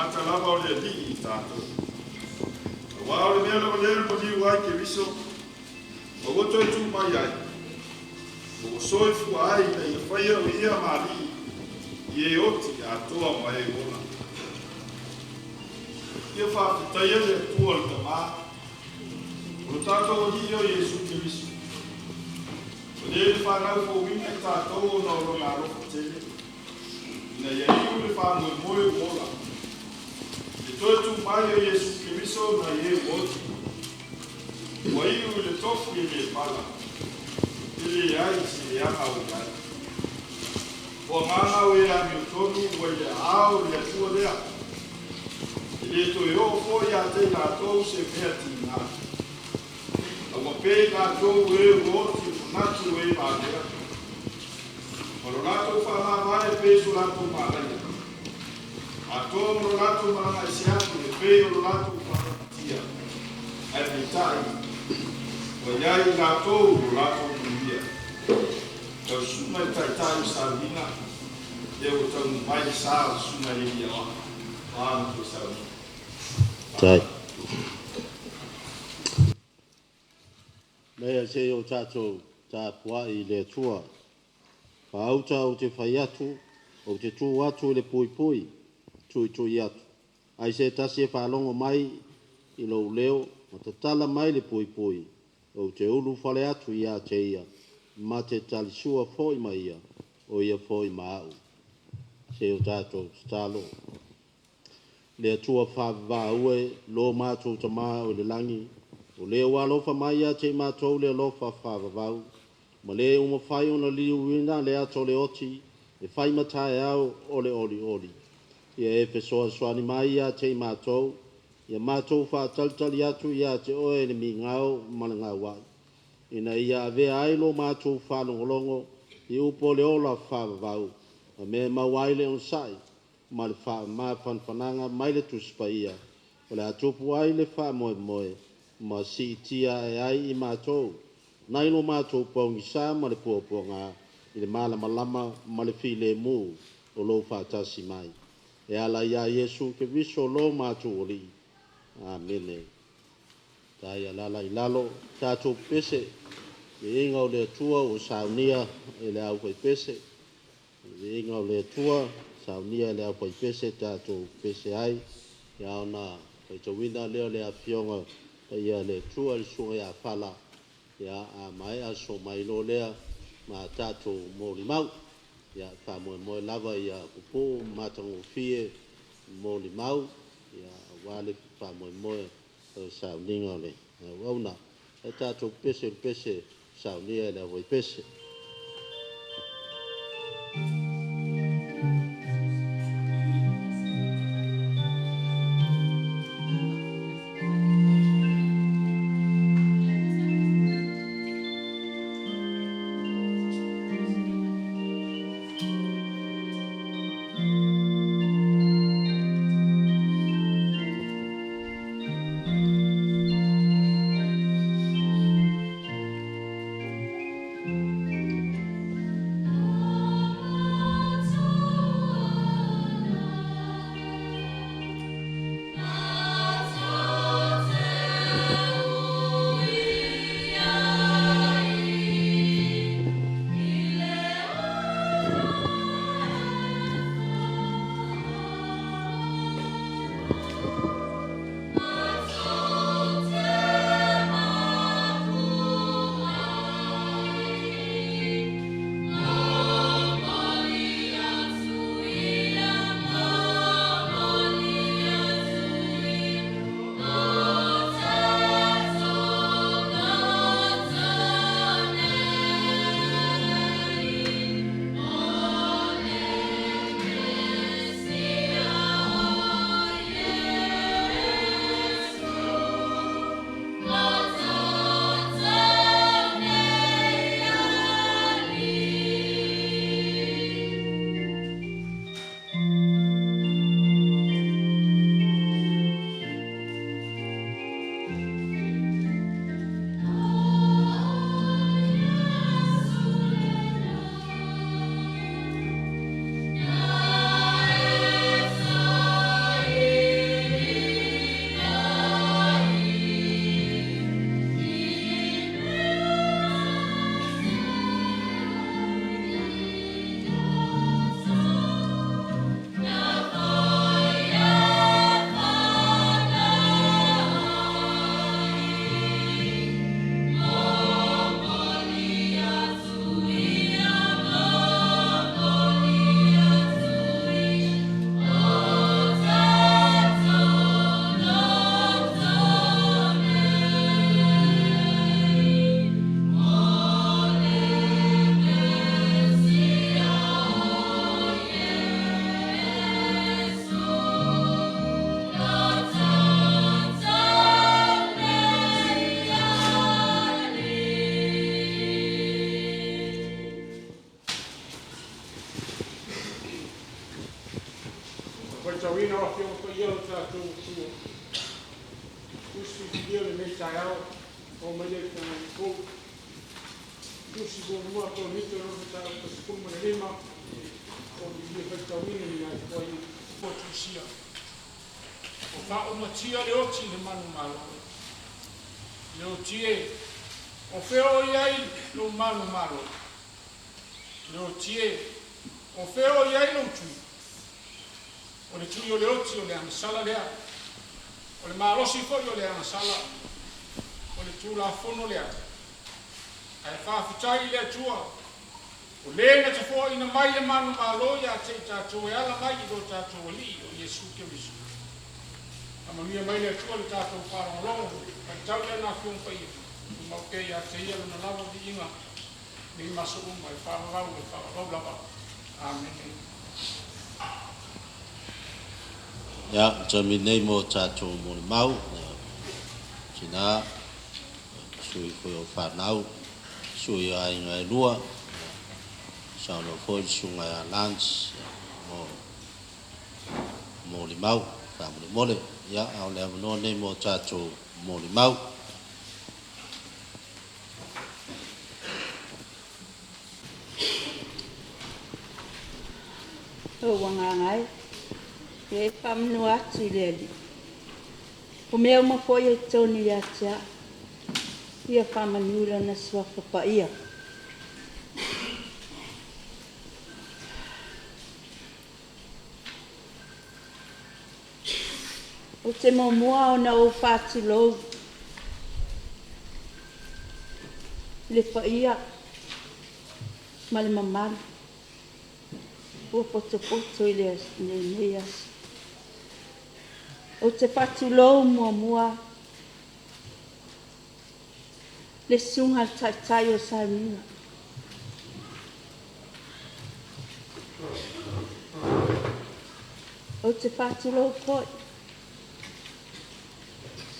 Tagata lava o le Alii i tatou. Auā o le mea lava lea na maliu ai Keriso, ma ua toe tu mai ai, ma ua soifua ai ina ia faia o Ia ma Alii i e oti atoa ma e ola. Ia faafetaia le Atua le Tamā, o lo tatou Alii o Iesu Keriso, o le na fanau fouina i tatou ona o Lona alofa tele, ina ia iu le faamoemoe ua ola, i le toe tu mai o Iesu Keriso nai e ua oti, ua iu i le tofi e le pala, e leai se leaga o i ai. O agaga o e amiotonu ua i le aao o le Atua lea, e lē toe oo foi ia te i latou se mea tigā. A ua pei latou o e ua oti i le manatu o e valea, ma lo latou faamavae e pei so latou manaia, atoa ma lo latou malaga ese atu e pei o lo latou faamafatia, ae peitai ua i ai i latou lo latou manuia. Lau susuga i le Taitai o sauniga, lea ua taunuu mai le sa o le susuga i le Alii Aoao o a matou sauniga. Tai. Mea se o tatou tapuai i le Atua. Faauta ou te fai atu, ou te tu atu i le puipui, tuitui atu. Ai se tasi e faalogo mai i lou leo, ma tatala mai le puipui, ou te ulufale atu ia te ia, ma te talisua foi ma ia, o ia foi ma au. Se o tatou tatalo. Le Atua faavavau e, lo matou Tamā o i le lagi, o le ua alofa mai ia te i matou le alofa faavavau, ma le ua mafai ona liuina le ata o le oti, e fai ma taeao o le olioli. Ia e fesoasoani mai ia te i matou, ia matou faatalitali atu ia te oe i le migao ma le gauai, ina ia avea ai lo matou faalogologo i upu o le ola faavavau, ma mea e maua ai le onosai ma le faamafanafanaga mai le Tusi Paia, o le a tupu ai le faamoemoe ma siitia ae ai i matou, nai lo matou paugisa ma le puapuaga i le malamalama ma le filemu o lou faatasi mai. E ala iā Iesu Keriso lo matou Alii. Amene. Tai alala i lalo tatou pese, viiga o le Atua ua saunia e le aufaipese. Viiga o le Atua saunia e le aufaipese tatou pese ai. Ia ona faitauina lea o le afioga paia le Atua le susuga ia Fala. Ia a maea so mai lo lea ma tatou molimau. Ia faamoemoe lava ia pupuu matagofie molimau. Ia aua le faamoemoe o sauniga o le auauna. E tatou pese le pese saunia e le aufaipese. Faitauina o afioga paia o tatou Atua. Tusi filia lenei taeao, o mai le tanga fou. Tusi muamua a Korinito lona mataupu 15, o Biblia faitauina ni ai foi o tusia. O faaumatia le oti le manumalo. Le oti e, o fea o i ai lou manumalo. Le oti e, o fea o i ai lou tui. O le tui o le oti o le agasala lea. O le malosi foi o le agasala. O le tulafono lea. Ae faafetai i le Atua. O le na tafoaina mai le manumalo ia te i tatou e ala mai i lo tatou Alii o Iesu Keriso. Faamanuia mai le Atua le tatou faalogologo, faitau lea na afioga paia, tumau pea ia te ia lona lava viiga, nei ma aso uma e faavavau e faavavau lava. Amene. Ia, taimi nei mo tatou molimau, tina, sui foi o whanau, sui o aiga e lua, saunoa foi le susuga ia Lance mo molimau, faamolemole. Ia, a o le avanoa nei mo tatou molimau. Ou agaga e, ia e faamanua atu i le Alii. O mea uma foi e totonu ia te au, ia faamanu lona suafa paia. Ou te muamua ona ou faatulou i le paia ma le mamalu ua potopoto i lenei aso. Ou te faatulou muamua le susuga i le Taitai o Sauniga. Ou te faatulou foi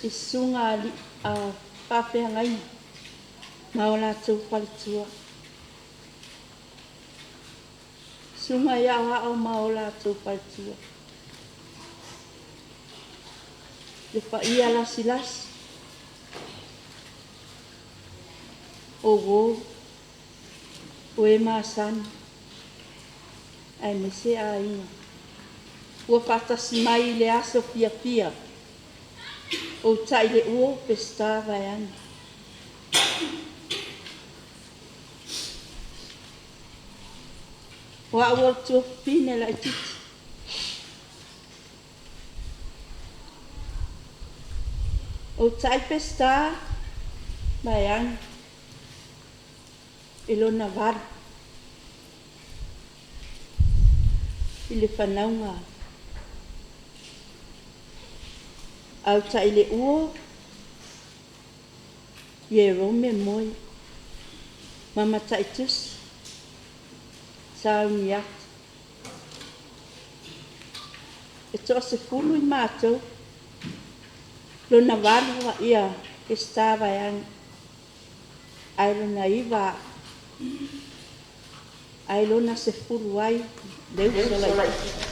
i susuga a faafeagaiga ma o latou faletua. Susuga i aoao ma o latou faletua. Le paia lasilasi, o uo, o e masani, aemaise aiga. Ua faatasi mai i le aso fiafia, o tai le uo Peseta vaeane. O au o le tuafafine laitiiti. O tai Peseta vaeane i lona 8 i le fanauga. Au tai le uo Ierome moe ma mataitusi sauni atu. E toasefulu i mātou lona 8 ia Peseta vaeane. Ae lona 9 ae lona 10 ai le uso laitiiti.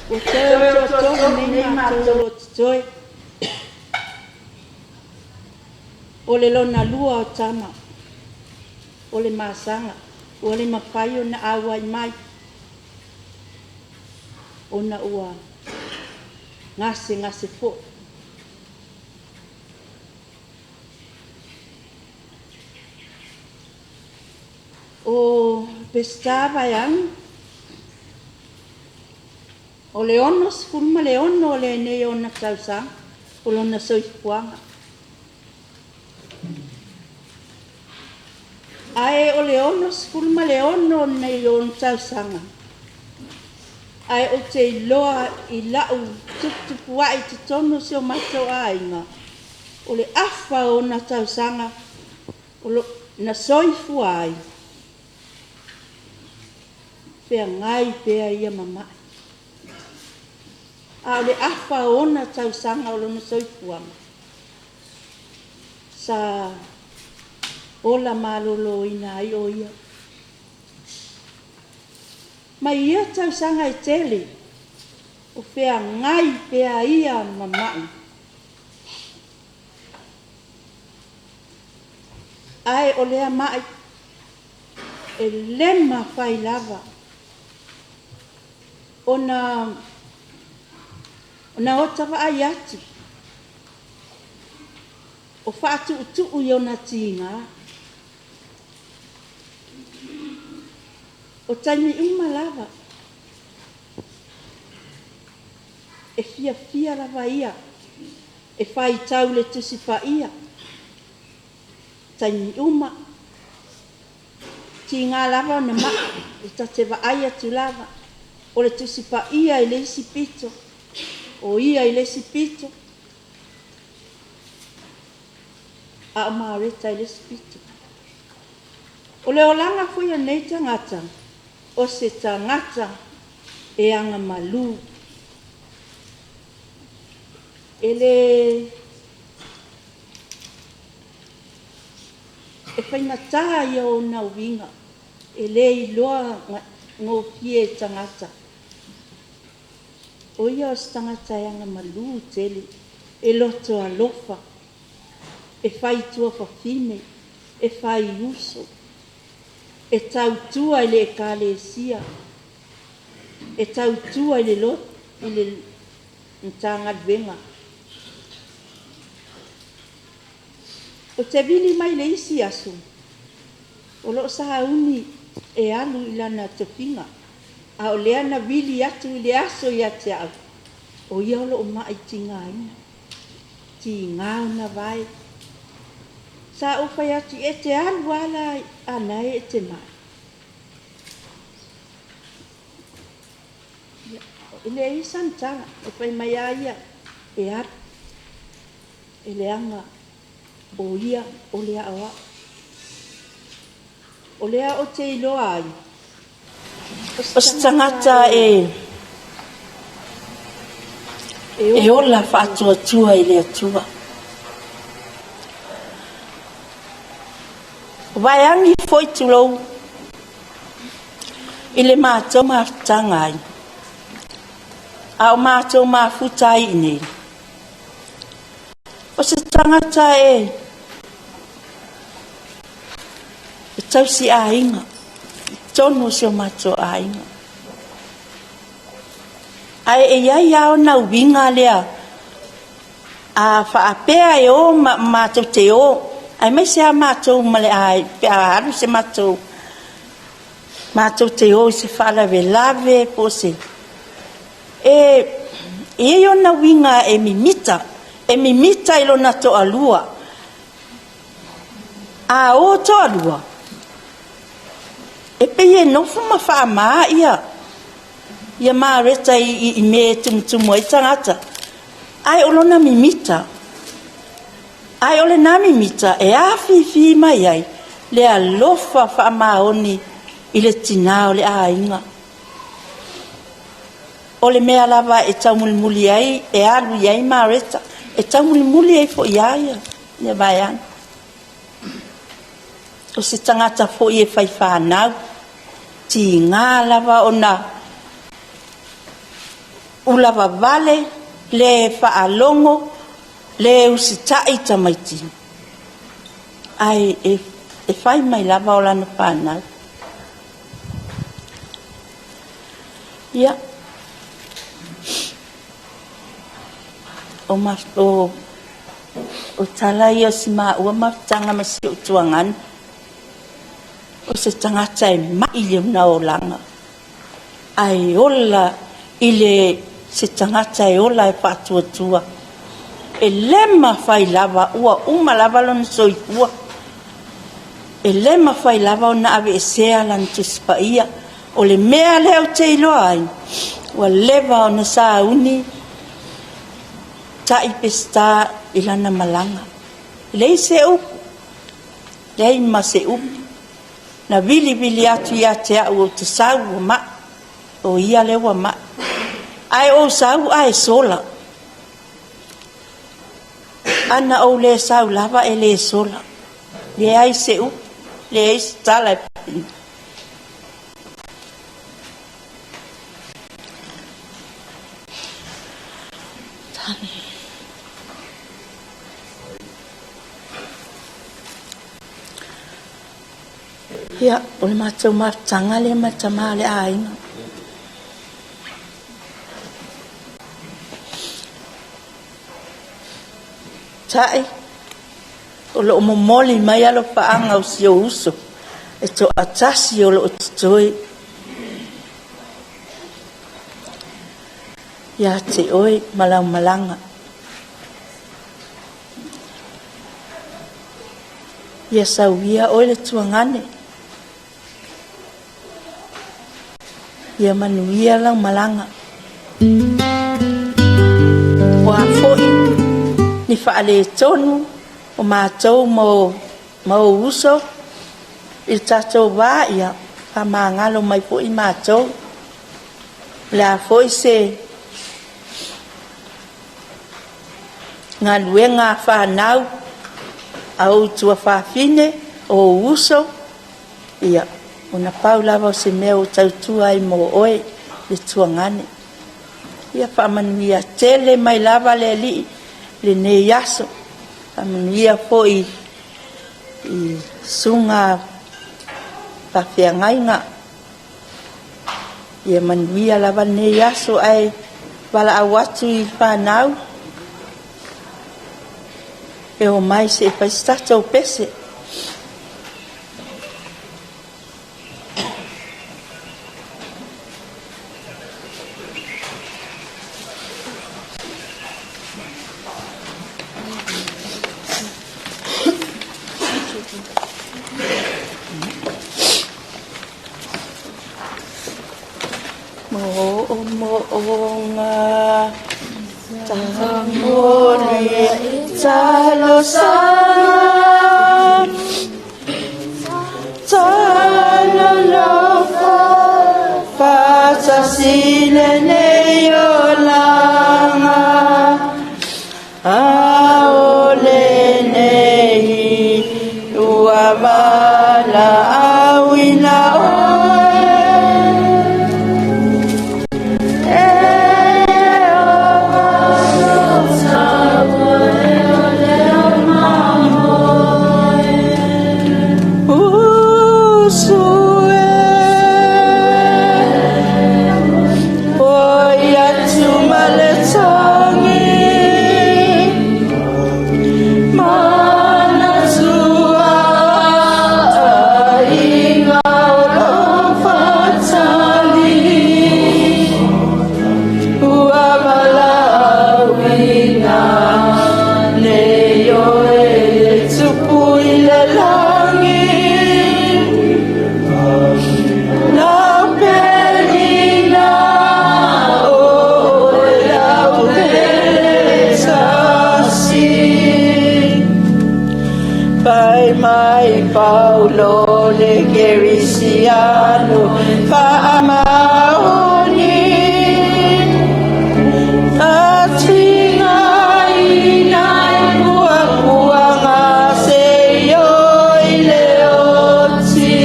Ua toe toatolu nei mātou o totoe. O le lona 2 o tama, o le masaga, ua le mafai ona auai mai, ona ua gasegase foi. O Peseta vaeane, o le 66 o lenei ona tausaga, o lona soifuaga. Ae o le 66 o lenei ona tausaga, ae ou te iloa i lau tuputupuai totonu o si o matou aiga, o le afa o ona tausaga o lo, na soifua ai, feagai pea ia mama'i. A o le afa o ona tausaga o lona soifuaga, sa ola maloloina ai o ia. Mai ia tausaga e tele, O feagai pea ia ma ma'i. Ae o lea ma'i e le mafai lava ona ona ota vaai atu o faatu'utu'u i ona tiga. O taimi uma lava e fiafia lava ia e faitau le Tusi Paia, taimi uma, tiga lava ona ma'i, e ta te vaai atu lava, o le Tusi Paia i le isi pito, o ia i le isi pito, a o Mareta i le isi pito. O le olaga foi o lenei tagata, o se tagata e agamalu. E le e faigata ia ona uiga, e le iloa gofie e tagata. O ia o se tagata e agamalu tele, e loto alofa, e fai tuafafine, e fai uso, e tautua i le ekalesia, e tautua i le lotu, i le Matagaluega. Ou te vili mai le isi aso, o lo o sauni e alu i lana tofiga, a o lea na vili atu i le aso ia te au, o ia o lo o ma'i tigaina, tiga ona vae. Sa ou fai atu, e te alu lava la a na e te ma'i. E leai sana tala, e fai mai lava ia, e alu, e leaga o ia o le aoao. O lea ou te iloa ai, O se tagata e e ola faatuatua i le Atua. O vaeagi foi tulou i le matou mafutaga ai, a o matou mafuta ai i inei. O se tagata e e tausi aiga, i totonu o si o matou aiga. Ae e i ai lava ona uiga lea a faapea e o ma matou te o, aemaise lava matou ma le aiga pe a alu se matou matou te o i se faalavelave po o se e e i ai ona uiga e mimita, e mimita i lona toalua. A o toalua, e pei e nofo ma faamā ia ia Mareta i mea e tumutumu ai tagata, ae o lona mimita, ae o lena mimita e afifi mai ai le alofa faamaoni i le tinā o le aiga. O le mea lava e taumulimuli ai, e alu i ai Mareta, e taumulimuli ai foi ia ia ia vaeane. O se tagata foi e fai fanau, tiga lava ona ulavavale, le faalogo, le usitai tamaiti, ae e, e fai mai lava o lana fanau. Ia, o, ma, o, o tala ia o si maua mafutaga ma si ou tuagana. O se tagata e ma'i le ona olaga, ae ola i le se tagata e ola e faatuatua. E le mafai lava, ua uma lava lona soifua. E le mafai lava ona aveesea lana Tusi Paia. O le mea lea ou te iloa ai, ua leva ona sauni ta'i Peseta i lana malaga. E leai se upu, leai ma se upu. Na vilivili atu ia te au ou te sau ua ma'i, o ia lea ua ma'i. Ae ou sau ae sola. Ana ou le sau lava e le sola. Leai se upu, leai se tala e fai. Ia, o le matou mafutaga lea ma le tama o le aiga. Ta'i, o loo momoli mai alofaaga o si ou uso e toatasi o loo totoe ia te oe ma lau malaga. Ia sauia oe le tuagane, ia manuia lau malaga. Ua foi ni faaletonu o matou ma ou uso i le tatou va, ia faamagalo mai foi matou. O le a foi se galuega a fanau a ou tuafafine o ou uso, ia ona pau lava o se mea ua tautua ai mo oe le tuagane. Ia faamanuia tele mai lava le Alii lenei aso, faamanuia foi i susuga faafeagaiga, ia manuia lava lenei aso. Ae valaau atu i fanau e o mai se i fai se tatou pese. Moomooga tamoli talosaga talolofa faatasi lenei olaga ao lenei ua valaauina oe e usu e oi atu ma le tagi manatua aiga o lo fatali ua valaauina nei oe le tupu i le lagi lau pelina oe lau pele tasi Pai mai Paulo le Kerisiano faamaoni atinga ina puapuaga seio i le oti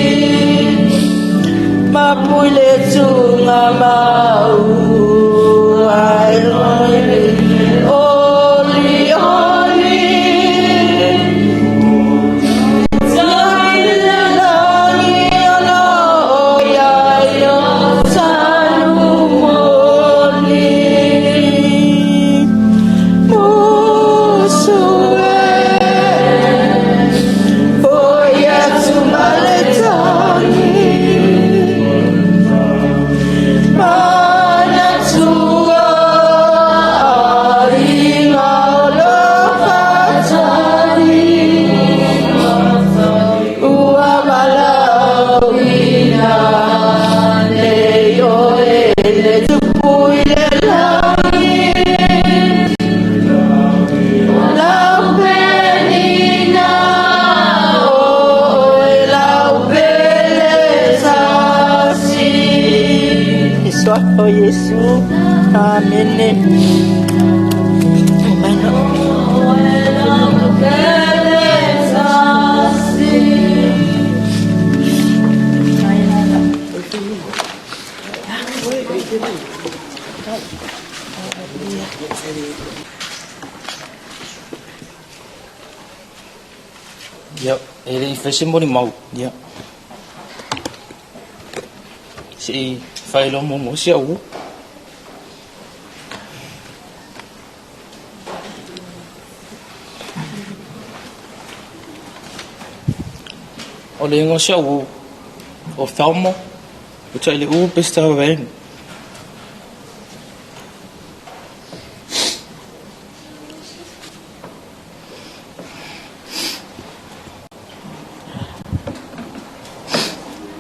mapui le tunga mau ai loi oli oli. Manatua aiga o lo fatali ua valaauina nei oe le tupu i le lagi lau penina oe lau pele tasi. Soa o Iesu. Amene. Ia, e le i fai se molimau, ia, se i faailoa muamua si au uo. O le igoa o si au uo, o Thelma, o Tailiuu Peseta Vaevaega.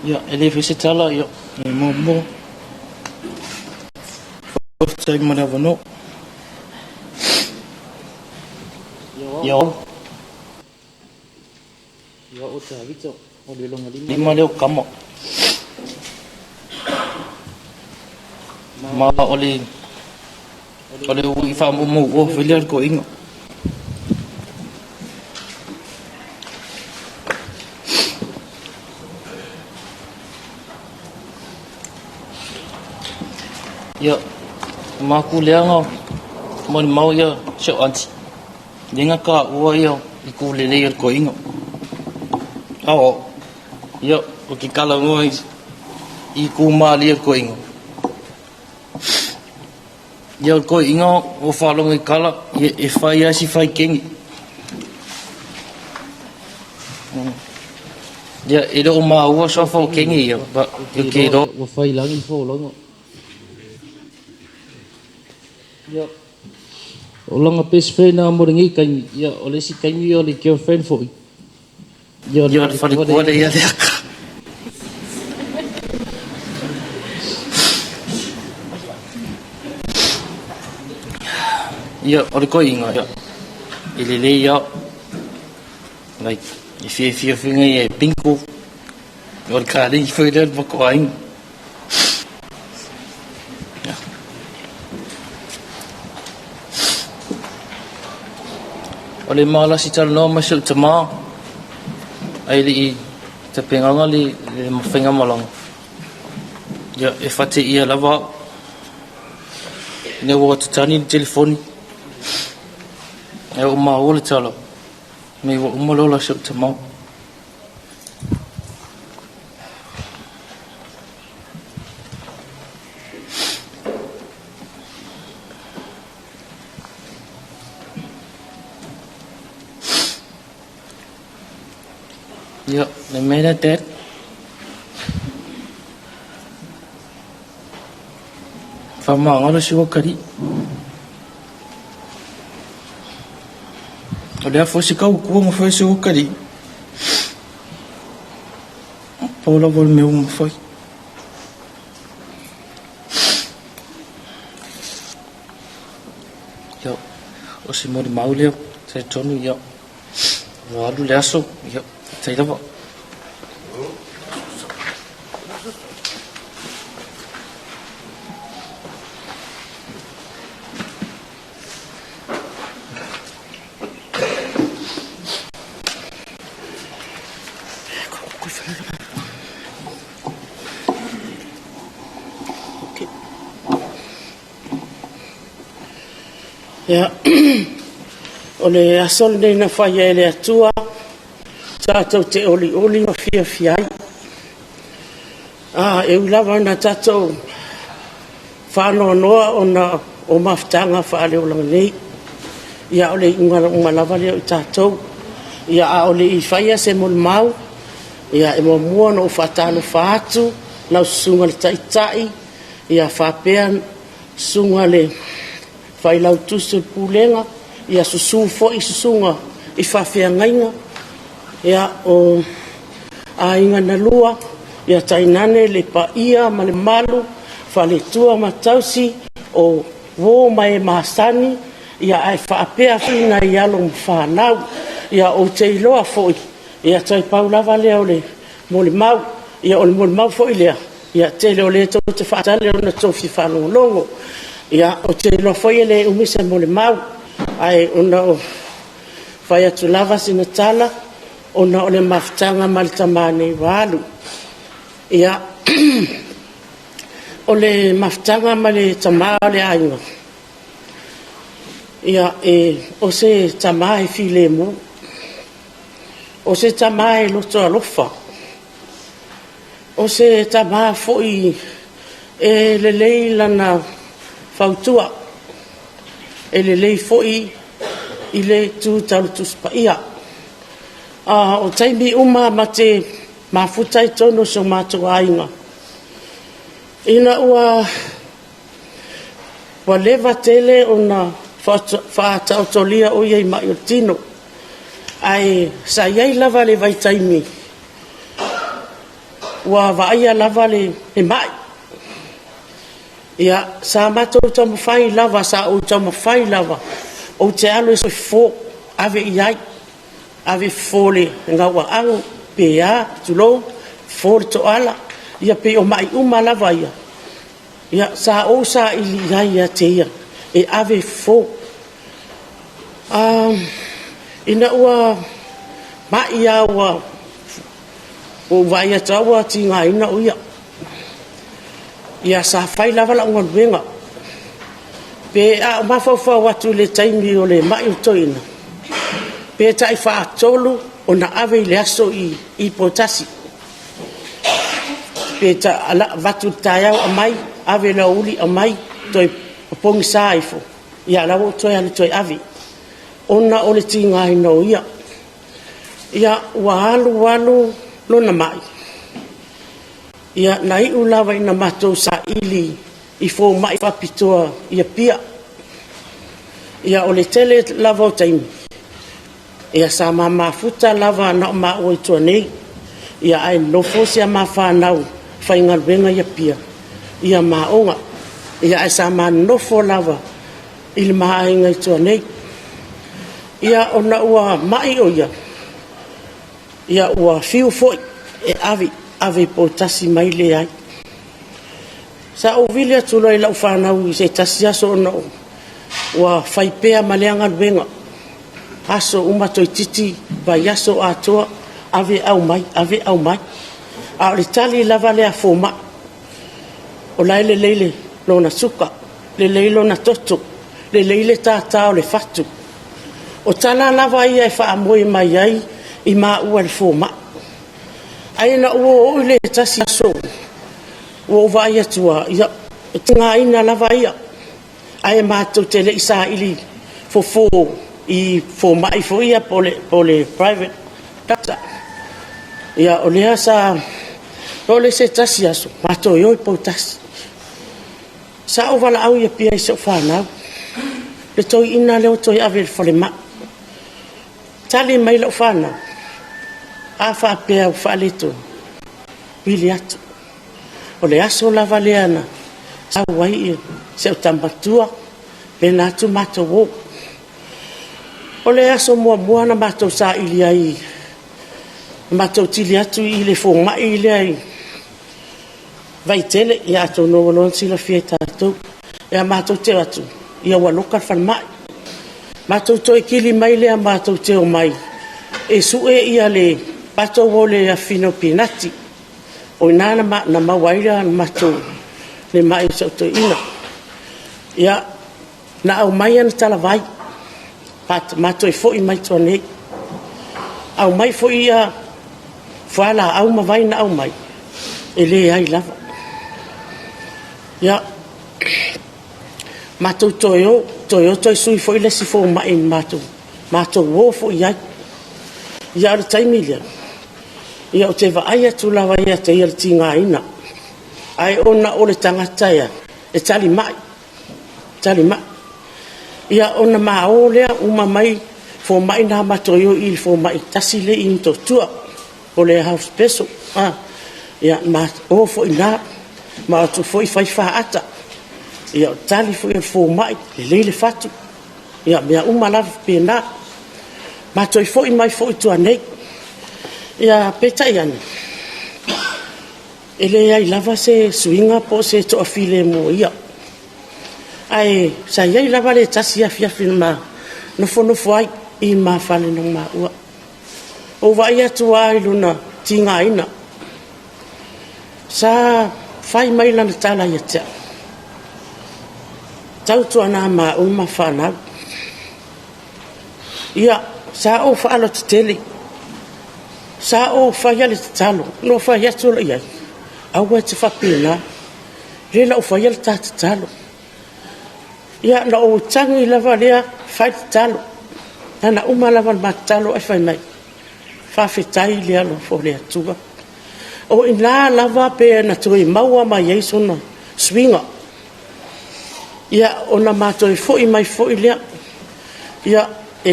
Ia, e le fai se tala, ia, e muamua. Faafetai mo le avanoa. Ia, o. Ia, o Tavita, o le lona lima lea o tama. Ma o le o le ui faamumu o foi lea le toeaina. Ia, maku leaga molimau ia si au aunty. Lea na taua ia i ku lelei o le toeaina. Ao, ia, o ke talanoa i ku malie o le toeaina. Ia, o le toeaina o faalogo i tala, ia, e fai lava si fai keni. Ia, e le o maua suafa o keni ia, but o ke iloa. Ua fai lagi le folauga. Ia, o lona best friend lava mo lenei taimi, ia, o le isi taimi o le girlfriend foi. Ia, o le faletua lea ia Leaka. Ia, o le toeaina, ia, e lelei lava. Like, e fiafia foi ia e bingo. O le kalegi foi lea o le matou aiga. O le malasi talanoa mai si ou tamā, ae le i tapenaga le faigamalaga. Ia, e fate ia lava au. Ina ua tatani le telefoni, ae ua maua le tala, mei ua uma le ola o si ou tamā. Ia, le mea lea Dad. Faamagalo si uakalii. O le a foi se tautua ma fai se uakalii. Pau lava o le mea ua mafai. Ia, o se molimau lea, talitonu, ia, ua alu le aso, ia, faafetai lava. Ia, o le aso lenei na faia e le Atua, tatou te olioli ma fiafia ai. A, e ui lava ina tatou faanoanoa ona o mafutaga faaleolaga nei, ia o le iuga uma lava lea o i tatou. Ia, a o le i faia se molimau, ia e muamua ona ou faatalofa atu lau susuga i le Taitai, ia faapea susuga le Failautusi o le Pulega, ia susu foi susuga i faafeagaiga, ia o aiga na lua, ia tainane le paia ma le mamalu, faletua ma tausi, o uo ma e masani, ia ae faapea foi nai alo ma fanau. Ia ou te iloa foi, ia toe pau lava lea o le molimau. Ia o le molimau foi lea, ia tele o lea tou te faatali ona tou fia faalogologo. Ia, ou te iloa foi e le umi se molimau, ae ona o fai atu lava sina tala ona o le mafutaga ma le tama nei ua alu. Ia, o le mafutaga ma le tama o le aiga, ia, o se tama e filemu. O se tamā e loto alofa. O se tamā foi e lelei lana fautua. E lelei foi i le tu tau le Tusi Paia. O taimi uma ma te mafuta i totonu o si o matou aiga, ina ua leva tele ona faataotolia o ia i mai o le tino, ae sa i ai lava le vaitaimi ua vaaia lava le mai. Ia, sa matou taumafai lava, sa ou taumafai lava ou te alu e sue fofo, ave i ai, ave fofo o le gauaano pe a, tulou, fofo le toala, ia pei o mai uma lava ia, sa ou saili i ai ia te ia e ave e fofo. Ina ua mai lava ua ou vaai atu lava ua tigaina o ia, ia sa fai lava lau galuega. Pe a ou mafaufau atu i le taimi o le mai o le toeaina, pe tai faatolu ona ave i le aso i Poutasi. Pe avatu i le taeao aumai, ave i le aoauli aumai, toe pogisa ifo, ia a o la e ua ou toe alu e toe ave, ona o le tigaina o ia. Ia, ua alu alu lona mai, na iu lava ina matou saili i fomai faapitoa i Apia. Ia, o le tele lava o taimi, sa ma mafuta lava na o maua i tua nei, ae nonofo si a ma fanau faigaluega i Apia ma aoga. Ae sa ma nonofo lava i le ma aiga i tua nei. Ia, ona ua mai o ia, ua fiu foi e ave, ave i Poutasi ma leai. Sa ou vili atu loa i lau fanau i se tasi aso ona ua fai pea ma lea galuega, aso uma toeitiiti vaiaso atoa, ave aumai, ave aumai. A o le tali lava lea a fomai, o la e lelei lona suka, lelei lona toto, lelei le tata o le fatu. O tala lava ia e faamoe mai ai i maua e le fomai. Ae ina ua oo i le tasi aso ua ou vaai atu lava, ia, e tigaina lava ia, ae matou te le i saili fofo i fomai foi ia po o le private doctor. Ia, o lea sa oo lea i se tasi aso matou o i Poutasi. Sa ou valaau i Apia i si au fanau, le toeaina lea ua toe ave i le falemai. Tali mai lau fanau, a faapea ua faaletonu, vili atu. O le aso lava lea na sau ai si au tama matua faapena atu matou o. O le aso muamua na matou saili ai, matou tili atu i le fomai lea i Vaitele, ia atonu ua iloa ma silafia e tatou. Ia matou te o atu, ua loka le falemai. Matou toe kili mai lea matou te omai e sue le… matou o i le afafine o Pinati, o i ina na maua ai le mai o si au toeaina. Ia, na aumai ana talavai, ma toe foi mai tua nei. Aumai foi fualaau ma vai na aumai, e leai lava. Ia, matou toe o, toe o toe sui foi le isi fomai na matou o foi i ai. Ia a o le taimi lea, ou te vaai atu lava ia te ia i le tigaina, ae ona o le tagata e talimai, talimai. Ia ona ma o lea uma mai fomai na, matou o i le fomai e tasi lea e i Motootua po o le House Special. Ia, ma o foi i ina, ma o atu foi fai faata. Ia, o le tali foi a le fomai, lelei le fatu, ia mea uma lava faapena. Matou foi mai foi i tua nei, ia, peitai ane, e leai lava se suiga po o se toafilemu o ia. Ae sa i ai lava le tasi afiafi na ma nofonofo ai i le ma fale ma maua. Ua ou vaai atu lava i lona tigaina. Sa fai mai lana tala ia te au, tautuana ma uma fanau. Ia, sa ou faalototele. Sa ou faia le tatalo, na ou fai atu loa i ai, aua e te faapena, lea la ua faia le ta tatalo. Ia na ou tagi lava lea fai le tatalo. Na ona uma lava o le ma tatalo ae fai mai, faafetai i le alofa o le Atua. O i ina lava pe na toe maua mai ai sona suiga, ia ona ma toe foi mai foi lea. Ia, e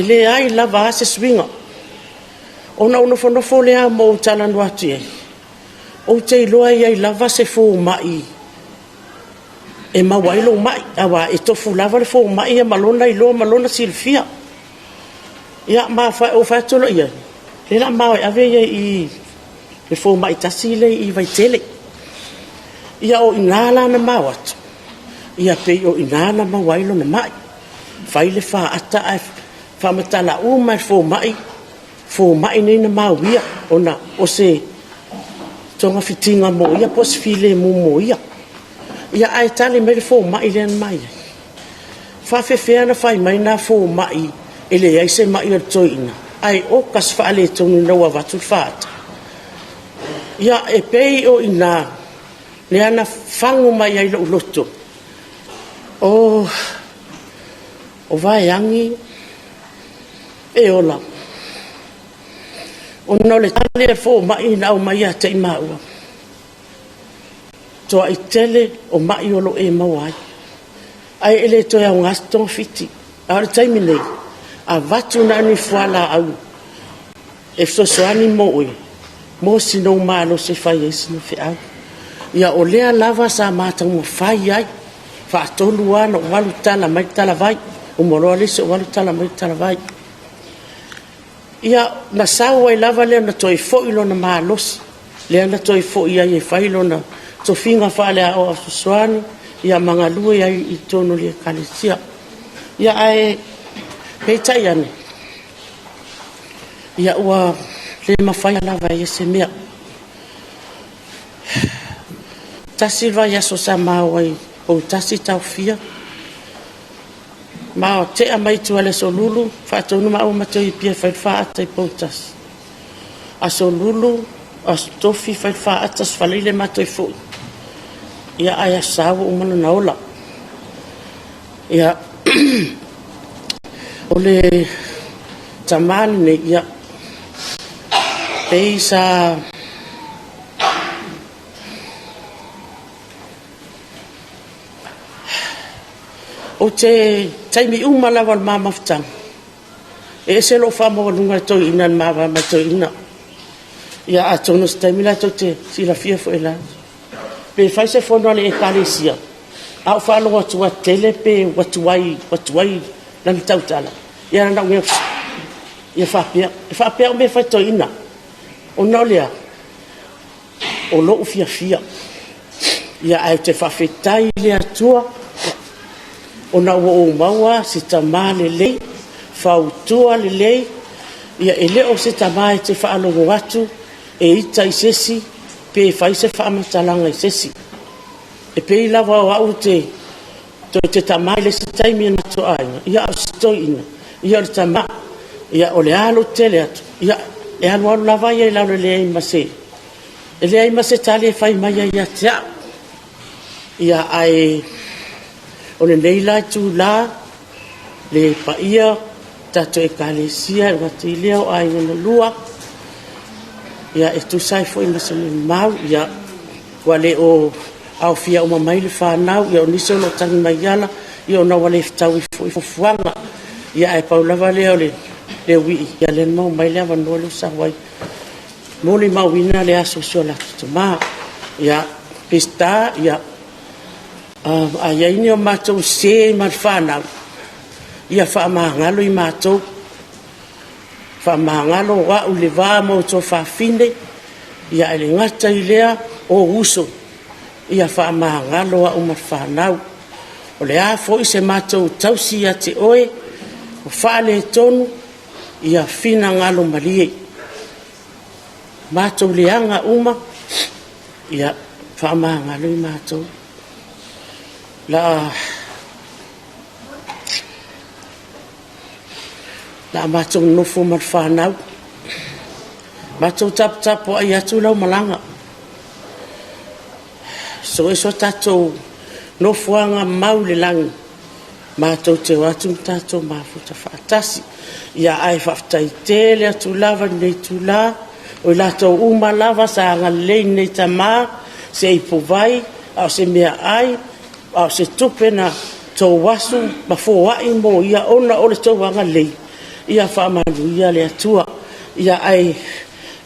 leai lava se suiga. Ona ou nofonofo lea ma ou talanoa atu i ai, ou te iloa e i ai lava se fomai e maua ai lou mai, aua e tofu lava le fomai ia ma lona iloa ma lona silafia. Ia ma ou fai atu loa i ai, o lea o le a ma o e ave ia i i le fomai tasi lea i Vaitele. Ia o i ina la na ma o atu, ia pei o i ina na maua ai lona mai. Fai le faata ae faamatala uma lava e le fomai, fomai nei na ma uia, ona o se togafitiga mo ia po o se filemu mo ia. Ia ae tali mai le fomai lea na ma i ai, e faapefea ona fai mai na fomai e leai se mai o le toeaina, ae oka se faaletonu ina ua avatu le faata? Ia, e pei o i ina lea na fagu mai ai lou loto, o Vaeagi e ola. Ona o le tali a le fomai na aumai ia te i maua, toai tele o mai o lo o e maua ai, ae le toe aoga se togafiti. A o le taimi lenei, avatu na o ni fualaau e fesoasoani mo oe mo si ou malosi e fai ai sina feau. Ia, o lea lava sa ma taumafai ai, faatolu lava ona ou alu tala mai le talavai, uma loa le isi ou alu tala mai le talavai. Ia, na sau ai lava lea ona toe foi lona malosi, lea na toe foi ai e fai lona tofiga faale-Aoao Fesoasoani ma galue ai i totonu o le Ekalesia. Ia, ae peitai ane, ia ua le mafai lava e ia se mea. Tasi le vaiaso sa ma o ai i Poutasi taofia, ma tea mai tua i le Aso Lulu, faatonu maua ma te o i Apia e fai le faata i Poutasi. Aso Lulu, Aso Tofi fai le faata, Aso Faraile ma toe foi, ae Aso Sa ua uma lona ola. Ia, o le tama lenei, ia, pei sa Ou te taimi uma lava o le ma mafutaga, e ese lou faamaualuga i le toeaina i le ma va ma le toeaina. Ia atonu o se taimi latou te silafia foi e la. Pe fai se fono a le Ekalesia, a ou faalogo atu ua tele pe ua tuai lana tautala, ia na ona ou ia faapea. E faapea au mea e fai i le toeaina, ona o le a? O lou fiafia. Ia ae ou te faafetai i le Atua ona ua ou maua se tama lelei, fautua lelei, ia e le o se tama e te faalogo atu e ita i se isi pe fai se faamatalaga i se isi. E pei lava o au ou te tama i le isi taimi i le matou aiga, ia a o si toeaina, ia o le tama. Ia o le a lou tetele atu, ia e alualu lava ia i lalo e leai ma se tali e fai mai ai ia te au. Ia ae o lenei la itula le paia o le tatou Ekalesia, e le gata i lea o aiga na lua, ia e tusa ai foi ma se molimau, ia ua le o aofia uma mai le fanau, ia o nisi o lo o tagi mai i ala ona ua le fetaui foi fuafuaga. Ia ae pau lava lea o le uii, ia lea na maua mai le avanoa lea ou sau ai e molimauina le aso o si o latou tama. Ia Peseta, ia, a i ai ni o matou sese ma le fanau, ia faamagalo i matou, faamagalo au i le va ma ou tuafafine, ae le gata i lea o ou uso, ia faamagalo au ma le fanau. O le a foi se matou tausi ia te oe o faaletonu, ia finagalo malie, matou leaga uma, ia faamagalo i matou. O le a matou nonofo ma le fanau. Matou taputapuai atu lau malaga. So e so tatou nofoaga mau i le lagi, matou te o atu ma tatou mafuta faatasi. Ia ae faafetai tele atu lava i lenei itula, o i latou uma lava sa agalelei i lenei tama, se ipuvai, a o se meaai, a o se tupe na tou asu ma foai mo ia ona o le tou agalelei, ia faamanuia le Atua. Ia ae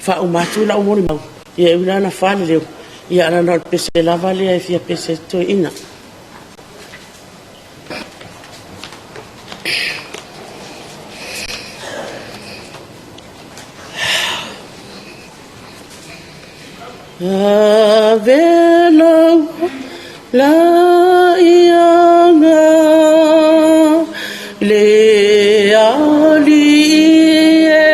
faauma atu lau molimau, ia e ui la ina fa le leo, ia ae leaga o le pese lava lea e fia pese ai le toeaina. Ave lau la ianga le alii e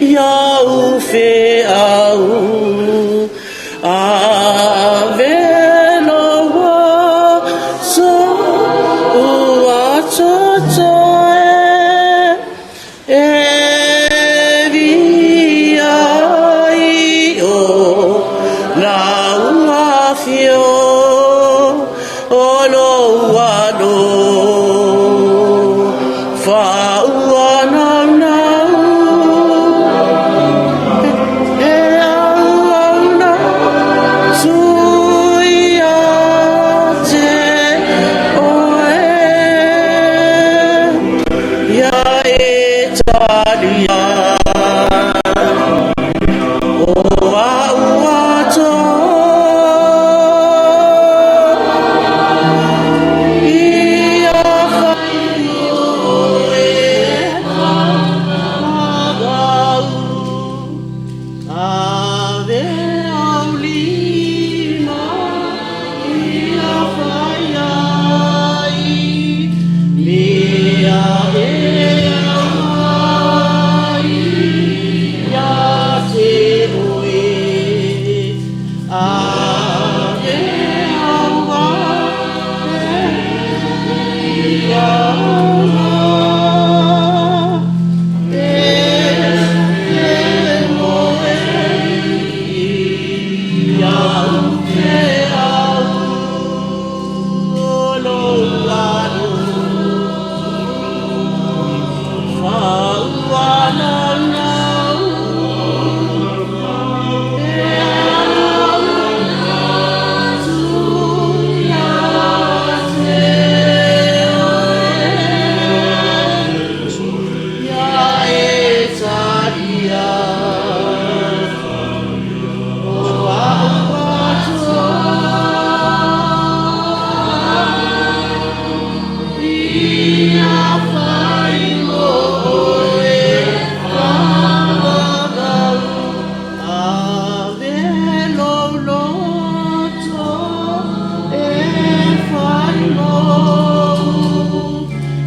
i au feau Ave lou aso ua toto e e via ai o lau afio o lou alo fa ua naunau e auauna atu ia te oe ia e talia o au ato ia whai oe whakau Ave au lima ia whai ai mea e au ai ia te oe. Ave au ave ia e moe i au te au lo alo Fauananau e au atu ia te oe ia e talia o au atoa ia whai mo oe whakau Ave lou loto e whai mou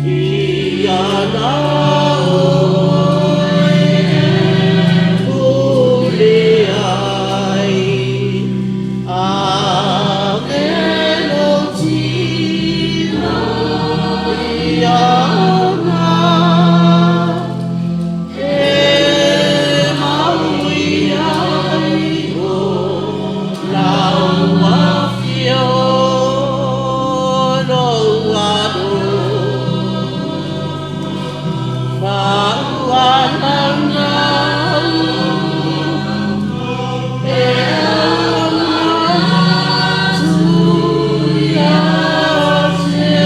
ia na oe pule ai. Ave lou tino ia na e maui ai o lau afio lou alo. Fauananau e atu ia te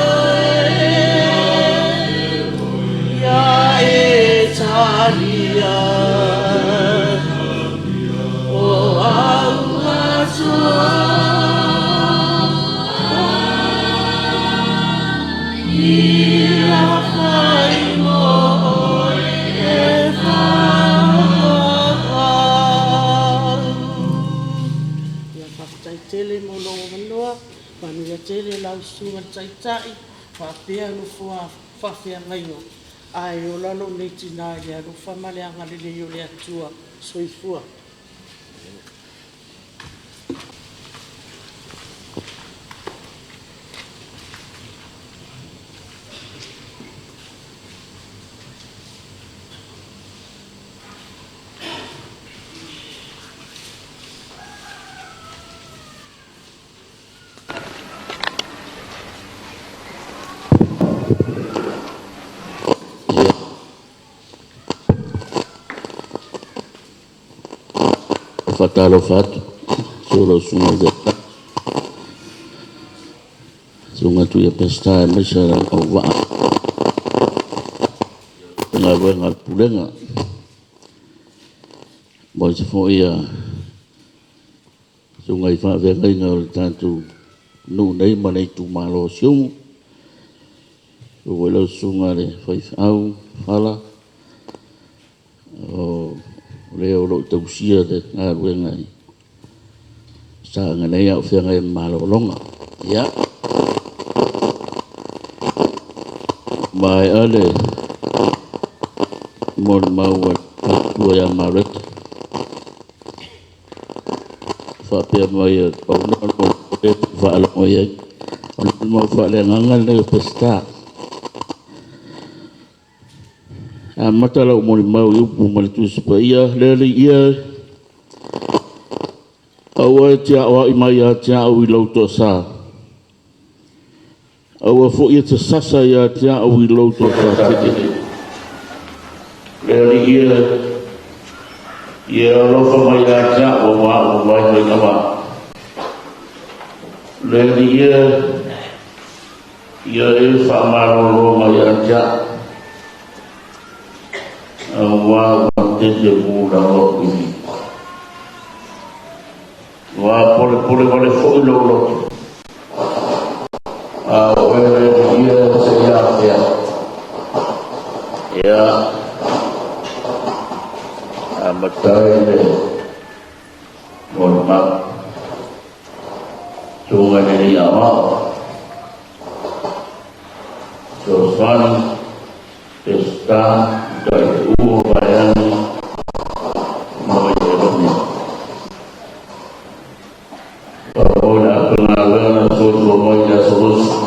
oe ia e talia o au atoa ia whai mo oe e whakau. Ia faafetai tele mo lou avanoa, manuia tele lau susuga i le Taitai, faapea nofoa faafeagaiga, ae ola lou nei tina i le alofa ma le agalelei o le Atua. Soifua. Faatalofa atu susu lau susuga i le susuga Tuia Peseta aemaise lau auvaa galuega a le Pulega, aemaise foi ia susuga i faafeagaiga o le tatou nuu nei ma le itumalo o Siumu. Susu foi lau susuga i le faifeau Fala, o le o lo o tausia le galuega i Sagaga nei a o feagai ai ma malologa. Ia, maea le molimau a le faletua ia Mareta, faapea mai, pau lena o le molimau lea e fia faalogo i ai, o le molimau faaleagaga lenei o Peseta. E amata lau molimau i upu mai le Tusi Paia, Le Alii e, aua e te aoai mai ia te au i lou toasa, aua foi e te sasa ia te au i lou tofa tele. Le Alii e, ia e alofa mai ia te au auā ua vaivai lava. Le Alii e, ia e faamalolo mai ia te au, auā ua tele mu lau ivi. Ua polepole wale foi lou loto, a o oe le Alii e seia afea. Ia, amata ai le molimau. Susuga i le Alii Aoao, Fesoasoani, Peseta, Mataituua, Vaeane, mo i Eloni. Faapea le aufaigaluega na soifua mai i le aso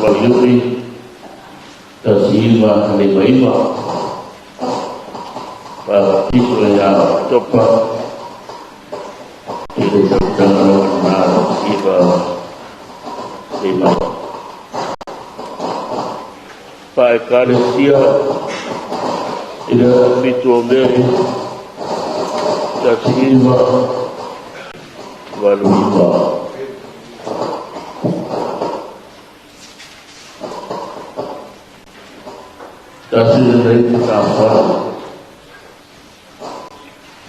20 Iuni 1959, faapito ia Oketopa i le tausaga 1959. Faekalesia i le aso 7 o Me 1989. Tasi lenei matafale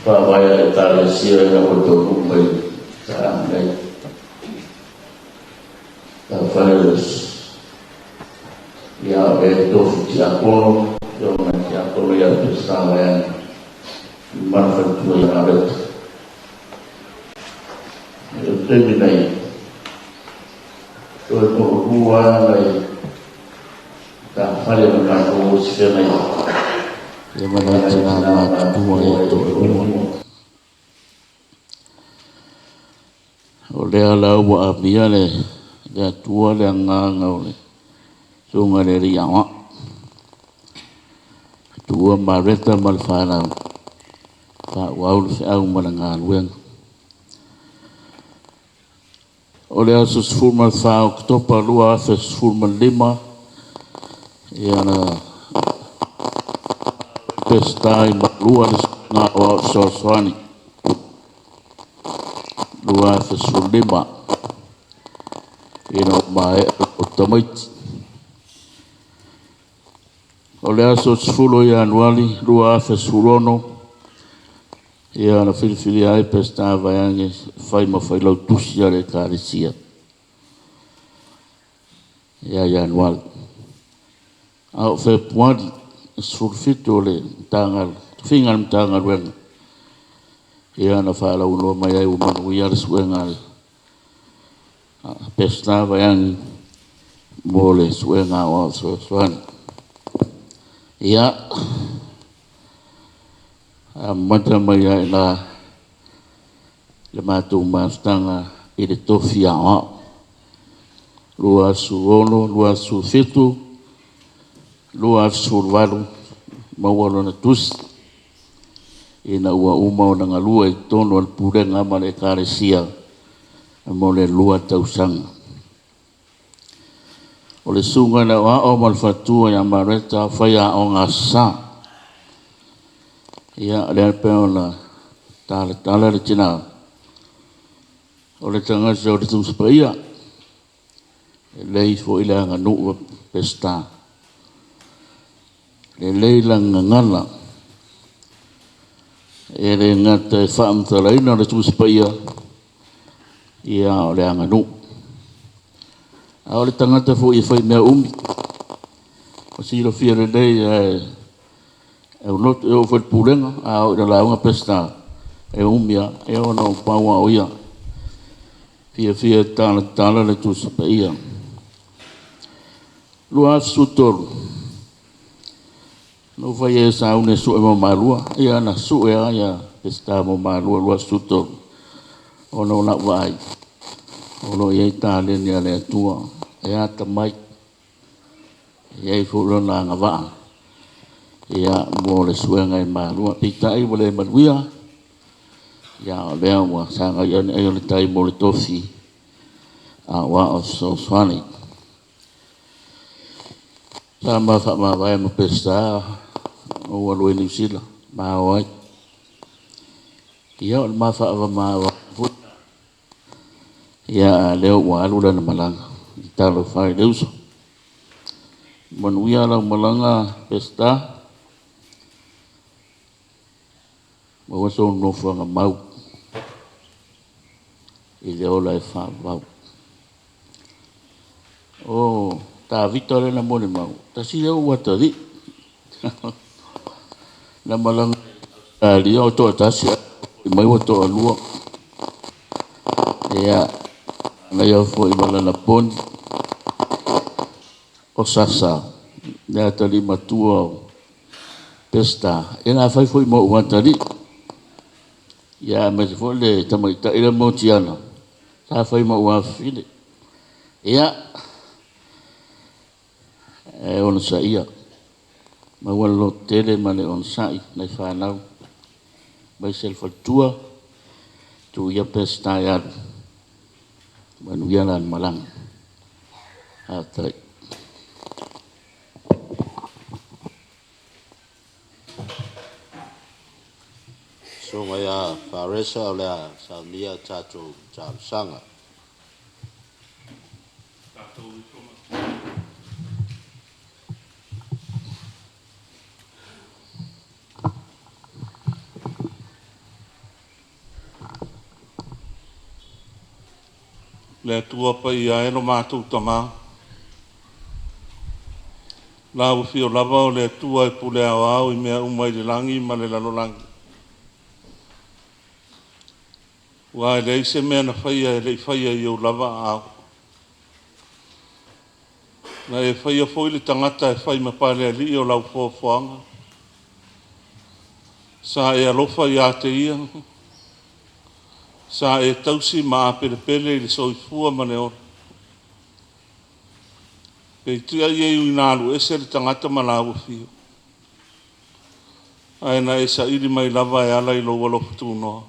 faavae a Ekalesia ina ua taunuu mai Saaga nei. Tafale ia o le tofi tiakono, afioga i tiakono ia Peseta Vaiani ma le faletua ia Mareta. I le taimi nei, toe toalua nai tafale na matou o se feagaiga. Ia ma nai tina matutua e toalua. O lea la ua amia le Atua le agaga o le susuga i le Alii Aoao. Tuua Mareta ma le fanau, faaauau le feau ma le galuega. O le aso 14 Oketopa 2015, ia na Peseta i Malua le susuga Aoao Fesoasoani 2015 ina ua maea o tamaiti. O le aso 10 o Ianuari 2016, ia na filifilia ai Peseta Vaeage fai ma failautusi a le Ekalesia ia Ianuari. A o Fepuari 17 o le tofiga a le Matagaluega, ia na faalauiloa mai ai ua manuia le suega a Peseta Vaeage mo le suega aoao fesoasoani. Ia, amata mai ai la le matou mafutaga i le tofi aoao. 2016, 2017, 2018, maua lona tusi ina ua uma ona galue i totonu o le pulega ma le Ekalesia mo le 2 tausaga. O le susuga i le aoao ma le faletua ia Mareta faiaoga Aso Sa. Ia, lea pei ona talatala le tina, O le tagata o le Tusi Paia, e lelei foi le aganuu a Peseta. Lelei lana gagana, e le gata e faamatalaina le Tusi Paia, ia a o le aganuu. A o le tagata foi e fai mea umi, ua silafia lelei e aulotu, e oo foi i le pulega, a oo ina lauga Peseta, e umi lava, ia ona o pau lava o ia fiafia e talatala le Tusi Paia. 2013, na ou fai ai e sauni e sue mo Malua, ia na sue lava ia Peseta mo Malua 2013, ona o lau vaai, o lo o i ai taleni a le Atua e atamai, e i ai foi lona agavaa, ia mo le suega i Malua. Peitai ua le manuia, ia o lea ua sagai ane ai o le tai mo le tofi aoao fesoasoani. Sa ma faamavae ma Peseta ou alu ai i Niu Sila, ma o ai. Ia o le ma faamavae foi, ia a lea ua alu lana malaga, i talofa e i le uso. Manuia lau malaga Peseta, maua sou nofoaga mau i le ola e faavavau. O Tavita lea na molimau, tasi lea ou atalii. Na malaga i Ausetalia o toatasi ae foi mai ua toalua. Ia, manaia foi ma lana poni o Sasa, le atalii matua o Peseta, ia na fai foi ma ou atalii. Ia aemaise foi le tamaitai lea Motiana, sa fai ma ou afafine. Ia, e onosaia, maua le lototele ma le onosai nai fanau, aemaise le faletua, tuu ia Peseta e alu, manuia lana malaga. Faafetai. Susuga ia Faresa o le a saunia tatou talosaga. Le Atua Paia e lo matou Tama, lau afio lava o le Atua e pule aoao i mea uma i le lagi ma le lalolagi. Aua e leai se mea na faia e le i faia i ou lava aao. Na e faia foi le tagata e fai ma palealii o lau foafoaga. Sa e alofa ia te ia, sa e tausi ma apelepele i le soifua ma le ola. Peitai e ui ina alu ese le tagata ma lau afio, ae na e saili mai lava e ala i lou alofa tunoa.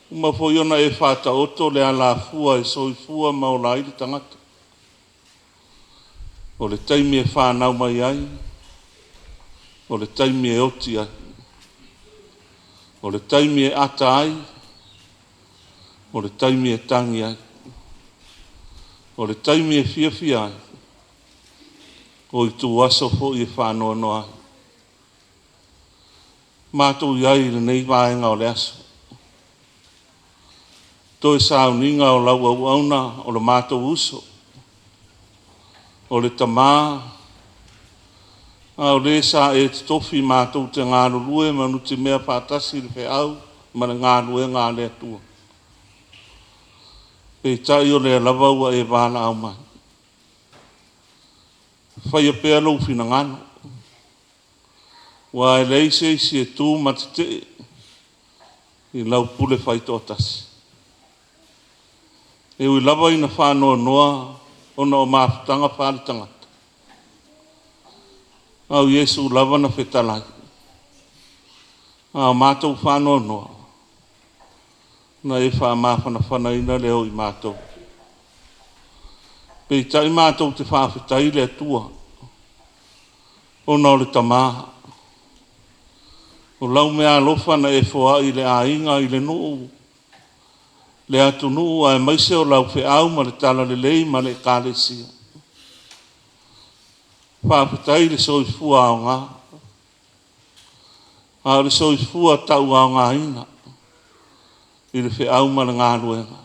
Uma foi ona e faataoto le alafua e soifua ma ola ai le tagata. O le taimi e fanau mai ai, o le taimi e oti ai, o le taimi e ata ai, o le taimi e tagi ai, o le taimi e fiafia ai, o ituaso foi e faanoanoa ai. Matou i ai i lenei vaega o le aso, toe sauniga o lau auauna o le matou uso, o le tama, a o le sa e totofi matou te galulue ma nutimea faatasi i le feau ma le galuega a le Atua. Peitai o lea lava ua e valaau mai. Faia pea lou finagalo, aua e leai se isi e tu ma tetee i lau pule faitoatasi. E ui lava ina faanoanoa ona o mafutaga faale-tagata, a o Iesu lava na fetalai, a o matou faanoanoa, na e faamafanafanaina lea o i matou. Peitai matou te faafetai i le Atua ona o le Tama. O lau meaalofa na e foai i le aiga, i le nuu, le atunuu aemaise o lau feau ma le talalelei ma le Ekalesia. Faafetai i le soifua aoga, a o le soifua tauaogaina i le feau ma le galuega.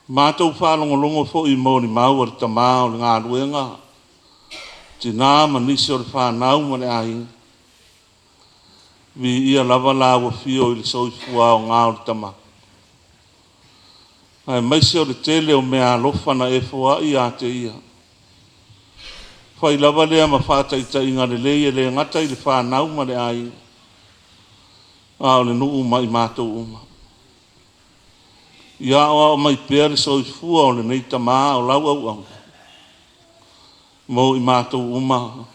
Matou faalogologo foi i molimau a le tama o le galuega, tina ma nisi o le fanau ma le aiga. Viia lava lau Afio i le soifua aoga o le tama, aemaise o le tele o meaalofa na e foai ia te ia. Fai lava lea ma faataitaiga lelei e le gata i le fanau ma le aiga, a o le nuu ma i matou uma. Ia aoao mai pea le soifua o lenei tama o lau auauna mo i matou uma,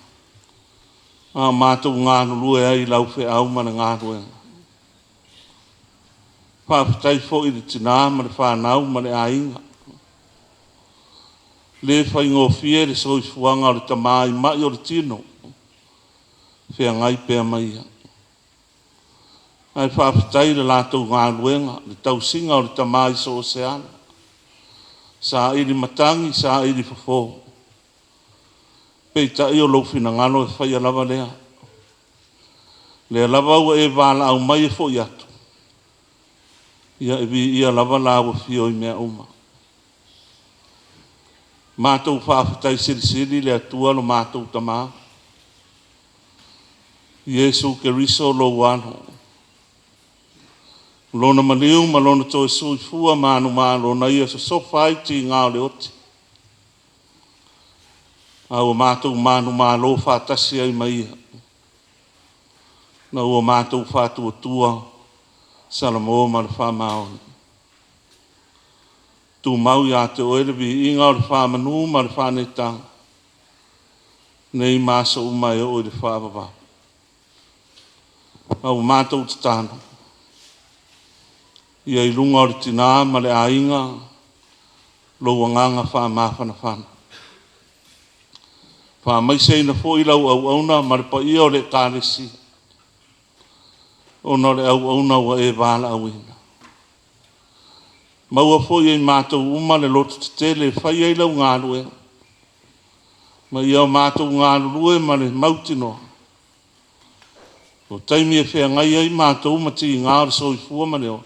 a o matou galulue ai i lau feau ma le galuega. Faafetai foi i le tina ma le fanau ma le aiga. E le faigofie le soifuaga o le tama i mai o le tino, feagai pea ma ia. Ae faafetai i le latou galuega, le tausiga o le tama i so o se ala, saili matagi, saili fofo. Peitai o lou finagalo e faia lava lea. O lea lava ua e valaau mai e foi atu, ia e viia lava lau Afio i mea uma. Matou faafetai silisili i le Atua lo matou Tama, Iesu Keriso lou Alo, Lona maliu ma Lona toe soifua manumalo na Ia sosofa ai tiga o le oti, a ua matou manumalo faatasi ai ma Ia, ina ua matou faatuatua Salamo ma le faamaoni. Tumau ia te Oe le viiga o le faamanu ma le faaneetaga, nei ma aso uma e oo i le faavavau. A ua matou tatalo, ia i luga o le tina ma le aiga lou agaga faamafanafana. Faamaiseina foi lau auauna ma le paia o le Ekalesia ona o le auauna ua e valaauina. Maua foi e i matou uma le lototetele e fai ai lau galuega, ma ia matou galulue ma le mautinoa, o taimi e feagai ai matou ma tiga o le soifua ma le ola,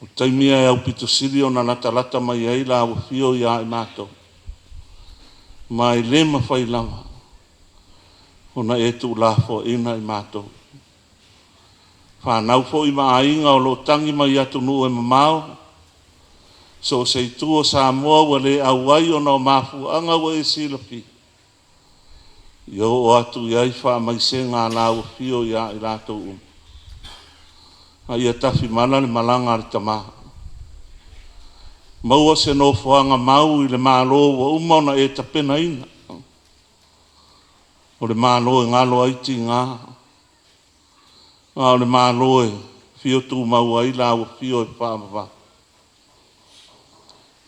o taimi ia e aupito sili ona latalata mai ai lau Afio ia i matou, ma e le mafai lava ona e tuulafoaiina i matou. Fanau foi ma aiga o lo o tagi mai i atunuu e mamao, so o se itu o Samoa ua le auai ona o mafuaaga ua e silafia, ia oo atu i ai faamaisega a lau Afio ia i latou uma, a ia tafimala le malaga a le Tama. Maua se nofoaga mau i le Malo ua uma ona e tapenaina, o le Malo e galo ai tiga, a o le Malo e afio tumau ai lau Afio e faavavau.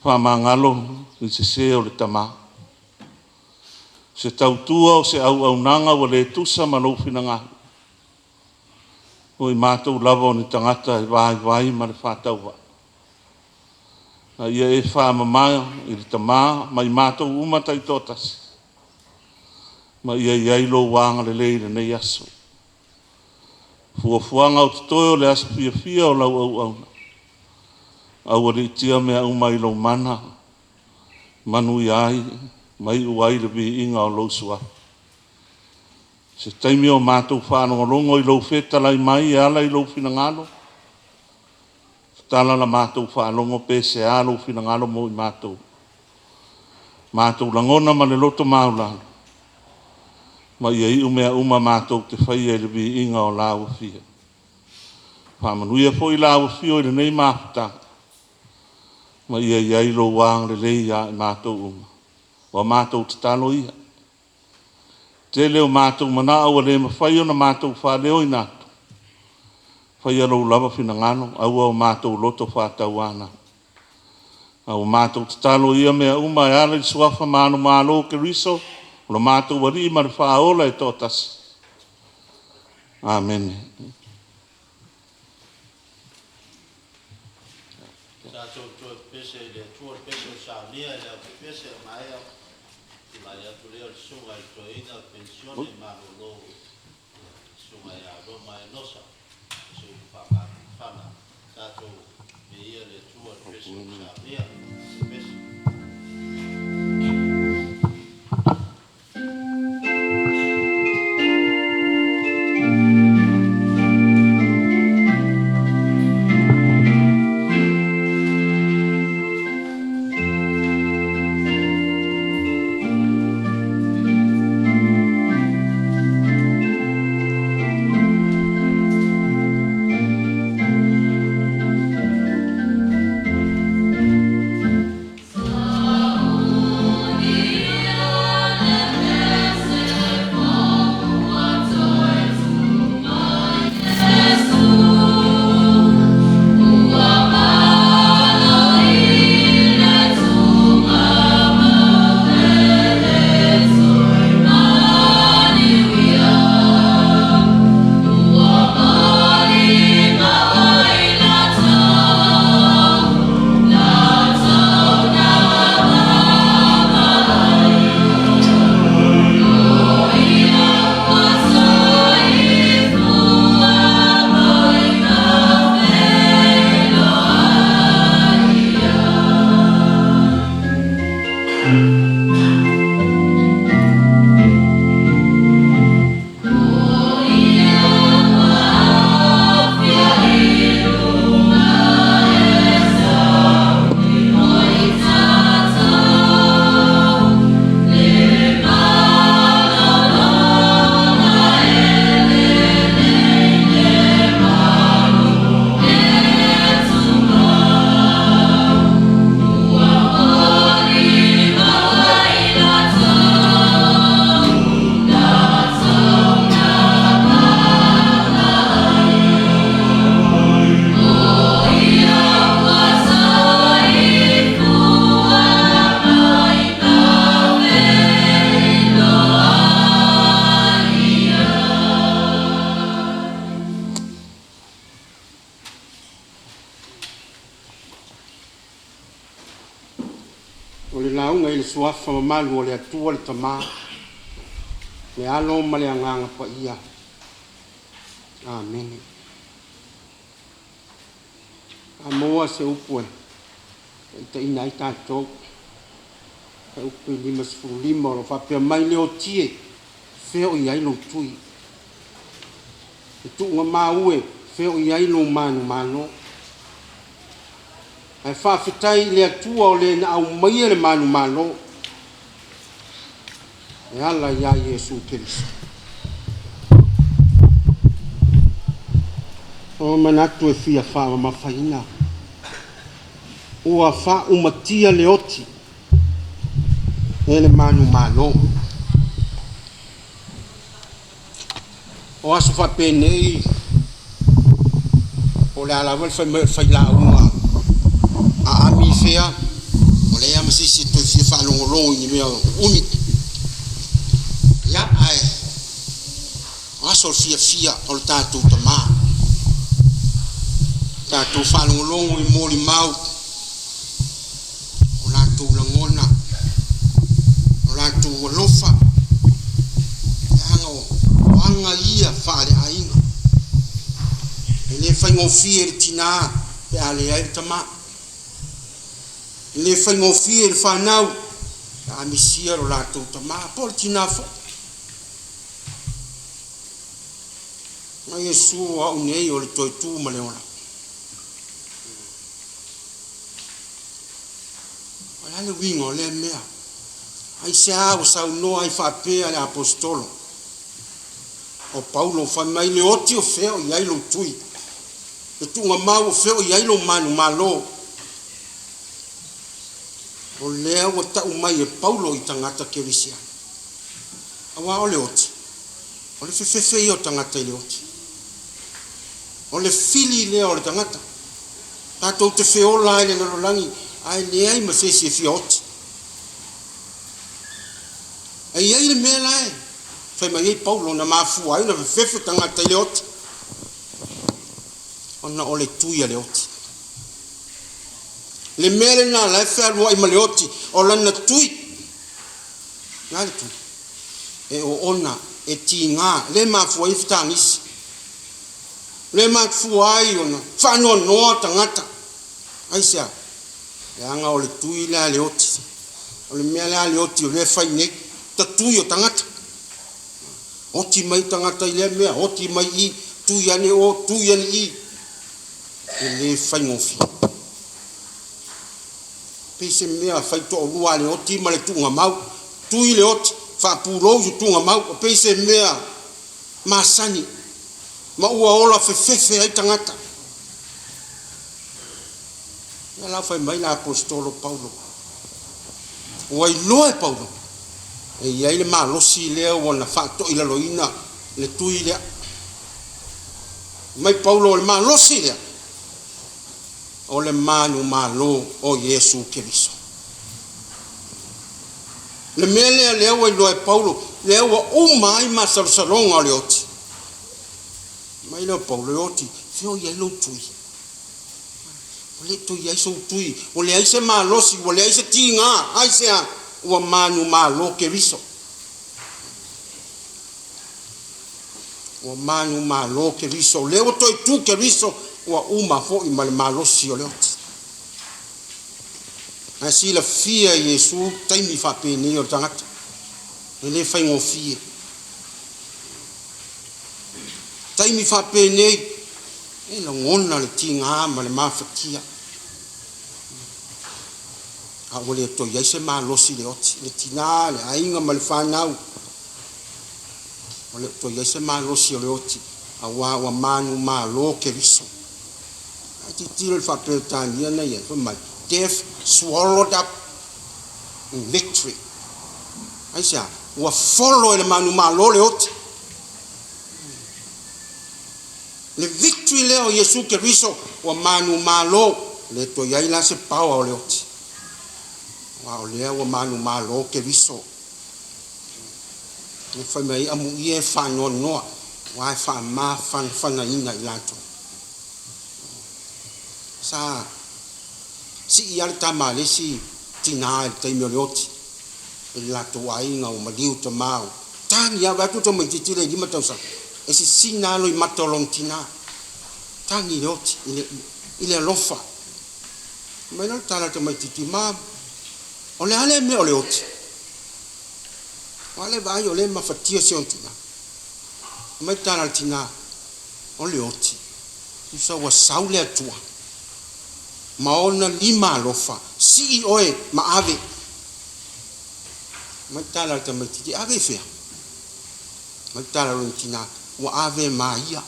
Faamagalo le sese o le tama, se tautua o se auaunaga ua le tusa ma lou finagalo, o i matou lava o ni tagata e vaivai ma le faatauvaa. A ia e faamama i le tama ma i matou uma taitoatasi, ma ia i ai lou agalelei i lenei aso. Fuafuaga o totoe o le aso fiafia o lau auauna, aualiitia mea uma i lou mana, manuia ai ma iu ai le viiga o lou suafa. Se taimi o matou faalogologo i lou fetalai mai e ala i lou finagalo, tatala la matou faalogo pe sea lou finagalo mo i matou. Matou lagona ma le loto maualalo, ma ia iu mea uma matou te faia i le viiga o lau Afio. Faamanuia foi lau Afio i lenei mafutaga, ma ia i ai lou agalelei ia i matou uma. O a matou tatalo ia. Tele o matou manao ua le mafai ona matou faaleoina atu, faia lou lava finagalo, aua o matou loto faatauana. A ua matou tatalo i ia mea uma e ala i le suafa manumalo o Keriso o lo matou Alii ma le Faaola e toatasi. Amene. Tatou toe pepese i le Atua le pese o saunia i le aufepese o maea. Tulai atu lea o le susuga i le toeaina penisione malolo, susuga ia Roma Enosa, o se upu faamagifana. Tatou viia le Atua i le pese o saunia. Pese. O le lauga i le suafa mamalu o le Atua le Tamā, le Alo ma le Agaga Paia. Amene. A maua se upu e taitaina ai tatou. E upu i 55 o lo faapea mai le otie, fea o i ai lou tui. E tuuga mau e fea o i ai lou manumalo. Ae faafetai i le Atua o le na aumaia le manumalo e ala ia Iesu Keriso. O manatu e fia faamamafaina. Ua faaumatia le oti e le manumalo. O aso faapenei, o le a lava le fai mai o le failauga a ami fea, o lea ma se isi e toe fia faalogologo i ni mea umi. Ia, ae o aso o le fiafia o le tatou tamā. Tatou faalogologo i molimau, o latou lagona, o latou alofa, leaga o aga ia faaleaiga. E le faigofie le tinā pe a leai le tamā. E le faigofie le fanau pe a misia lo latou tamā po o le tinā foi. Ma Iesu o au nei o le toe tu ma le ola. O le a le uiga o lea mea? Aisea ua saunoa ai faapea le aposetolo o Paulo fai mai le oti o fea o i ai lou tui, le tuugamau o fea o i ai lou manumalo. O lea ua tau mai e Paulo i tagata kerisiano. Auā o le oti, o le fefefe ia o tagata i le oti. O le fili lea o le tagata. Tatou te feola ai le lalolagi ae leai ma se isi e fia oti. E i ai le mea la e fai mai ai Paulo na mafua ai ona fefefe tagata i le oti, ona o le tui a le oti. Le mea lena la e fealuai ma le oti o lana tui. Le a le tui? E oona, e tiga, le mafua ai fetagisi. Le mafua ai ona faanoanoa tagata. Aisea? Leaga o le tui lea a le oti. O le mea lea a le oti o lea e fai nei, tatui o tagata. Oti mai tagata i lea mea, oti mai i, tui ane o, tui ane i. E le faigofie. Pei se mea fai toalua a le oti ma le tuugamau. Tui le oti, faapulou i se tuugamau. O pei se mea masani ma ua ola fefefe ai tagata. Ia la fai mai le aposetolo Paulo, ua iloa e Paulo e i ai le malosi lea ua na faatoilaloina le tui lea. Mai Paulo o le malosi lea o le manumalo o Iesu Keriso. Le mea lea lea ua iloa e Paulo, lea ua uma ai masalosaloga o le oti. Mai lea o Paulo e oti, fea o i ai lou tui? Ua le toe i ai sou tui, ua leai se malosi, ua leai se tiga, aisea? Ua manumalo Keriso. Ua manumalo Keriso, o lea ua toe tu Keriso, ua uma foi ma le malosi o le oti. Ae silafia e Iesu taimi faapenei o le tagata, e le faigofie. Taimi faapenei, e lagona le tiga ma le mafatia. A ua le toe i ai se malosi i le oti, le tina, le aiga ma le fanau. Ua le toe i ai se malosi o le oti, auā ua manumalo Keriso. Ae tilotilo i le faa-Peretania na i ai, fai mai, Death swallowed up in victory. Aisea? Ua folo e le manumalo le oti. Le victory lea o Iesu Keriso ua manumalo, le toe i ai la se power o le oti. Aua o lea ua manumalo Keriso. E fai mai ai amuia e faanoanoa, aua e faamafanafanaina i latou. Sa sii lava le tama a le isi tina i le taimi o le oti i le latou aiga ua maliu tama o tagi lava, vaai atu le tamaitiiti lea i 5 tausaga e sisina lava loimata o lona tina, tagi i le oti i le alofa. Fai mai la le tala a le tamaitiiti, Mom, o le a lea mea o le oti? Aua le vaai o lea e mafatia si ona tina. Fai mai le tala a le tina, O le oti, tusa ua sau le Atua ma ona lima alofa, sii oe ma ave. Fai mai le tala a le tamaitiiti, E ave i fea? Fai mai le tala a lona tina, Ua ave ma ia.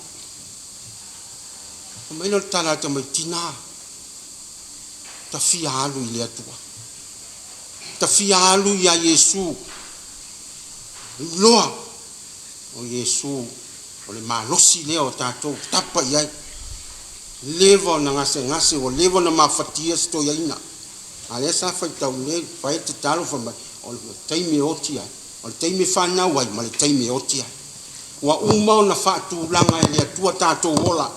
Fai mai lea o le tala a le tamaitiiti, Tina, ta fia alu i le Atua. Ta fia alu iā Iesu. Iloa o Iesu o le malosi lea o tatou tapa i ai. Leva ona gasegase, ua leva ona mafatia se toeaina. A lea sa faitau nei, fai le tatalo fai mai, o le taimi e oti ai, o le taimi e fanau ai ma le taimi e oti ai. Ua uma ona faatulaga e le Atua tatou ola.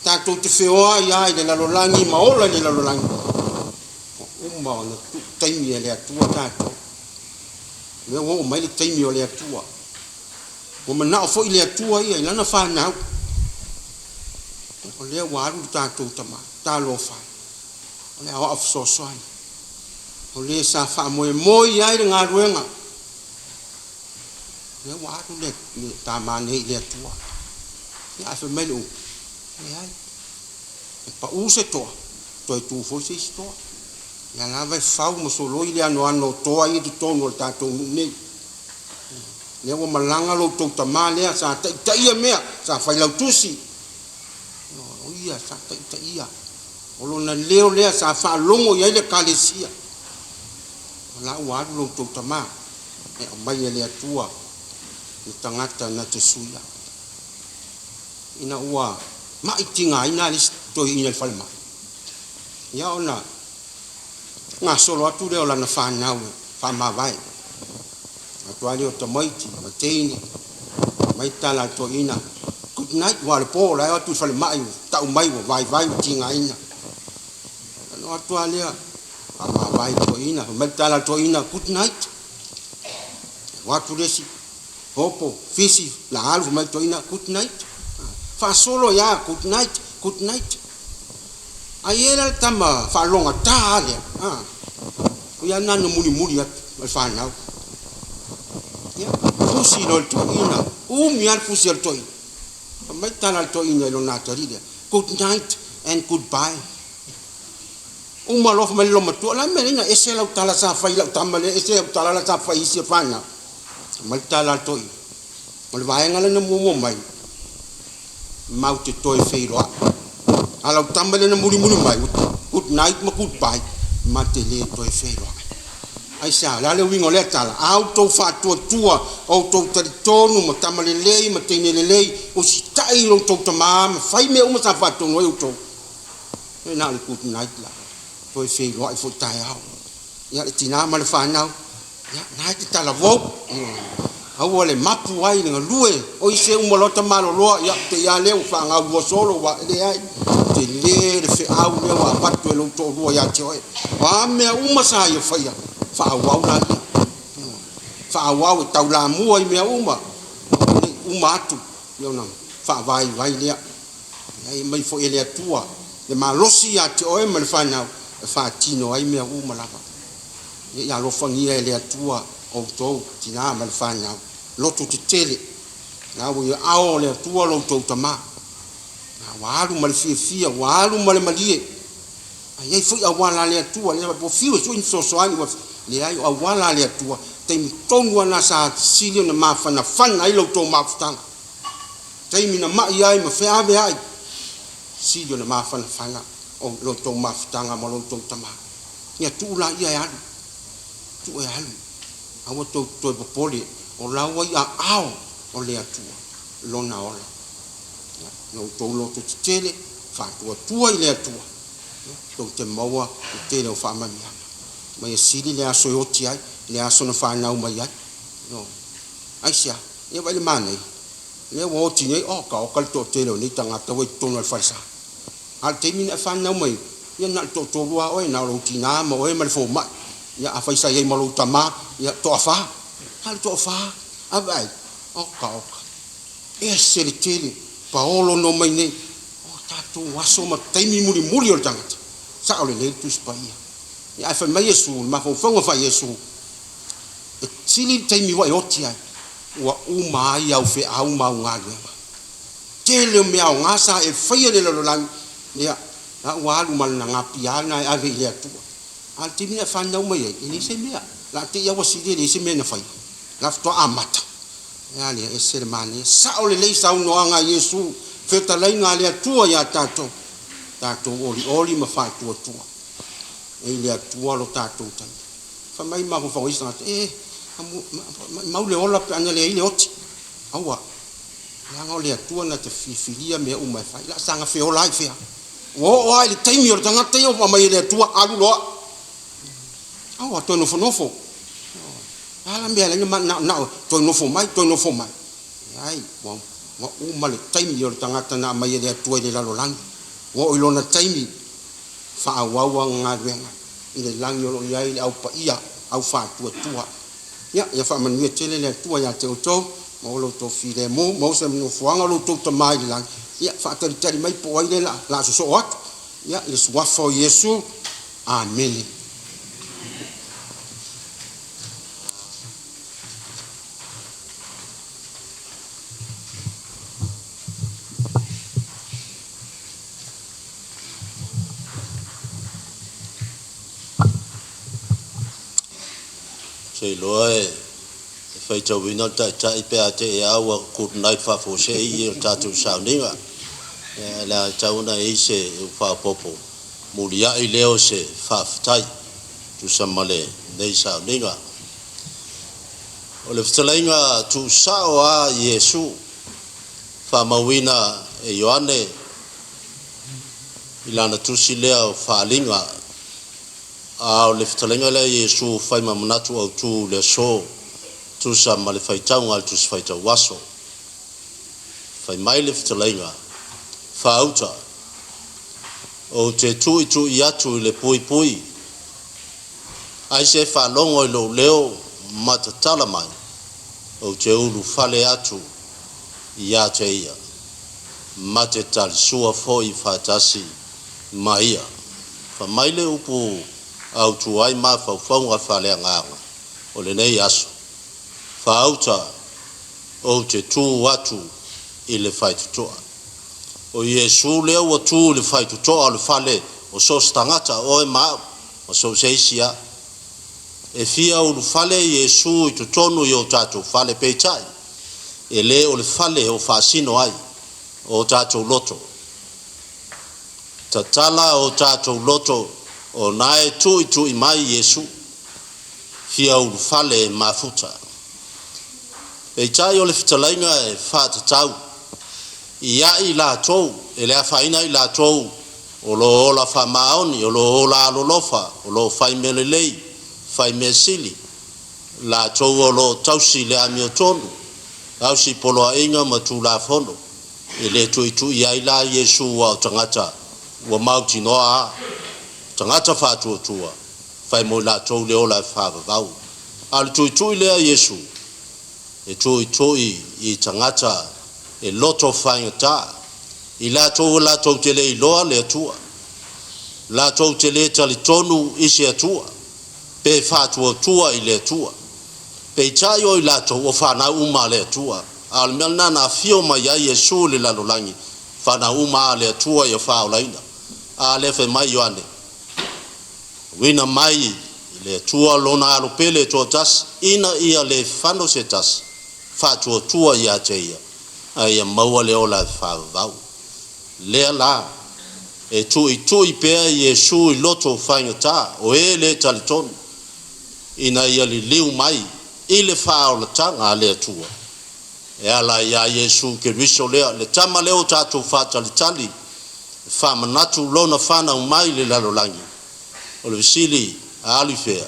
Tatou te feoai lava i le lalolagi ma ola i le lalolagi. Ua uma ona tuu taimi e le Atua tatou. O lea ua oo mai le taimi o le Atua. Ua manao foi le Atua ia i lana fanau. O lea ua alu le tatou tama, talofa e, o le aoao fesoasoani. O le sa faamoemoe i ai le galuega. O lea ua alu le tama nei i le Atua. Ia ae fai mai le upu, leai, e pau se toa, toe tu foi se isi toa. Ia lava e fau ma soloi le anoano o toa ia i totonu o le tatou nuu nei. Lea ua malaga lo outou tama lea sa taitaia mea, sa fai lautusi. O ia sa taitaia. O lona leo lea sa faalogo i ai le Ekalesia. O la ua alu lo outou tama e aumai e le Atua le tagata na te suia. Ina ua mai tigaina le isi toeaina i le falemai, ia ona gasolo atu lea o lana fanau e faamavae. Atu lava lea o tamaiti ma teine, mai tala a le toeaina, Good night, ua le po, o la e o atu i le falemai, ua tau mai ua vaivai, ua tigaina. Ona oo atu lava lea faamavae i le toeaina, fai mai le tala a le toeaina, good night. O atu le isi hopo, fisi, la alu fai mai le toeaina, good night. Faasolo ai lava, good night, good night. Ai e la le tama faalogata lava lea, a, o ia lena na mulimuli atu ma le fanau. Ia, fusi loa i le toeaina, umi lava le fusi a le toeaina. Fai mai le tala a le toeaina i lona atalii lea, good night and goodbye. Uma loa fai mai le loomatua, o le a le mea e ala ai ona ese lau tala sa fai i lau tama lea, ese au tala la sa fai i isi fanau. Fai mai le tala a le toeaina, o le vaega lea na muamua mai, matou te toe feiloai. A o lau tama lea na mulimuli mai, good night ma goodbye, ma te le toe feiloai. Aisea? O le a le uiga o lea tala? A outou faatuatua, outou talitonu ma tama lelei ma teine lelei, usitai i lo outou tamā ma fai mea uma sa faatonu ai outou. E na o le good night la, toe feiloai foi taeao. Ia le tinā ma le fanau, ia na e te talavou. Aua le mapu ai le galue, oi se uma loa tamaloloa, ia te i a lea ua faagaulua solo ua leai. Tele le feau lea ua avatu e lou toalua ia te oe. O a mea uma sa ia faia, faaauau laia. Faaauau e taulamua i mea uma, nei uma atu ia ona faavaivai lea. E aumai foi e le Atua le malosi ia te oe ma le fanau e faatino ai mea uma lava. Ia alofagia e le Atua outou, tinā ma le fanau, loto tetele, la ua i aao o le Atua lo outou tamā. Ua alu ma le fiafia, ua alu ma le malie. A i ai foi auala a le Atua, lea ua fiu e sui ni fesoasoani, ua leai o auala a le Atua, taimi tonu lava lena sa sili ona mafanafana ai lo outou mafutaga. Taimi na mai ai ma feaveai, sili ona mafanafana o lo outou mafutaga ma lo outou tamā. Ia tuu laia e alu, tuu e alu, aua tou te toe popole, o la ua i aao o le Atua lona ola. Ia, lo outou loto tetele, faatuatua i le Atua, ia, tou te maua le tele o faamanuiaga. Ma ia sili le aso e oti ai, le aso na fanau mai ai. Ioe. Aisea? Ia vaai le manaia. Lea ua oti nei, oh, oka le toatele o nei tagata ua i totonu o le falesa. A o le taimi na e fanau mai ai, ia na o le toatolu lava oe, na o lou tinā ma oe ma le fomai. Ia afai sa i ai ma lou tamā, ia toafa. A o le toafa, a vaai, oka oka. Ese le tele, paolo no mai nei. O tatou aso ma taimi mulimuli o le tagata. Sao lelei le Tusi Paia. Ia ae fai mai Iesu, le mafaufauga fai Iesu, e sili le taimi ua e oti ai, ua uma ai au feau ma au galuega. Tele o mea aoga sa e faia i le lalolagi, ia, la ua alu ma lana gapi lena e ave i le Atua. A o le taimi na e fanau mai ai, e leai se mea. La te i a ua sili e leai se mea na faia. La faatoa amata. E a lea, ese le manaia. Sao lelei saunoaga a Iesu, fetalaiga a le Atua iā tatou, tatou olioli ma faatuatua. E i le Atua lo tatou taimi. Fai mai mafaufau ai isi tagata, e, maumau le ola pe ana leai le oti. Aua, leaga o le Atua na te filifilia mea uma e fai. La saga feola ai fea. Ua oo lava i le taimi o le tagata ia ua aumai e le Atua, alu loa. Aua, toe nofonofo. A la mea e ala ai ona manaonao toe nofo mai, toe nofo mai. Leai, ua, ua uma le taimi o le tagata na aumai e le Atua i le lalolagi. Ua oo i lona taimi, faaauau ana galuega i le lagi o lo o i ai le Au Paia, Au Faatuatua. Ia, ia faamanuia tele le Atua ia te outou, maua lo outou filemu, maua se nofoaga o lo outou Tama i le lagi. Ia, faatalitali mai po o ai lea o le a sosoo atu. Ia, i le suafa o Iesu. Amene. Se iloa e faitauina le taitai pe a te ea ua good night faafuasei i le tatou sauniga. O le a tatau ona i ai se faaopoopo muliai lea o se faafetai tusa ma lenei sauniga. O le fetalaiga tuusao a Iesu faamauina e Ioane i lana tusi lea o Faaaliga, a o le fetalaiga lea a Iesu fai ma manatu autu i le aso tusa ma le faitauga a le Tusi Faitau Aso. Fai mai le fetalaiga, Faauta! Ou te tu'itu'i atu i le puipui, ai se faalogo i lou leo ma tatala mai, ou te ulufale atu iā te ia, ma te talisua foi faatasi ma ia. Fai mai le upu autu ai mafaufauga faaleagaga o lenei aso, Faauta ou te tu atu i le faitotoa. O Iesu lea ua tu i le faitotoa o le fale o so o se tagata, o oe ma au, ma so o se isi lava. E fia ulufale Iesu i totonu i o tatou fale, peitai, e le o le fale o faasino ai o tatou loto. Tatala o tatou loto o na e tu'itu'i mai Iesu, fia ulufale e mafuta. Peitai o le fetalaiga e faatatau ia i latou, e le afaina i latou o lo o ola faamaoni, o lo o ola alolofa, o lo o fai mea lelei, fai mea sili, latou o lo o tausi le amiotonu, tausi poloaiga ma tulafono, e le tuitui ai la Iesu aua o tagata ua mautinoa a tagata faatuatua, fai mo i latou le ola e faavavau. A o le tuitui lea Iesu, e tuitui i tagata e loto faigata, i latou o latou te le iloa le Atua, latou te le talitonu i se Atua, pe faatuatua i le Atua. Peitai o i latou o fanau uma a le Atua. A o le mea lena na afio mai ai Iesu i le lalolagi, fanau uma a le Atua ia faaolaina. A lea fai mai Ioane, uina mai i le Atua lona alo pele e toatasi, ina ia le fano se tasi, faatuatua ia te ia, a ia maua le ola e faavavau. Lea la, e tu'itu'i pea Iesu i loto faigata o e le talitonu, ina ia liliu mai i le faaolataga a le Atua, e ala iā Iesu Keriso lea, le tama lea o tatou faatalitali, e faamanatu lona fanau mai i le lalolagi. O le fesili, a alu i fea?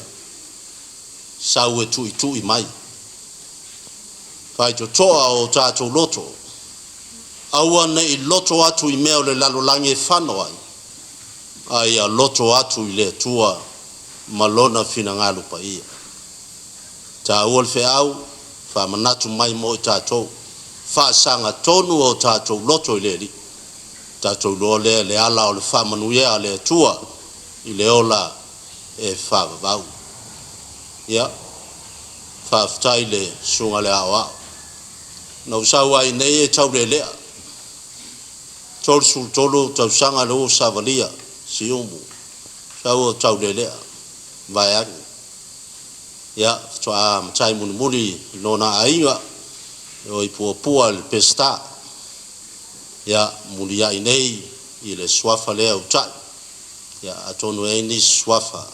Sau e tu'itu'i mai. Faitotoa o tatou loto, aua ne i loto atu i mea o le lalolagi e fano ai, a ia loto atu i le Atua ma lona finagalo paia. Taua le feau, faamanatu mai mo i tatou, faasagatonu o tatou loto i le Alii, tatou iloa lea le ala o le faamanuia a le Atua i le ola e faavavau. Ia, faafetai i le susuga i le Aoao. Na ou sau ai nei e taulelea, 33 tausaga lea ua savalia Siumu, sau o taulelea, vaeane. Ia, faatoa matai mulimuli i lona aiga, e o i Puapua i le Peseta. Ia, muliai nei i le suafa lea o Tai. Ia, atonu e i ai nisi suafa.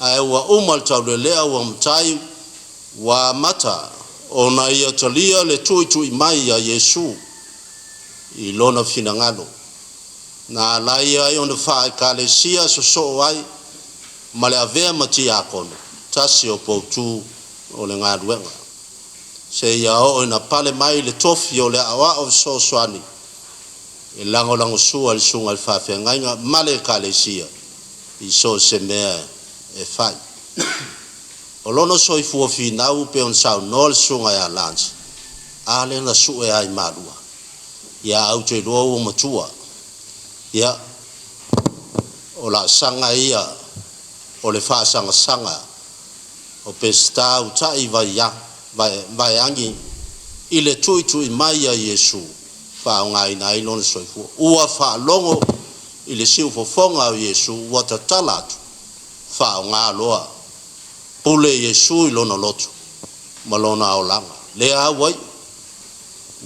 Ae ua uma le taulelea ua matai, ua amata ona ia talia le tu'itu'i mai a Iesu i lona finagalo, na alai ai ona faa-Ekalesia sosoo ai ma le avea ma tiakono, tasi o poutu o le galuega, seia oo ina pale mai le tofi o le aoao fesoasoani e lagolagosua i le susuga i le faafeagaiga ma le Ekalesia i so o se mea e fai. O lona soifua finau pei ona saunoa le susuga ia Lance, a lea na sue ai Malua. Ia ae ou te iloa ua matua. Ia, o laasaga ia o le faasagasaga o Peseta utai vaeagi i le tu'itu'i mai a Iesu faaaogaina ai lona soifua. Ua faalogo i le siufofoga o Iesu ua tatala atu, faaaoga loa, pule Iesu i lona loto ma lona olaga. Lea ua iu,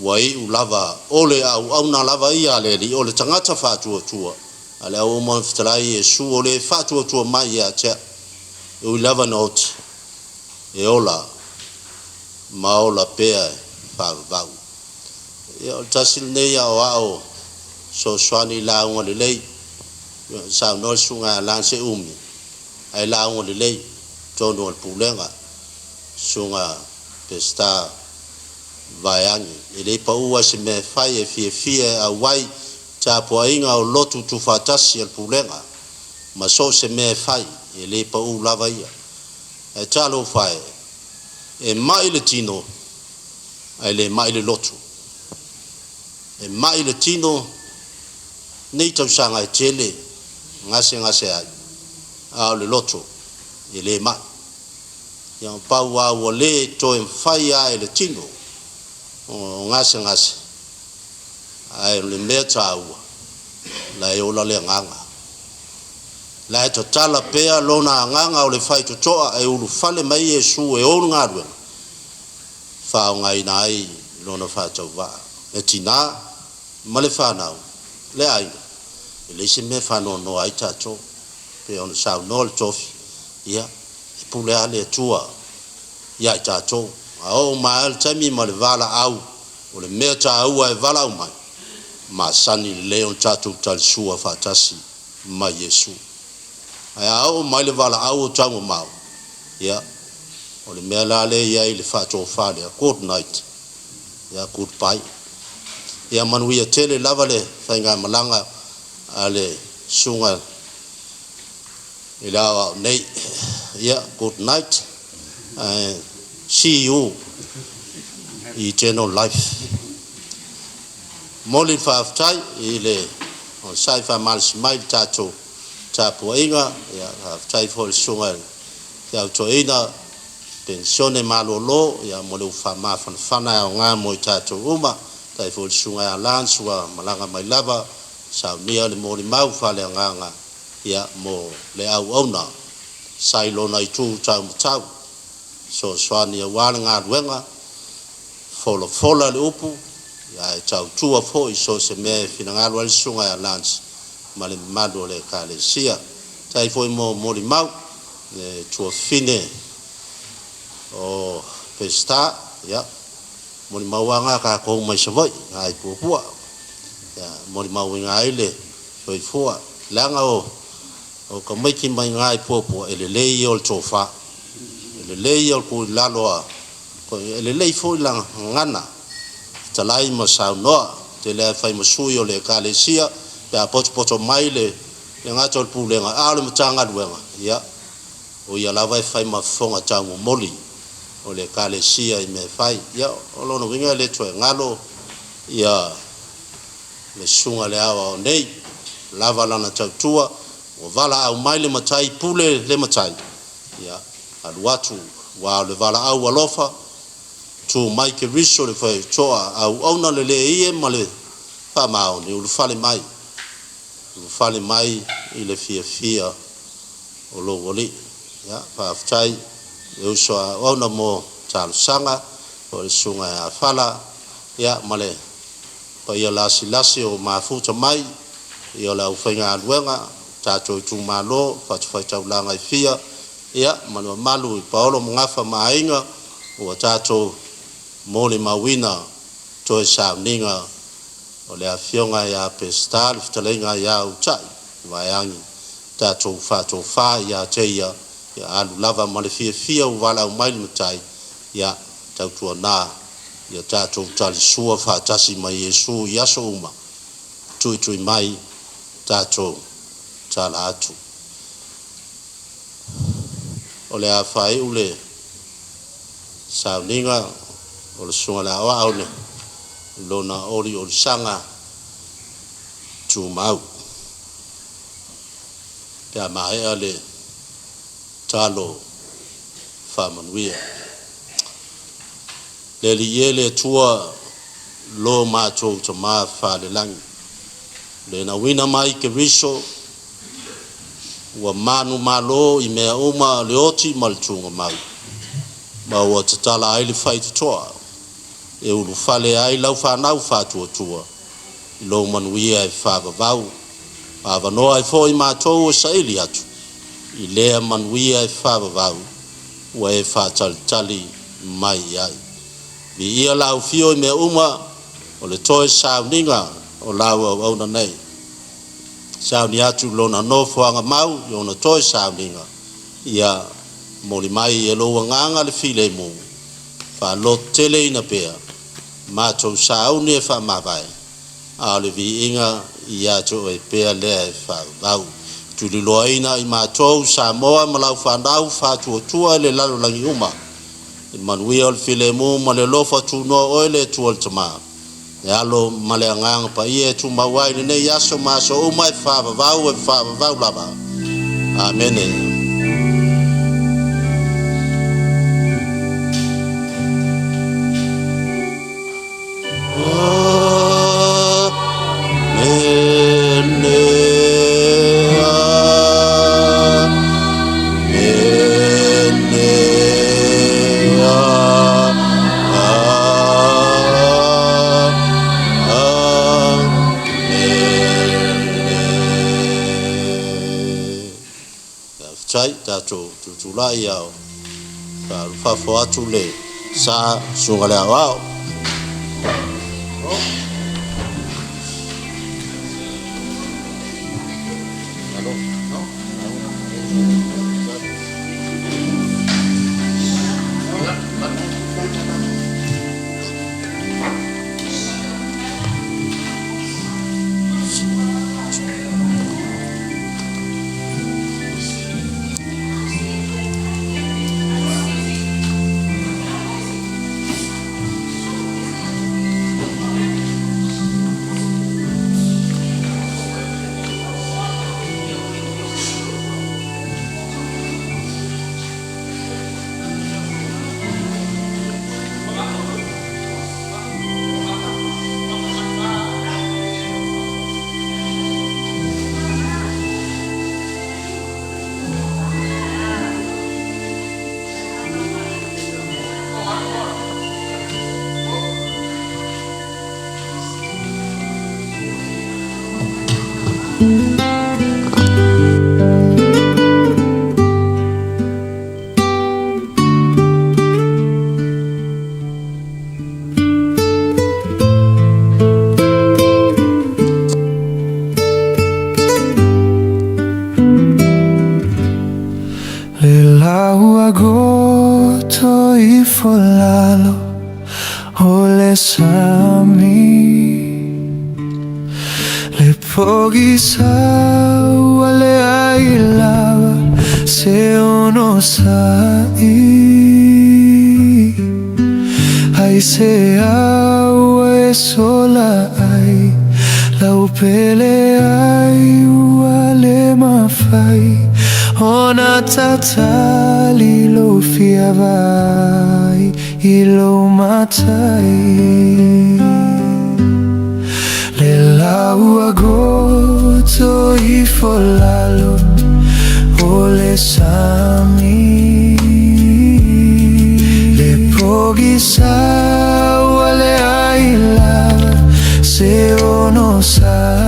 ua iu lava o le auauna lava ia a le Alii, o le tagata faatuatua, a lea ua uma ona fetalai Iesu o le faatuatua mai ia te au, e ui lava ina oti, e ola ma ola pea e faavavau. Ia, o le tasi lenei aoao fesoasoani i lauga lelei, saunoa le susuga ia Lance e umi, ae lauga lelei, totonu o le pulega, susuga Peseta vaeagi. E le pau lava i se mea e fai, e fiafia e auai Tapuaiga o lotu tuufaatasi a le Pulega ma so o se mea e fai, e le paū lava ia. Ae talofa e, e mai le tino ae le mai le lotu. E mai le tino nei tausaga e tele gasegase ai, a o le loto e le mai. Ia pau lava ua le toe mafai lava e le tino o gasegase, ae o le mea taua, la e ola le agaga. La e tatala pea lona agaga o le faitotoa e ulufale mai Iesu e ou le galuega, faaaogaina ai lona faatauvaa. Le tinā ma le fanau, le aiga, e leai se mea e faanoanoa ai tatou. Pei ona saunoa le tofi, ia, e pule lava le Atua ia i tatou. A oo mai lava le taimi ma le valaau, o le mea taua e valaau mai, masani lelei ona tatou talisua faatasi ma Iesu. Ae a oo mai le valaau o taumamao, ia, o le mea la lea e i ai le faatofa lea, good night, ia, goodbye. Ia manuia tele lava le faigamalaga a le susuga i le aoao nei. Ia, good night, and see you eternal life. Momoli le faafetai i le onosai faamalosi mai i le tatou tapuaiga. Ia, faafetai foi i le susuga i le Feautoeina, penisione malolo, ia, mo le ua faamafanafana e aoga mo i tatou uma. Faafetai foi i le susuga ia Lance ua malaga mai lava, saunia le molimau faaleagaga, ia, mo le auauna sa i lona itu taumatau, fesoasoani aua le galuega, folafola le upu, ae tautua foi i so o se mea e finagalo ai le susuga ia Lance ma le mamalu o le Ekalesia. Faafetai foi mo molimau, le tuafafine o Peseta, ia, molimau lava na a tatou mai Savaii, nai puapua, ia, molimauina ai le soifua. Leaga o tamaiti mai ina i Puapua, e lelei ia o le tofa, e lelei ia o le tuu i lalo a, e lelei foi la gagana, fetalai ma saunoa, tele lava e fai ma sui o le Ekalesia, pe a potopoto mai le gata o le Pulega, a o le Matagaluega, ia, o ia lava e fai ma fofoga taumomoli o le Ekalesia i mea e fai. Ia, o lona uiga e le toe galo ia le susuga i le aoao nei, lava lana tautua, ua valaau mai le matai pule le matai, ia, alu atu, ua o le valaau alofa, tu mai Keriso le faitotoa, auauna lelei e ma le faamaoni, ulufale mai i le fiafia o lou alii. Ia, faafetai le uso a auauna mo talosaga, o le susuga ia Fala, ia, ma le paia lasilasi o mafuta mai, ia o le aufaigaluega, tatou itumalo, fatafaitaulaga e fia, ia, ma le mamalu i Paolo ma Gafa ma Aiga, ua tatou molimauina toe sauniga o le afioga ia Peseta, le fetalaiga ia Utai, Vaeagi, tatou faatofa ia te ia, ia alu lava ma le fiafia ua valaau mai le matai, ia tautuana, ia tatou talisua faatasi ma Iesu i aso uma, tuitui mai tatou tala atu. O le a faaiu le sauniga o le susuga i le aoao le lona oliolisaga tumau. Pe a maea le talo faamanuia. Le Alii e le Atua lo matou tamā falelagi, le nauina mai Keriso, ua manu malo i mea uma le oti ma le tugamau, ma ua tatala ai le faitotoa, e ulufale ai lau fanau faatuatua, i lou manuia e faavavau, avanoa ai foi matou e saili atu, i lea manuia e faavavau, ua e faatalitali mai i ai. Viia lau fio i mea uma, o le toe sauniga o lau auauna nei. Sauni atu lona nofoaga mau i ona toe sauniga, ia moli mai e lou agaga le filemu, faalototeleina pea, matou sauni e faamavae, a o le viiga ia te oe pea lea e faavavau. Tuliloaina i matou Samoa ma lau fanau faatuatua i le lalolagi uma. I le manuia o le filemu ma le alofa tunoa o oe le Atua le Tama. Le Alo ma le Agaga Paia e tumau ai lenei aso ma aso uma e faavavau e faavavau lava. Amene. Faafetai tatou tutulai ao faalufafo atu le sa susuga le aoao. Le lau agoto ifo lalo o le sami, le pogisa ua le ai lava se ono sai. Ai se au e sola ai, lau pele ai ua le mafai. Ona tatali lo fia vai i lo matai. Le lau agoto ifo lalo o le sami, le pogisa ua le ai lava se ono sai.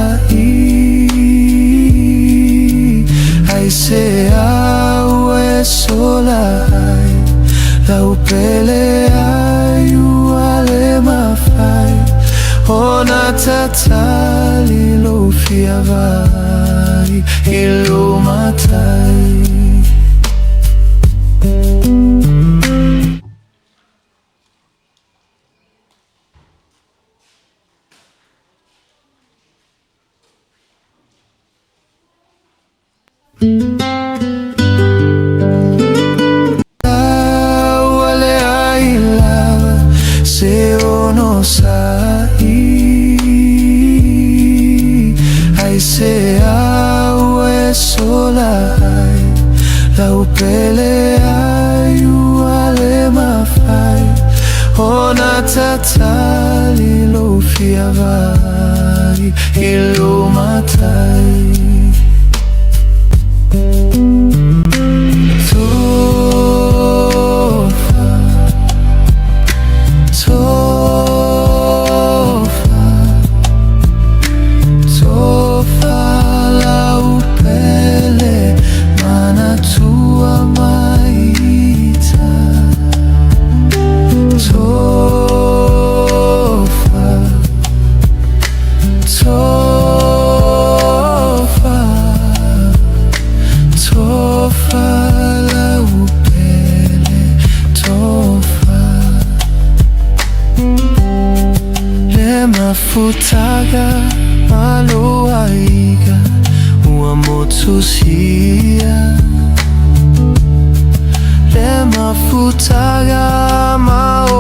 Ai se au e sola ai, lau pele ai ua le mafai. Ona tatali lo fia vai i lo matai. Ua le ai lava se ono sai. Ai se au e sola ai, lau pele ai ua le mafai. Ona tatali lo fia vai i lo matai. Tofa, tofa, tofa lau pele manatua maita. Tofa, tofa, tofa lau pele, tofa. Le mafutaga Aloaika ua motusia Le mafutaga ma o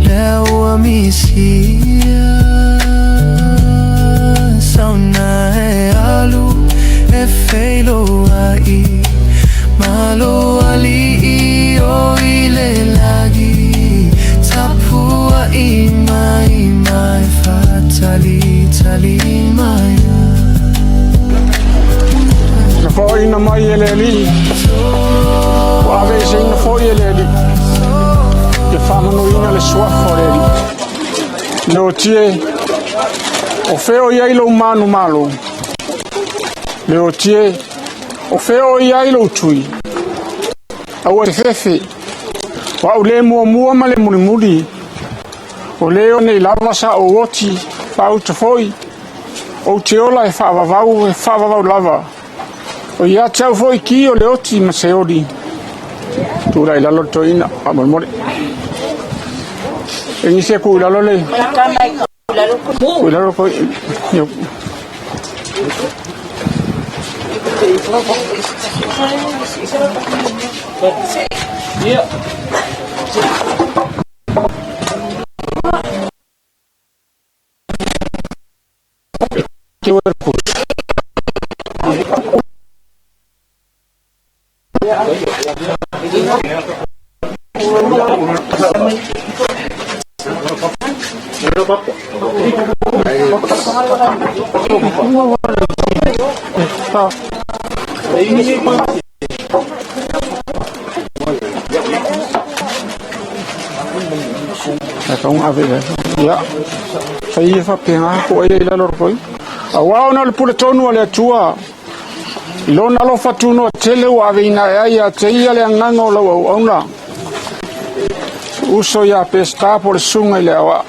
le ua misia Sauna e alu e feiloai Malo ali'i o i le lagi Tapua'i mai mai faatalitali mai. Na foʻiina mai e le Alii, ua aveeseina foi e le Alii, ia faamanuiina le Suafa o le Alii. Leotie, o fea o i ai lou manumalo? Leotie, o fea o i ai lou tui? Aua e te fefe, o au le muamua ma le mulimuli, o le o nei lava sa ou oti, faauta foi, ou te ola e faavavau, e faavavau lava. O ia te au foi ki o le oti ma seoli. Tulai lalo le toeaina, faamolemole. E nisi e ku i lalo le... Ku i lalo ko... Ia. Tatou ave i ai. Ia. Fai ia faapena po ai i lalo o le koi. Aua ona o le pule tonu a le Atua i lona alofa tunoa tele ua aveina ae ai ia te ia le agaga o lau auauna. Uso ia Peseta po o le susuga i le aoao.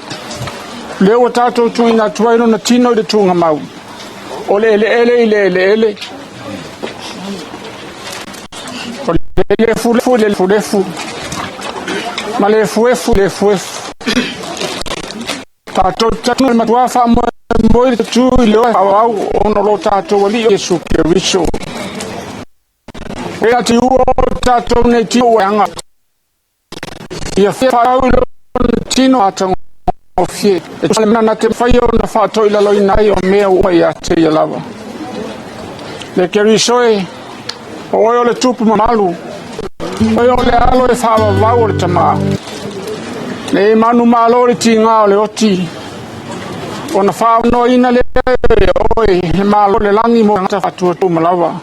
Lea ua tatou tuuina atu ai lona tino i le tuugamau. O le eleele i le eleele. O le lefulefu i le lefulefu. Ma le efuefu i le efuefu. Tatou te matua faamoemoe i le tu i le oe au ona o lo tatou Alii Iesu Keriso. E ati ua o tatou nei tino ua anga. Ia whaau i lona tino atagofie. E tusa le mana te whai o na whaatoi lalo ina ai o mea ua ia te ia lava. Le Keriso e, o oe o le tupu mamalu, oe o le alo e whaavavau o le tamaa. Le manu malo le tiga o le oti, ona whaanoina le oe he malo le langi mo ngata whatua tu malawa.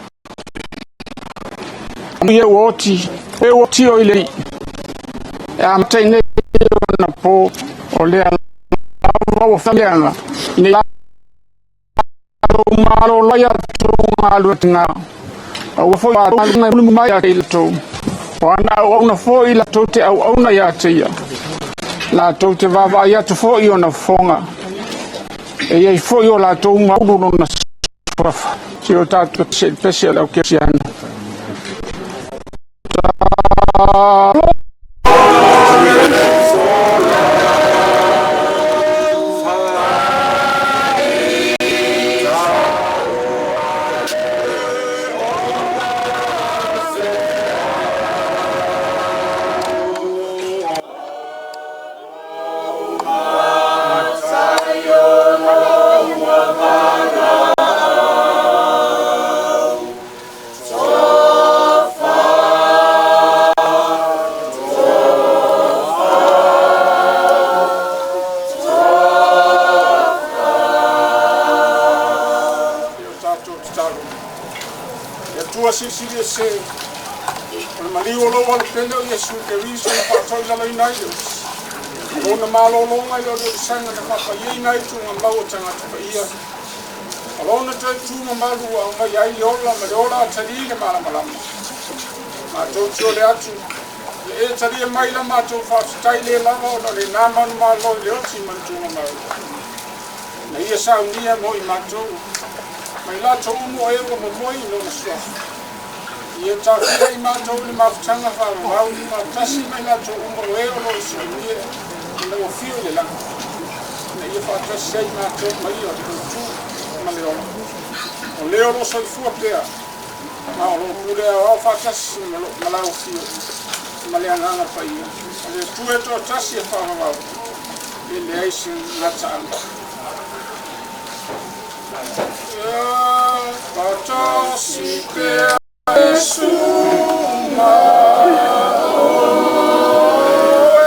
Ia ua oti, e ua oti o i le e a mata nei ona po o lea lava ua whameanga. Nei la malo lai atu ngā lua tinga. A ua foi a ngai mulu mai a te tou. O ana au auna foi la tou te au auna ia te ia. La tou te vava ai atu foi o na fonga. E iai foi o la tou maulu lona suafa. Si o tātou se pese o lau ke siana. Atua silisili e se, o le maliu o lou alopele o Iesu Keriso na faatoilaloina ai le usi. Lona malōlōga i le oliolisaga na faafaiaina ai tuugamau o tagata paia. O lona toe tu mamalu ua aumai ai le ola ma le ola atalī le malamalama. Matou te ole atu, ia e talia mai la matou faafetai lē lava ona o lenā manumalo i le oti ma le tuugamau. Na ia saunia mo i matou, mai latou uma o e ua momoe i lona suafa. Ia taofia i matou i le mafutaga faavavau, faatasi mai latou uma o e o loo saunia ina ua fio i le lagi. Na ia faatasi ai matou ma ia le tautu ma le ola. O lea o lo o soifua pea, ma o lo o pule aoao faatasi ma lau Afioga ma le Agaga Paia, o le Atua e toatasi e faavavau, e leai se gataaga. Ia faatasi pea Iesu ma oe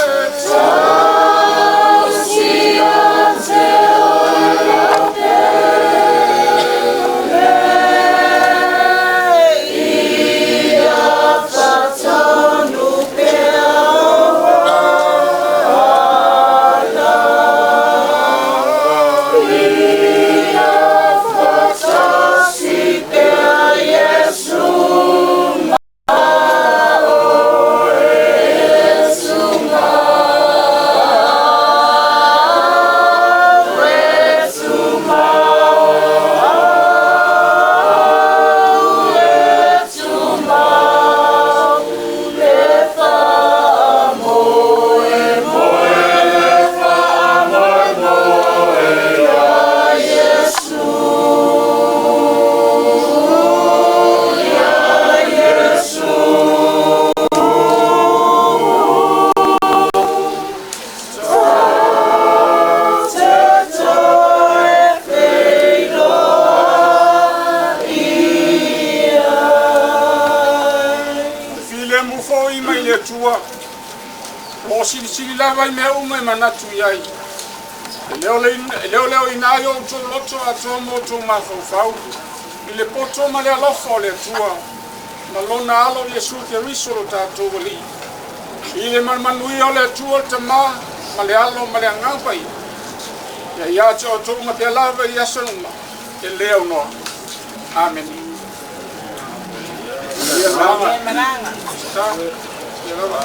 tausi ia te oe lau pele, ia faatonu pea ou ala. Ia faatasi pea Iesu ma oe, Iesu ma Iesu ma Iesu ma le faamoemoe, le faamoemoe ia Iesu, ia Iesu. Ta te toe feiloai ai. Filemu foi mai le Atua, o lo o silisili lava i mea uma e manatu i ai. E le o leoina ai o outou loto atoa ma outou mafaufau i le poto ma le alofa o le Atua ma lona Alo Iesu Keriso lo tatou Alii. I le manumanuia o le Atua le Tama ma le Alo ma le Agaga Paia, ia ia te outou uma pea lava i aso uma e le aunoa. Amene. Ia lava. Ia lava.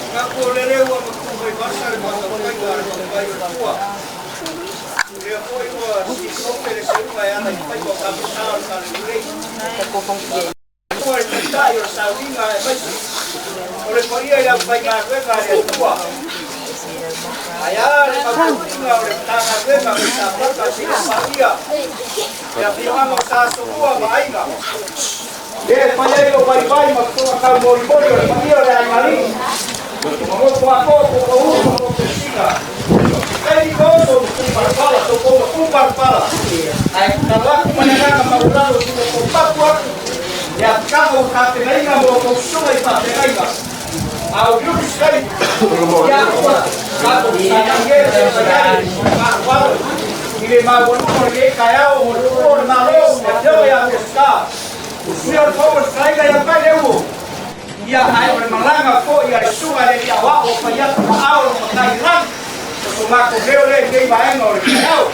Nga ko lele ua matu mai vasa le mataupai wa le mataupai o le tua. Lea foi ua sisope le seuga e ala i faiva o kapisa o le talalelei. Ua le taitai o le sauiga e maisi. O le paia i le aufaigaluega a le Atua. Ae a le faatauiga o le Matagaluega o le Sapaka seia paia le afioaga o Sa Asomua ma Aiga. Le e fai ai lou vaivai ma totoga taumolimoli o le paia o le aiga alii. O magoto ako'o po o ulu ma mo pesiga. Kai ko so ku palapala, so ko ku palapala. Ai tatalo atu ma le agaga maualalo i ko papu atu. Ia kanga o tapenaina mo kou susuga i faafeagaiga. A o liuli sai. Ia ua tatou fesagai e le faiai faaaloalo i le maualuga o lenei taeao mo le Tuua o le Malo, le Afioga ia Minisita. Usuia o le Fofoga Fetalaiga ia mai le ua. Ia ae o le malaga foi a le susuga i le alii aoao o fai atu ma ao lo matai i lagi. O so matou leo lea i lenei vaega o le taeao.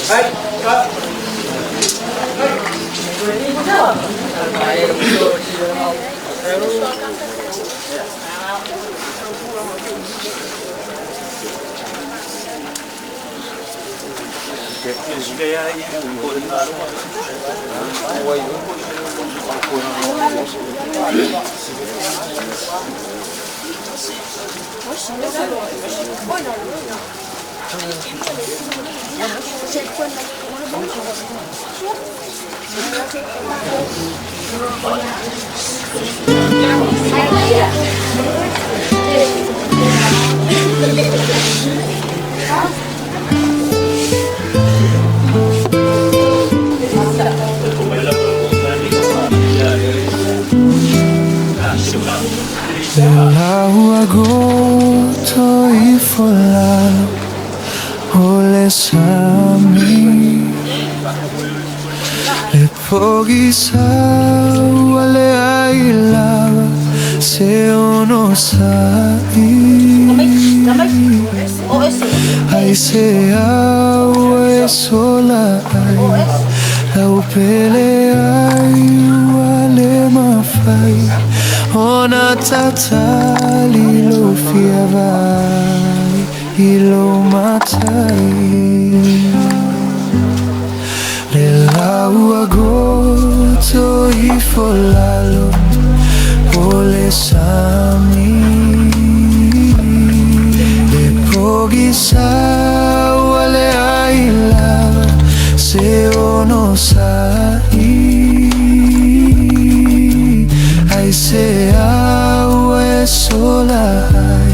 Hai, ka. Le laua goto ifo lalo o le sami. Le pogisa ua le ai lava se ono sa'i. Ai se au e sola ai lau pele ai ua le mafai ona tatali lo fia vai i lo matai. Le laua goto ifo lalo o le sami. E pogisa ua leai lava se ono sa'i. Ai se au e sola ai,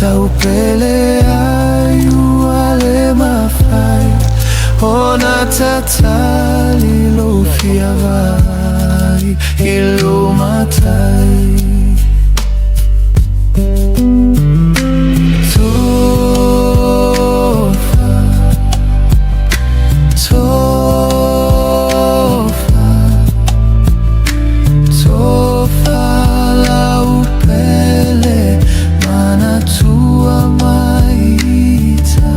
lau pele ai ua le mafai ona tatali lou fia vaai i lou matai. Tofa, tofa, tofa lau pele manatua mai ita.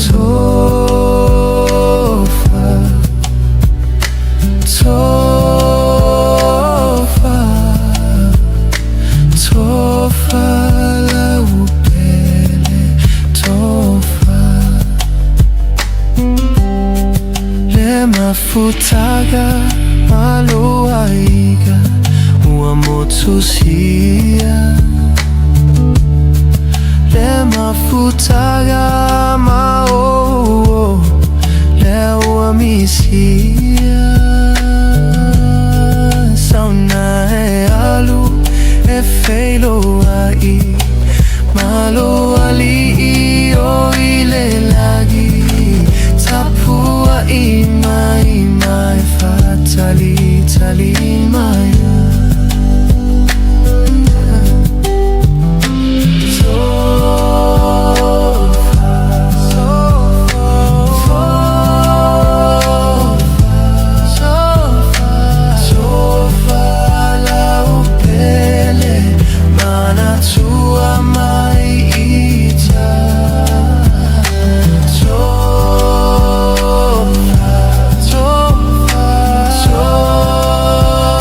Tofa, tofa, tofa lau pele, tofa. Le mafutaga ma lou aiga ua motusia. Le mafutaga ma ou lea ua misia. Sauna e alu e feiloai ma lou alii o i le lagi. Tapuai mai ma e faatalitali mai. Tofa, tofa, tofa lau pele manatua mai ita. Tofa, tofa,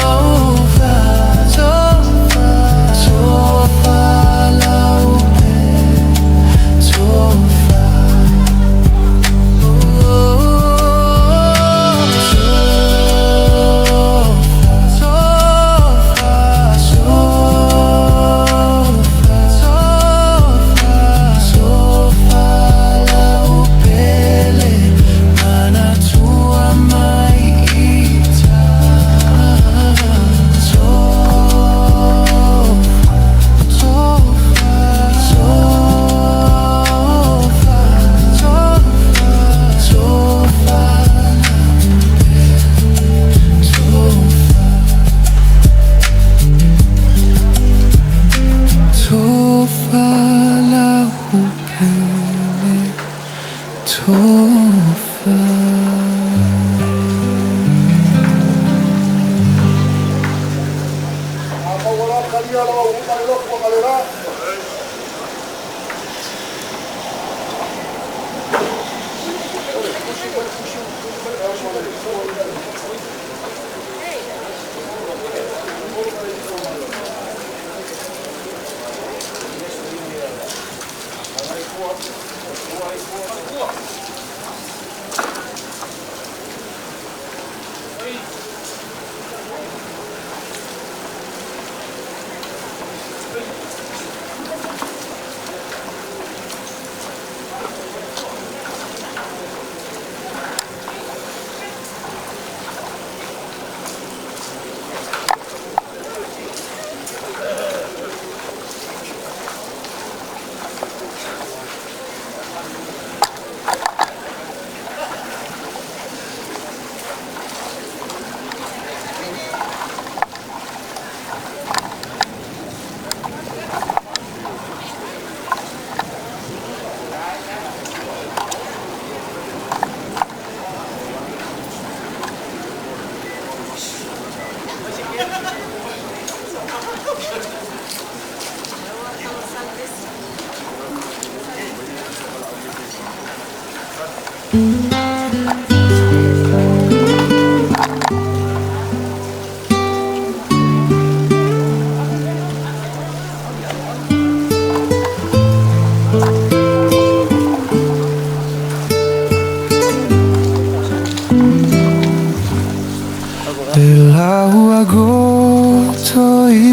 tofa, tofa, tofa lau pele, tofa. Tofa lau pele manatua mai ita. Tofa, tofa, tofa, tofa, tofa. Tofa lau pele, tofa.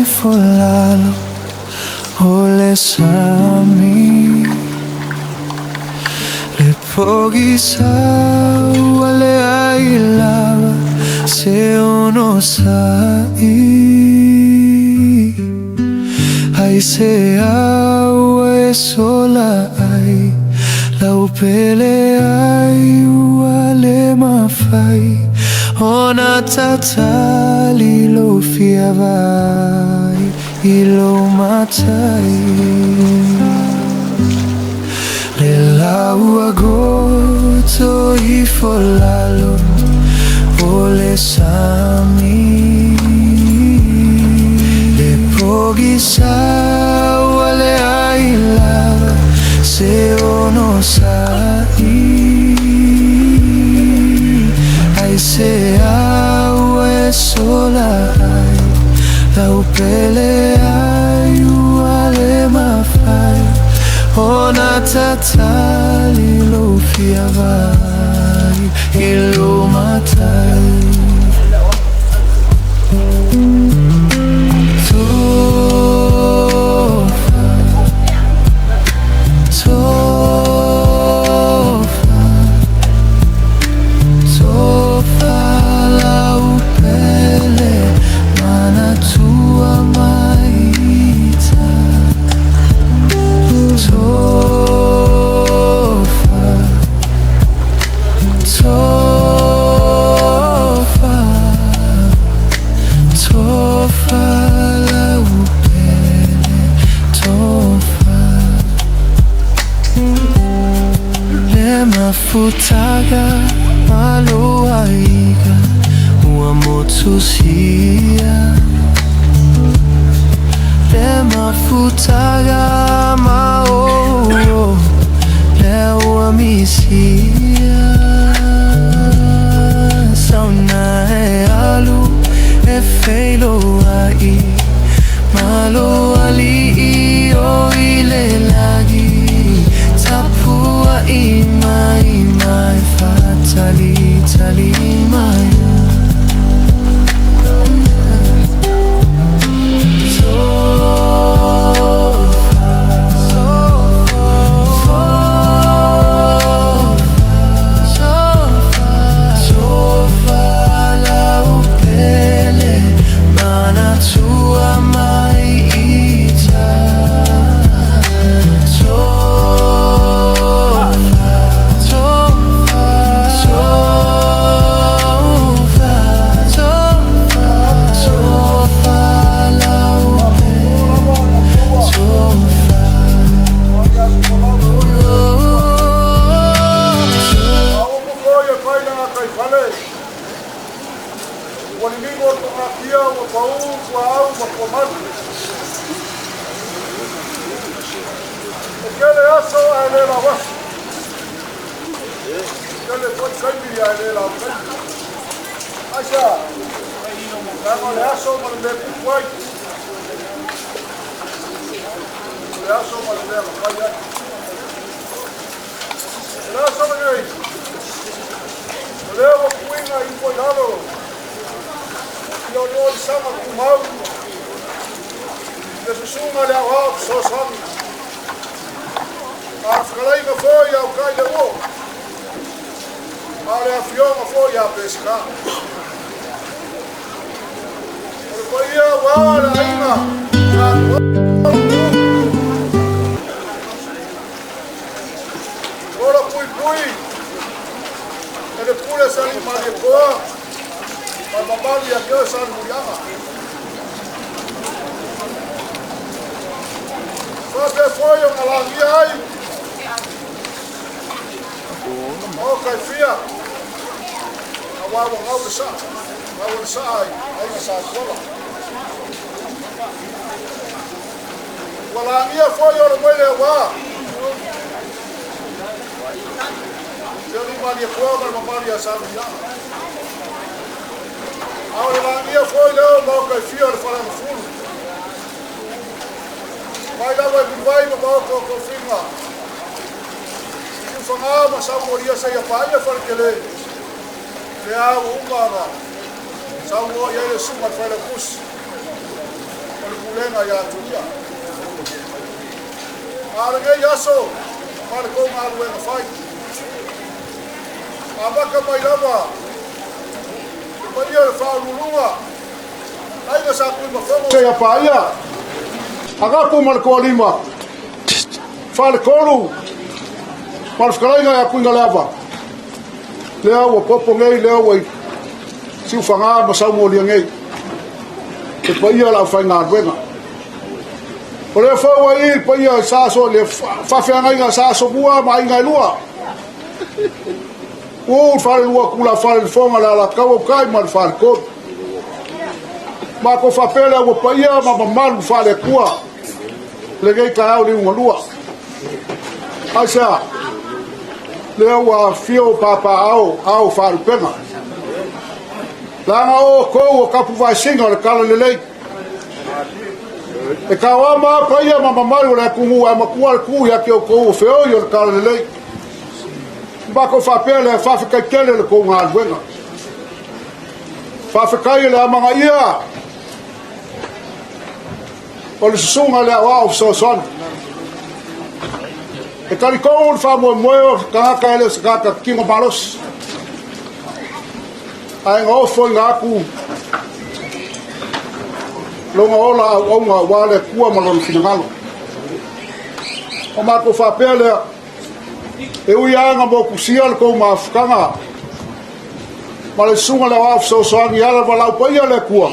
ifo lalo o le sami. Le pogisa ua le ai lava se ono sa'i. Ai se au e sola ai, lau pele ai ua le mafai ona tatali lou fia vaai i lou matai. Le lau goto ifo lalo o le sami. Le pogisa ua le ai lava se ono sa'i. Ai se au e sola ai, lau pele ai ua le mafai ona tatali lou fia vaai i lou matai. Tofa, tofa, tofa lau pele manatua mai ita. Tofa, tofa, tofa lau pele, tofa. Le mafutaga maloaiga ua motusia. Le mafutaga maoo le ua misia. Sauna e alu e feiloai malo ali'i o i le lagi. Tapua'i mai mai faatalitali mai. Tofa, tofa, tofa lau pele manatua mai ita. Tofa, tofa, tofa, tofa, tofa lau pele, tofa. Aopo foi e fai langa kai fale. Ua liligo o togatia ua paū tuaau ma tuamalu. E kele aso ae le lauaso. E kele foi taimi ae le lau taimi. Aisea? Leaga o le aso ma le mea pupu ai. O le aso ma le mea mafai ai. O le aso lenei, o lea ua puiga i upo i lalo, i o le olisaga tumau, le susuga le aoao fesoasoani. A fetalaiga foi au kai le uo, a o le afioga foi ia Peseta. O le paia ua le aiga sa Ola puipui e le pule sa li Maliepoa ma le mamalu ia te oe sa le Muliaga. Faapea foi ona lagia ai o Kaifia aua ua gau le saa, gau le saa i aiga sa Tuala. Ua lagia foi o le mai le aua te ali Maliepoa ma le mamalu ia sa Muliaga. A o le lagia foi lea o Maoka e fia o le Faleagafulu. Mai lava i Mulivai ma Maoka o Tofiga. I Niufaga ma Saumolia seia paia Faletele. Lea ua uma ona saunoa i ai le susuga i le Failautusi. O fetalaiga ia Tuia. A o lenei aso ma le tou galuega fai. Amata mai lava le paia o le faauluuluga Aiga Sa Tuimafono seia paia Agapu ma le Toalima, Faletolu ma le fetalaiga ia Tuigaleava. Lea ua popo nei, lea ua i Siufaga ma Saumolia nei le paia o le aufaigaluega. O lea foi ua i le paia i sa so le faafeagaiga sa Asomua ma aiga e lua. Uu le falelua tulafale le foga le Alataua utai ma le faletolu. Matou faapea lea ua paia ma mamalu faale-Atua lenei taeao liugalua. Aisea? Lea ua afifio papaaao ao faalupega. Leaga o outou o tapuvaesina o le Talalelei. E taoama a paia ma mamalu o le atunuu ae matua le tu ia te outou o feoi o le Talalelei. Matou faapea lea, faafetai tele le tou galuega. Faafetai i le amanaia o le susuga i le aoao fesoasoani. E talitonu le faamoemoe o tagata e le o se tagata tino malosi. Ae na ofoina atu lona ola auauna aua le Atua ma lona finagalo. O matou faapea lea, e ui lava ina motusia le tou mafutaga ma le susuga i le aoao fesoasoani i ala valaau paia le Atua,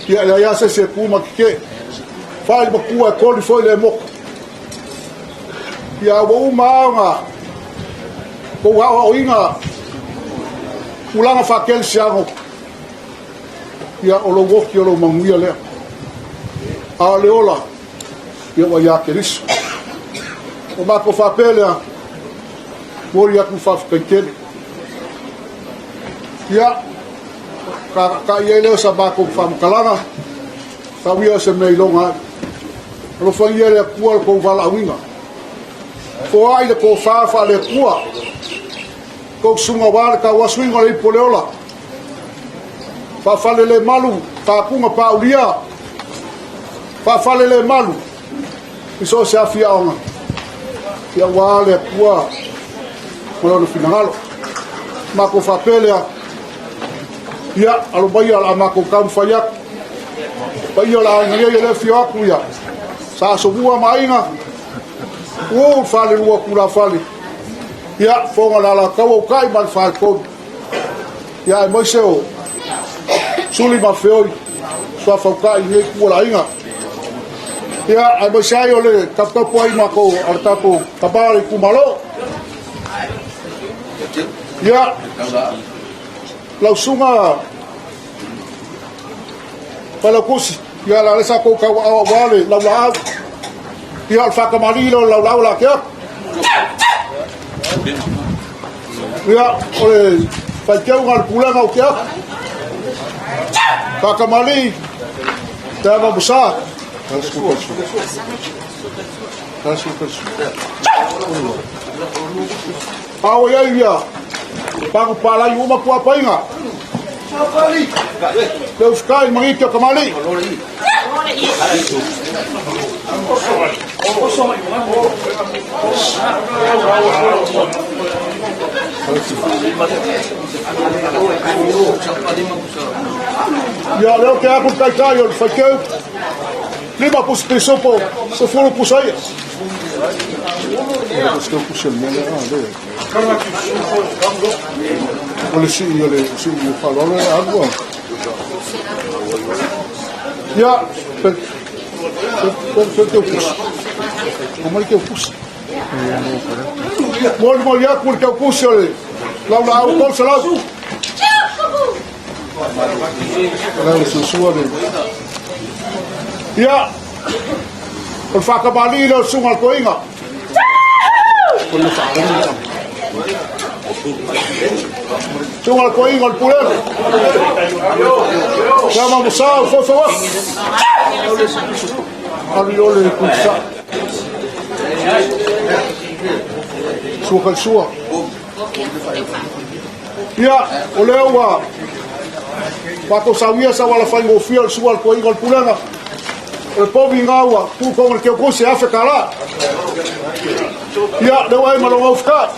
ia e leai lava se isi e tu ma tetee. Fai matua e koli foi le motu. Ia ua uma lava ona tou aoaoina tulaga faakerisiano, ia o lou oti o lou manuia lea. A o le ola, ia ua ia Keriso. O matou faapea lea, momoli atu le faafetai tele. Ia, ka i ai lea o sa matou faamatalaga, tau ia o se mea iloga ai. Alofagia le Atua le tou valaauina. Foai le tofa faale-Atua. Tou susuga aua le tauasuina o le ipu o le ola. Faafalelemalu tapuga paulia. Faafalelemalu i so o se afiaoga. Ia aua le Atua ma lona finagalo. Matou faapea lea, ia, alo maia o le a matou taumafai atu. Paia o le aiga nei e le afio atu ia Sa Asomua ma aiga, le falelua o tulafale, ia, Fofoga o le Alataua, Utai ma le Faletolu, ia, aemaise o Suli ma Feoi, Suafa Utai i lenei itu o le aiga. Ia, aemaise ai o le taputapu ai matou a le tatou tama o le itumalo. Ia, lau susuga Failautusi, ia la lea sa tou tauaao aua le laulaau. Ia o le faatamalii lea o le laulaau o le a tea. Ia, o le faiteuga a le pulega o tea. Faatamalii, te ama musa. A o i ai ia pagu palai uma puapaiga. Le usukai mangiti o kamali. Ia leo te aku taitai o le faiteu. Lima pusi pisupo, 10 pusa ia. O le sii o le sii o faaaloalo e alu a. Ia, pe pe pe pusi. O mai teu pusi. Moli moli atu le teu pusi o le laulaau 300. Lau susua le. Ia, o le faatamalii lea o le susuga a le toeaina. O le faalogo. Susuga a le toeaina o le pulega. Sama Musa, o fofo atu. Alu i o le kusa. Sua kai sua. Ia, o lea ua matou saunia sau ala faigofie o le sua a le toeaina o le pulega. O le povi ngā ua kūkonga le keukusi 1,000 tala. Ia, leo ai ma longa ufikai.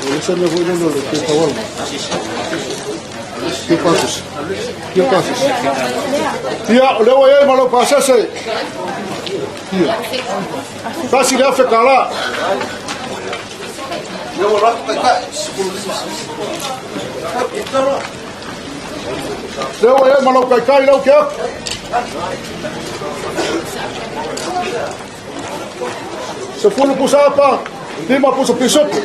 O le sene foi lele o le ke tawala. Ke pasese. Ke pasese. Ia, o leo ai ma lau pasese. Ia. 1,000 tala. Leo ai ma lau kaikai lau ke aku. 10 pusa apa, 5 pusa pisupu.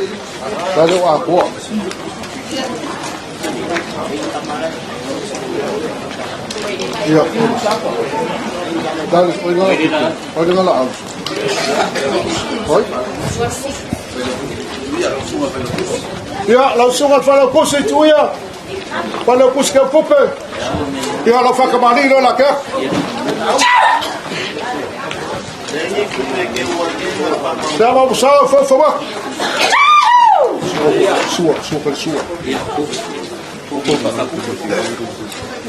Lale o akoa. Ia. Dale, oi ngala kuku. Oi ngala au. Oi. Ia, lau sunga whalau kusi tuia. Whalau kusi ke pupe. Ia, lau whakamani lo la ke. Te ama musao fofo wa. Sua, sua, sua, sua.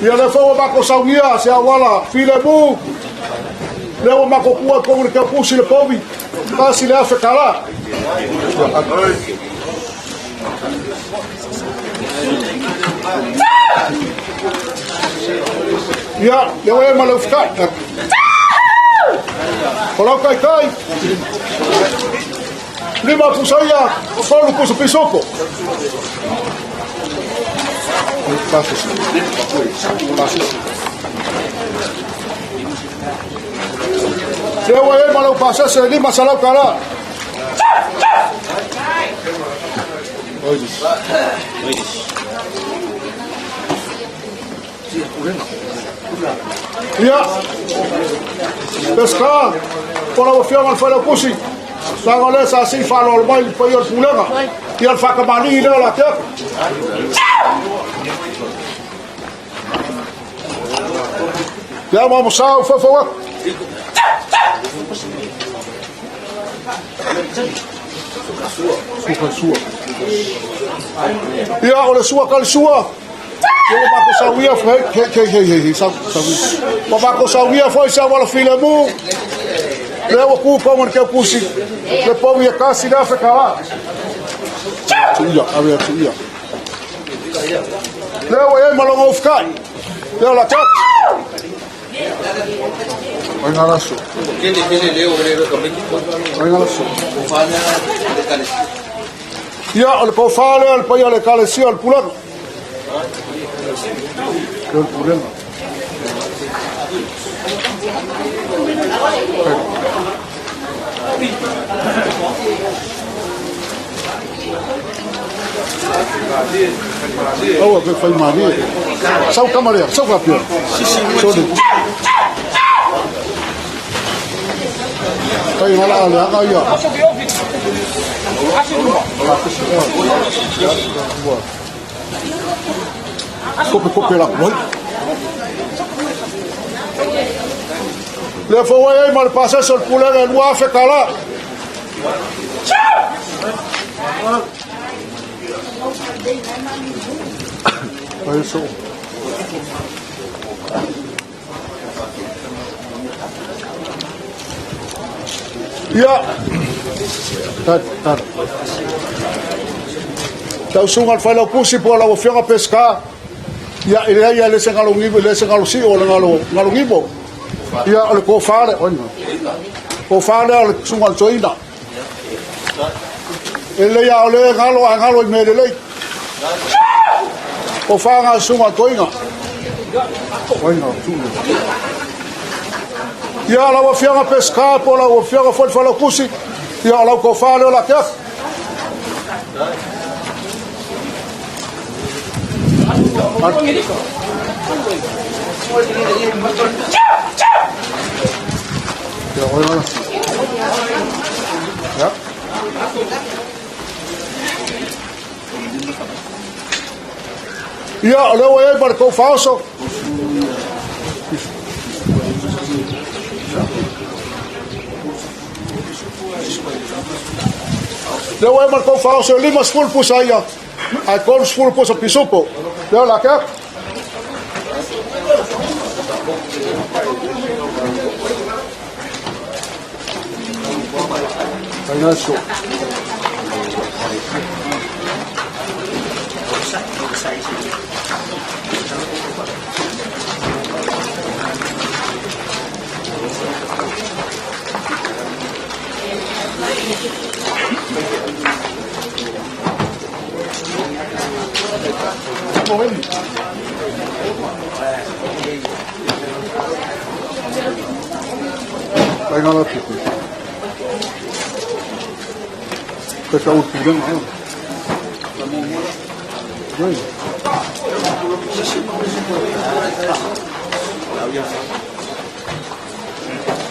Ia le fau mako saunia se awala file mu. Le o mako kua ko le kapusi le povi. Kasi le afe kala. Ia, le o e ma le ufkai. O lau kai kai. 5 pusa ia, 3 pusa pisopo. Passes. Passes. Le o e ma lau pasese 500 kala. Ia, Pesca, po lau afioga le failaukusi, laga o lea sa sii faaloalo mai le paia o le pulega. Ia le faakamani lea o la te aku. Ia ma mosau faufau aku. Sua sua. Ia o le sua ka le sua. Ia ua mako sauia hei hei hei hei hei sau sauia. Ua mako sauia foi sa wala file mu. Le ua ku konga le keukusi. Le pau ia kasi le afe kala. Tuia, ave atu ia. Le ua iai malonga ufikai. Le o la te atu. Ai ngā raso. Ai ngā raso. Ia, o le pofā lea le paia le ekalesia o le pulega. Le o le pulega. Aua pe whai mārie. Sau kamarea, sau ka pia. Sorry. Kai ngala ale anga ia. Kope kope la moi. Le fau ai ma le pasese o le pulega e 2,000 tala. Ai so. Ia. Tat, tat. Tausuga le failaukusi po o lau afioga Pesca. Ia, e leai ia le se galo ngivo, le se galo sio o le galo, galo ngivo. Ia, o le kofale, oi. Kofale o le suga le toina. E le ia o le galo a galo i mele lei. Kofa ngā suga toinga. Oi ngā tū. Ia, lau afioga Pesca po o lau afioga foi le failaukusi. Ia, o lau kofale o la ke aku. Ia, oi ngā. Ia. Ia, o lea ua i ai ma le kou faaoso. Lea ua e ma le tou faaoso e 50 pusa ia, ae 30 pusa pisupo. Lea o le a ke atu. Ainaso. Faiga la tupe. Pe sa upu lenga. Nei.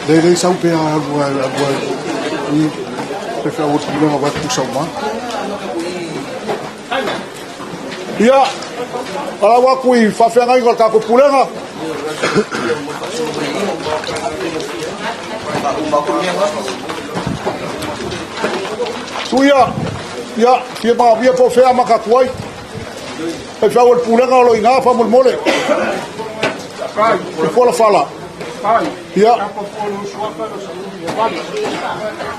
Le le sau pe a alu a alu i pe sa upu lenga wa ku sau ma. Ia, ala wa kui faafeagaiga o le tatou pulega. Tuia, ia, fia maavia po o fea amata atu ai. Faifeau o le pulega o lo o i ina faamolemole. Tupuola fala. Ia.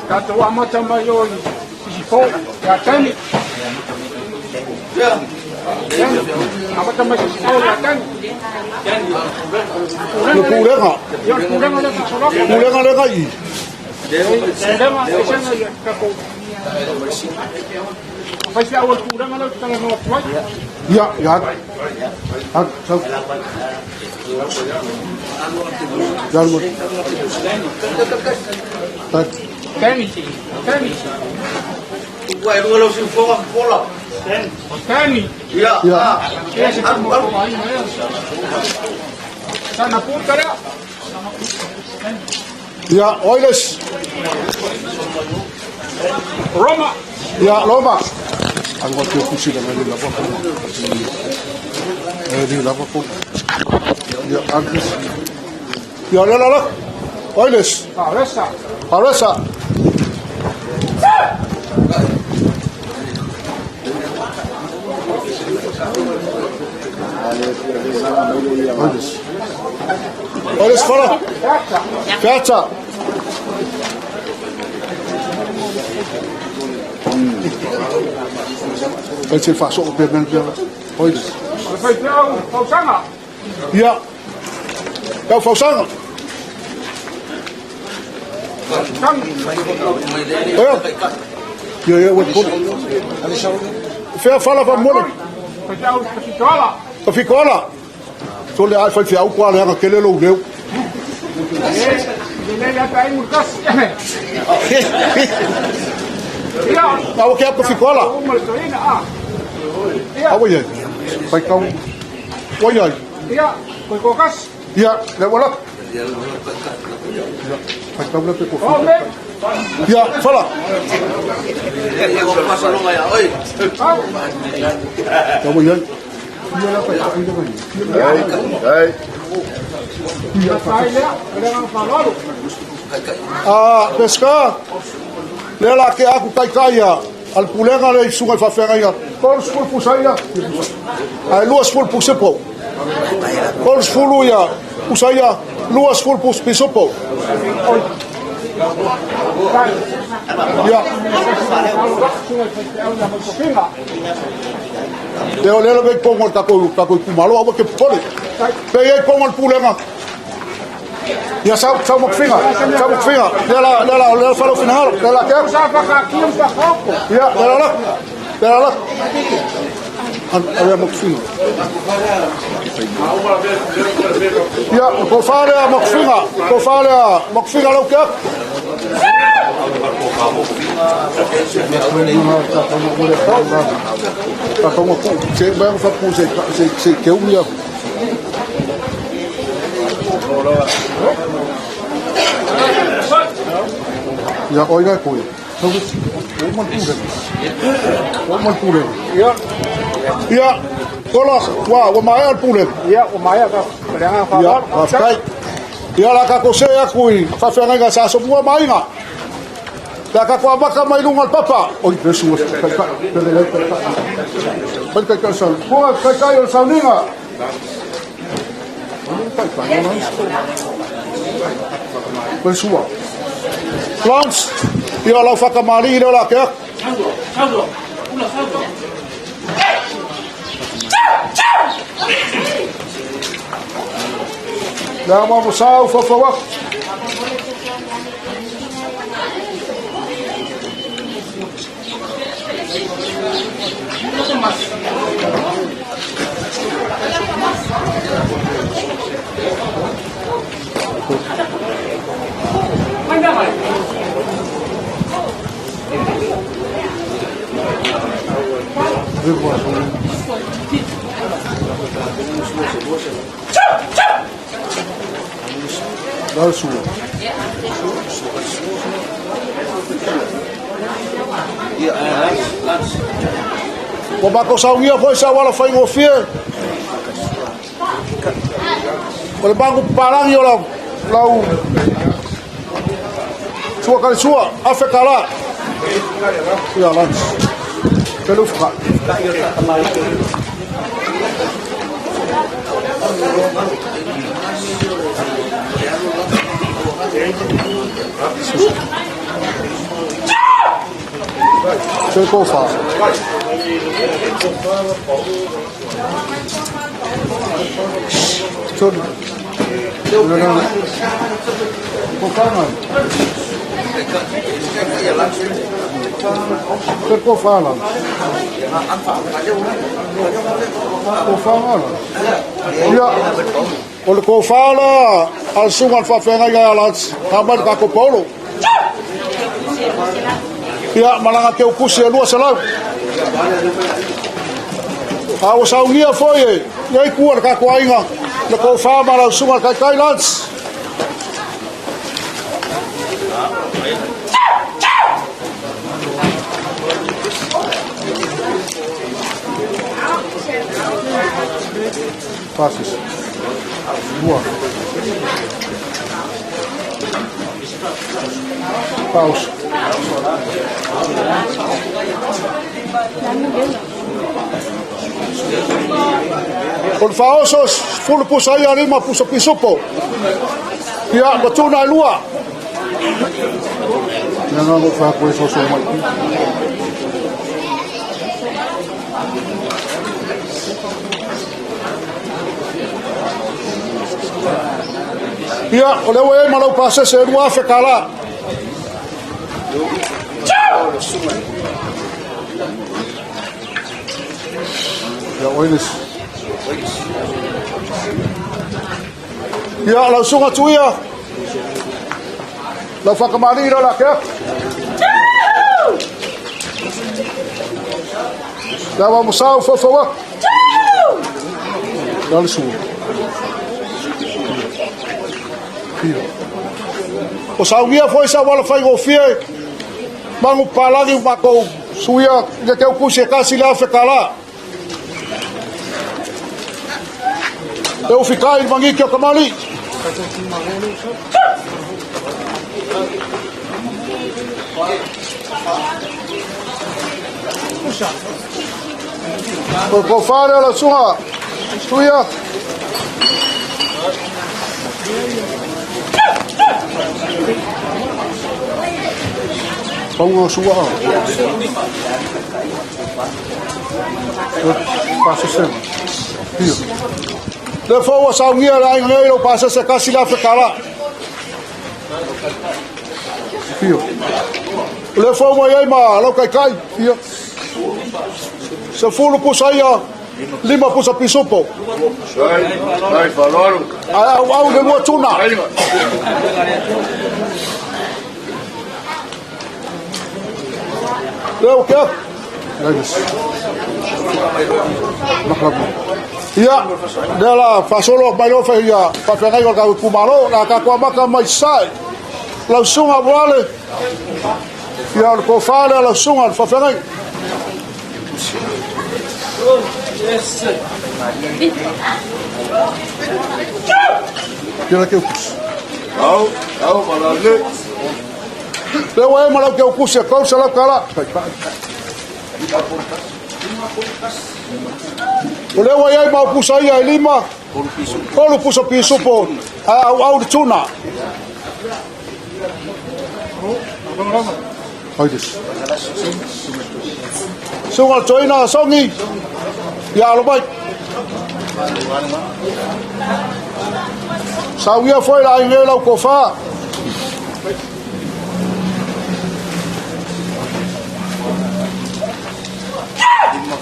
Tatou amata mai o i Sisifo, ia Tani. Amata mai Sisifo ia Tani. Le pulega. Ia le pulega lea faasologa. Pulega lea i. Pulega, esega ia tatou. Faifeau o le pulega lea ou te talanoa atu ai. Ia, ia. Alu, sau. Ia, alu. Tani. Tani. Ua e lua lau siufoga pola. Tani. Ia. Ia. Ia se tamo ai lea. Sana puta lea. Ia, Oiles. Roma. Ia, Roma. Alu atu e kusi la ngai lava ko. E li lava ko. Ia, alu. Ia, le la la. Oiles. Aresa. Aresa. Oiles. Oiles fala. Feata. Fai se faasoo pea mea pea. Oiles. O le faifeau Fausaga. Ia. Tau Fausaga. Ia. Ia, ia, ua pole. Fea fala faamolemole. Faifeau Tafitoala. Tafitoala. Sole ai faifeau koa leaga tele lou leo. E le ata ai mulukasi. Ia. Aua ke atu Tafitoala. Uma le toeaina a. Ia. Aua iai. Faitau. Ua iai. Ia, koe kokasi. Ia, le ua lata. Ia, faitau le pe ko. O me. Ia, fala. Au. Aua iai. Ia la faitau ai le Ai. Ia fai lea, le nga faaaloalo. Ah, Pesca, lea la ke aku taitai a le pulega le i susuga i faafeagaiga. 30 pusa ia, ae 20 pusipo. 30 ia pusa ia, 20 pus pisopo. Ia. Lea o lea lava i totonu o le tatou tatou itumalo, aua te popole. Pe i ai totonu o le pulega. Ia sau sau Mokofiga, sau Mokofiga. Lea la lea la lea la fala o finagalo, lea la ke aku. Sa whakaakia ma whakaoko. Ia, lea la la. Lea la la. Avea Mokofiga. Ia, ko whare a Mokofiga, ko whare a Mokofiga lau ke aku. Tatou ku se mea fa ku se se se ke umi aku. Ia, oi ngai koe. Sau o man pule. O man pule. Ia. Ia, kola, ua, ua maea le pule. Ia, ua maea ka le nga Ia, faaaloalo. faafetai. Ia, la tatou see atu i faafeagaiga sa Asomua ma Aiga. Pe a tatou amata mai luga o le papa. Oi, pe sua, taitai, pe lelei taitai. Fai le taitai o le sauniga. Pua, taitai o le sauniga. Pe sua. Lance, ia lau whakamalii leo la ke aku. Lea mo sau fofo aku. Ua matou saunia foi se auala faigofie o le magu papalagi o lau, lau sua kalisua afe tala ia lans pelu fuka. Se kofa. Tolu. Nana. Kofa Se kofa la. Kofa la. Ia. O le kofa la al sunga al faafeagai ai alats. Ka mai le kako paulo. Ia, malaga teu kusi e 200. A ua saugia foi e nei kua le kako aiga le kofa ma lau sunga kai kai lats. Passes. Lua. Paus. O le faaoso fulu pusa ia lima pusa pisupo. Ia, ma tuna e lua. Ia ngā ngō whākoe soso mai. Ia, o le ua e malau pasese e lua afe kala. Ia, oilis. Ia, lau sunga tuia. Lau whakamari ira la ke aku. Lau wa musau fofo aku. Lau le sua. Ia. O saugia foi sa wala whai gofie. Mangu palagi makou suia le teu kusi e kasi le afe kala. E ufikai i mangiki o kamali. O ko whare la sunga. Tuia. Paunga sua. Pasese. Ia. Le fau saugia la aiga nei lau pasese kasi le afe kala. Ia. Le fau mai ai ma lau kaikai. Ia. Se fulu pusa ia lima pusa pisupo. Ai au au le lua tuna. Leo ke aku. Ia, lea la faasolo mai loa fai ia faafeagai o le tatou itumalo, la tatou amata mai Sasae. Lau susuga Moale, ia o le tofa lea lau susuga le faafeagai. Ia la keu. Au, au, malale. Lea ua e ma lau keukusi e 300 tala. O lea ua i ai mau pusa ia e 5, 3 pusa pisupo, ae auau le tuna. Suga le toina songi, ia alo mai. Sauia foi la aiga e lau kofa.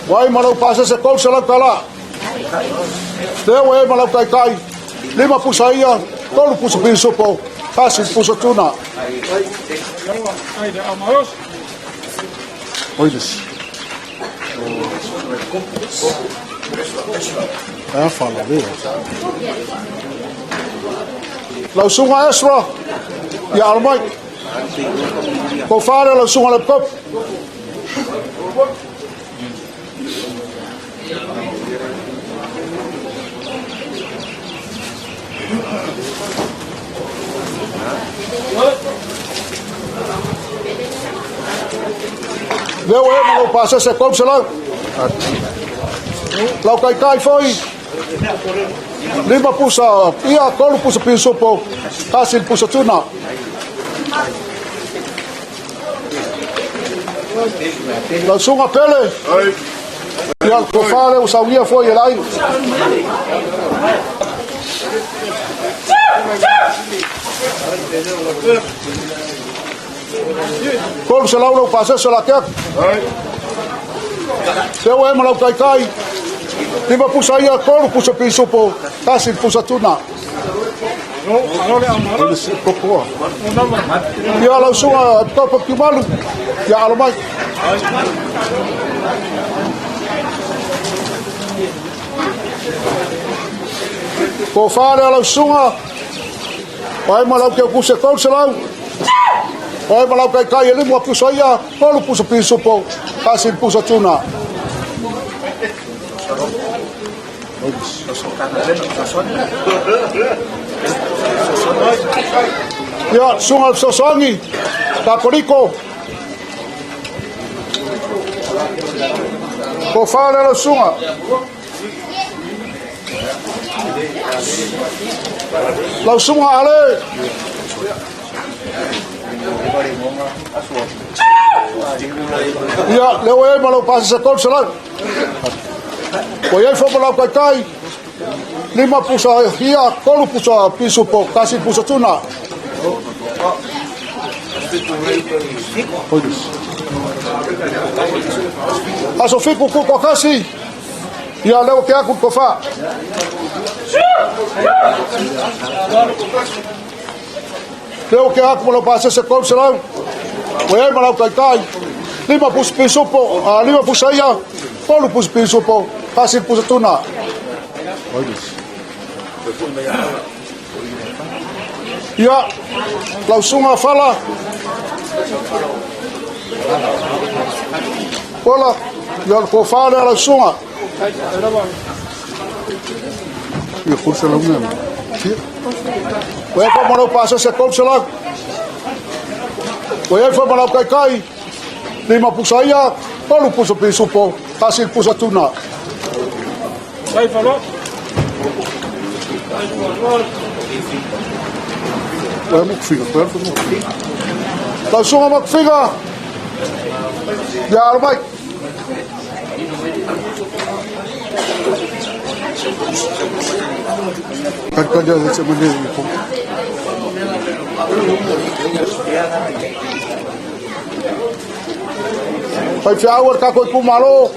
Wai ma lau pasese 300 tala. Lea ua e ma lau taitai, 5 pusa ia, 3 pusa pisupo, 1 pusa tuna. Oides. Aia fala lea. Lau sunga Esra, ia alo mai. Ko whare lau sunga le pop. Lea ua e ma lau pasese 300. Lau kaikai foi, 5 pusa ia, 3 pusa pisupo, 1 pusa tuna. Lau sunga pele, ia ko whare o saunia foi e lai. 300 lau pasese la keak. Lea ua e ma lau kaikai, 5 pusa ia, 3 pusa pisupo, 1 pusa tuna. Ia lau sunga topa kimalu, ia alo mai. Ko whare lau sunga, pai ma lau keukusi e 300. Pai ma lau kaikai e 5 pusa ia, 3 pusa pisupo, 1 pusa tuna. Ia, sunga le fesoasoani, Katoriko. Ko whare lau sunga. Lau sunga ale. Ia, lea ua i ai ma lau pasese 300. Ua i ai foi ma lau kaikai, 5 pusa ia, 3 pusa pisupo, 1 pusa tuna. Aso 7 kuko kasi, ia lea ua ke aku ko wha. Lea ua ke aku ma lau pasese 300. Ua i ai ma lau kaikai, 5 pusa pisupo, 5 pusa ia, 3 pusa pisupo, 1 pusa tuna. Ia, lau sunga fala. Ola, ia ko whare lau sunga. Ia, kursa lau mea. Ua e fo ma lau pasese 300. Ua e fo ma lau kaikai, 5 pusa ia, 3 pusa pisupo, 1 pusa tuna. Ua e mokufiga, koe aru mokufiga. Lau sunga mokufiga, ia alo mai. Kari kari te mane i po. Whai whiau ar kako i pumalo,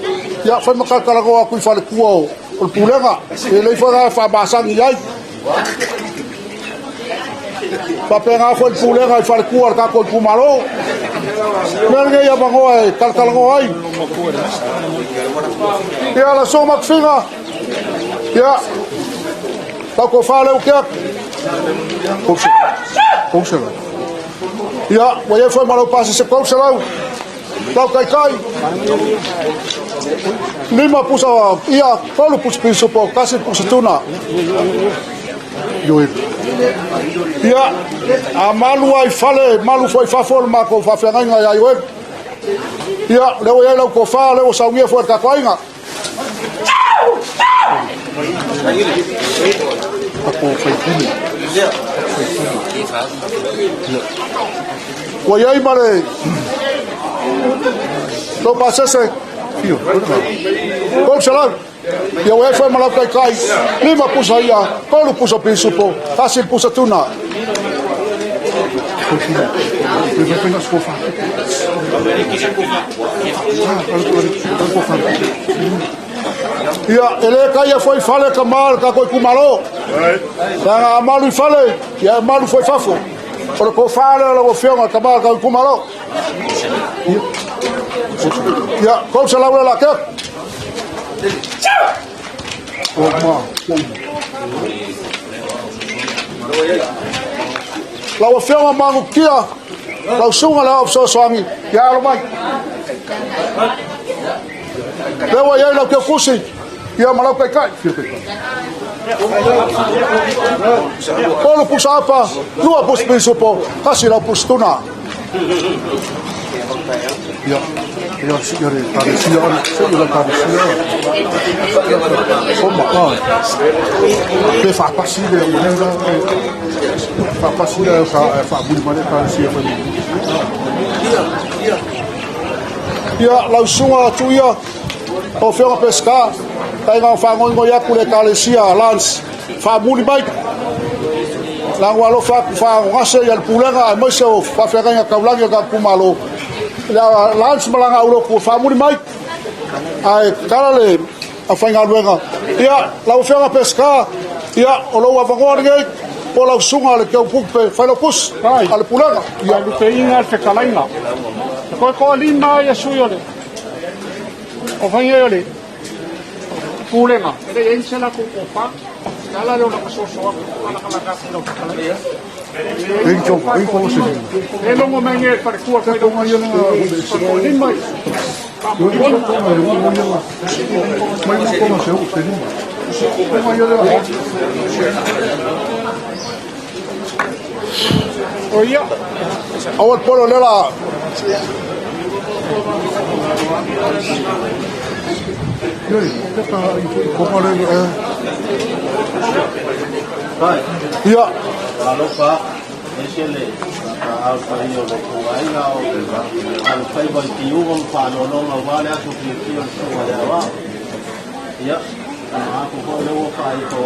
ia whai makakarago aku i whare kua o le pulega. E lei whai wha masangi ai. Pape ngā whai pulega i whare kua ar kako i pumalo. Mea ngei a mangoa e kalakalango ai. Ia la so makufinga. Ia. Tau ko whale o kia. Kousa. Ia, ua ia whai marau pasi se kousa lau. Lau kai kai. 5 pusa ia, 3 pusa pisupo, 1 pusa tuna. Ioeli. Ia, a malu ai fale, malu foi fafo le matou faafeagaiga ia Ioeli. Ia, lea ua i ai lau tofa, lea ua saunia foi e le tatou aiga. Ua i ai ma le tou pasese 300. Ia ua i ai foi ma lau taitai 5 pusa ia, 3 pusa pisupo, 1 pusa tuna. Ia, e le taia foi fale ka ma le tatou itumalo. Leaga a malu i fale, ia e malu foi fafo. O le tofa lea o lau Afioga, tama o le tatou itumalo. Ia, 300 lea la ke. O ma, Lau Afioga Manukia, lau susuga le ao fesoasoani, ia alo mai. Lea ua i ai lau teukusi, ia ma lau taitai. 3 pusa apa, 2 pusa pisupo, 1 lau pusa tuna. Ia, ia, ia le talesia, ia le talesia. O ma, pe faapasi le faapasi le faamuli mai le talesia fai. Ia, lau susuga Tuia, lau Afioga Peseta, taiga o fagoigoi atu le ekalesia Lance, faamuli mai. Lago alofa atu faagogase ia le pulega aemaise o faafeagaiga taulagi o tatou itumalo. Lance ma lana aulotu faamuli mai. Ae tatala le aufaigaluega. Ia, lau Afioga Peseta, ia, o lou avanoa lenei, po o lau susuga le Teupupe Failautusi a le pulega. Ia, luteinga le fetalaiga. E toe toalima ia sui o le o fai o le pulega. E le i ai se latou tofa. Le ala lea o lata soso atu, alakalaka atu i lau fetalaiga. E logo mai nei le faletua Failautusi, toalima ia. O ia. Aua le polo lea la. Ia. Alofa, ese le au paia o le aiga o alofaiva i tiuga ma faaloaloga aua le aso fiafia o le susuga i le aoao. Ia, ma aku foi lea ua faaifo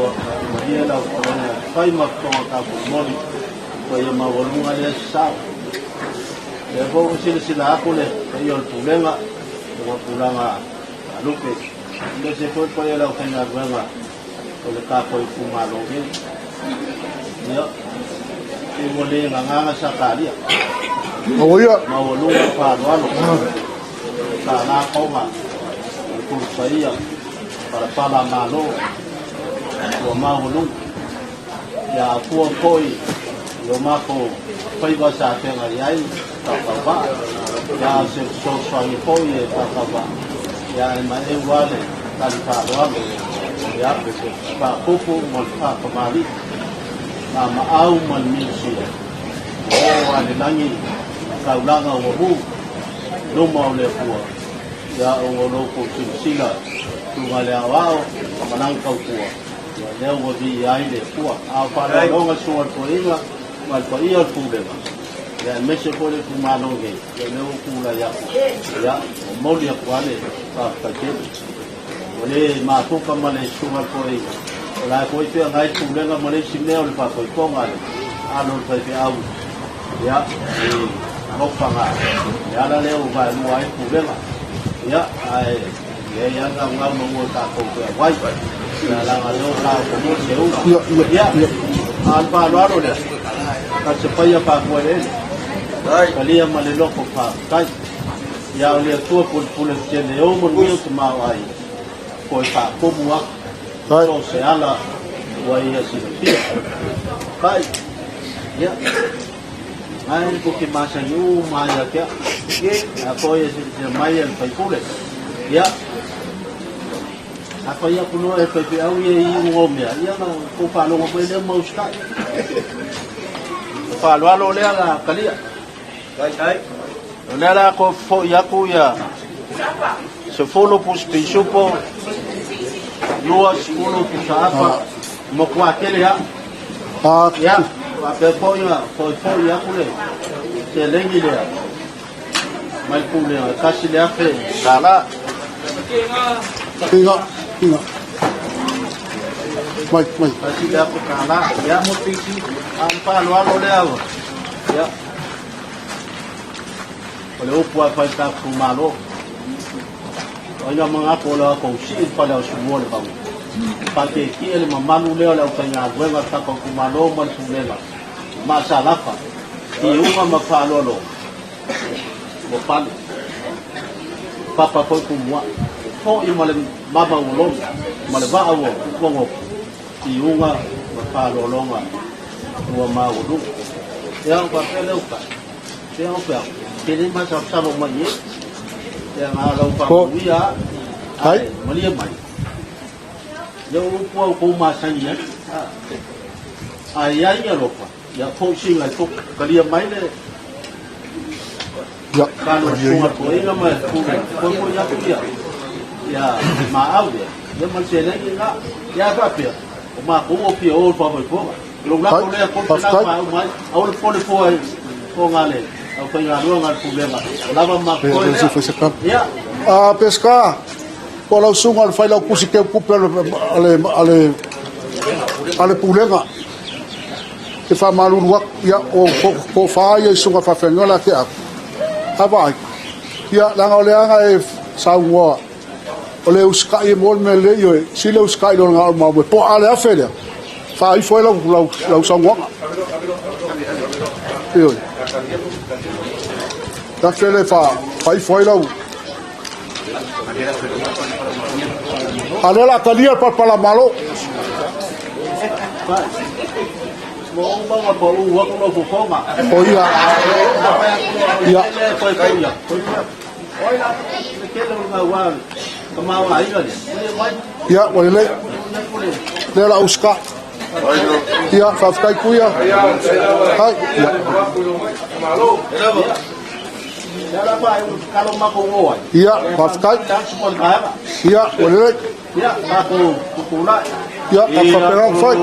malie lau fetalaiga fai ma fofoga tapulimoli paia maualuga lea sasao. Lea foi ua silasila atu le paia o le pulega ua tulaga alupe. Aemaise foi le paia o le aufaigaluega o le tatou itumalo nei. Ia, e ua le gagaga sa talia. Aua ia. Maualuga faaaloalo. Sa la koga o le pulupaia palapala malo ua maualuga. Ia afua foi i o matou faiva sa feagai ai tautauvaa. Ia o se fesoasoani foi e tautauvaa. Ia e maeu lava le tali faaaloalo. Ia faapupu ma le faakamali'i. Na maau ma le minusia. Ua oo lava i le lagi taulaga ua mu luma o le Atua. Ia o lo outou silasila susuga i le aoao ma lana tautua. Ia lea ua viia ai le Atua. A o faaaloaloga susuga i le toeaina ma le paia o le pulega, ia aemaise foi le itumalo nei, ia lea ua tulai atu, ia momoli atu lava le faafetai tele. Ua le mafuta ma le susuga i le toeaina, o la e foi feagai le pulega ma le isi mea o le faatoetoga a le alo o le faifeau, ia, i alofaga, le ala lea ua vaelua ai le pulega. Ia, ae leai lava naunau ma ua tatou feauai. Ia, leaga lea ua taoto se uga. Ia, a o le faaaloalo lea, ta se paia faafuaeleele, talia ma le loto faafetai. Ia o le Atua pulepule tele e ou manuia o te maoaia, koe faatomu atu, so o se ala ua ia silafia. Kai, ia, ai ko ke masani u mai a kia, a koe e silasila mai e le faipule. Ia, Afai atu loa e faifeau ia i iuga o mea, ia ona tou faalogo mai lea ma usitai. O faaaloalo lea la talia. O lea la ko fo'i atu ia 10 pusi pisupo, 20 pusa apa, matua tele lava. Ia, faapea foi ona toe fo'i atu le seleni lea mai le pulega e $1,000. Inga, inga. Mai, mai. $1,000. Ia, a o le faaaloalo lea, ia, o le upu a fai le tatou Malo. O ai na manatu o le atou sii le fale o Sumua le Vauga. Faatietie le mamalu lea o le aufaigaluega a le tatou itumalo ma le pulega maasalafa, tiuga ma faaaloalo ua pale. Papa foi tumua. Fo'i ma le mama ua logo ma le vaa ua gogo. Tiuga ma faaaloaloga ua maualuga. Ia, o faapea lea uta. Ia, o pea. Ke le masalosalo mai e. Ia, nga lau faamanuia Hai. ai, malie mai. Ia upu au kou masani ai. Ai ai alofa. Ia fo'i singa i foku. Kalia mai le Ia, kalo malie sunga ia. toeina ma pule. Foi foi atu ia. Ia maau ia. Ia ma le seleni na. Ia faapea. O matou o fia o le faamoemoega. Lou Hai, lako lea 300 faafetai. maau mai. Aua le pole fua i o le aufaigaluega a le pulega. O lava ma Pe koe le lea. se fai se kap. Ia. A Pesca, po lau suga le fai lau pusi keu kupe ale ale ale ale pulega. Te whamalulu atu, ia, o ko wha ia i suga whawhenga la te aku. A vai. Ia, langa o le anga e saungoa. O le usikai e mo le mea lelei oe. Si le usikai lo ngā o maua. Po a le afe lea. Wha ifo e lau, lau, lau saungoanga. Ioe. Afe le wha, wha ifo e lau. A lea la talia le palapala malo. Mo o maua pa u atu lau fofoga. O ia. Ia. Le foi foi ia. Foi foi. Oi la le kele o ngā wā. Ka maua aiga lea. Le mai. Ia, ua lelei. Lea la usikai. Ia, faafetai kuia. Hai. Ia. Ia la pa e kalo mako o ai. Ia, faafetai. Tansi mo le vaega. Ia, ua lelei. Ia, tatou tutulai. Ia, ka faapena ona fai.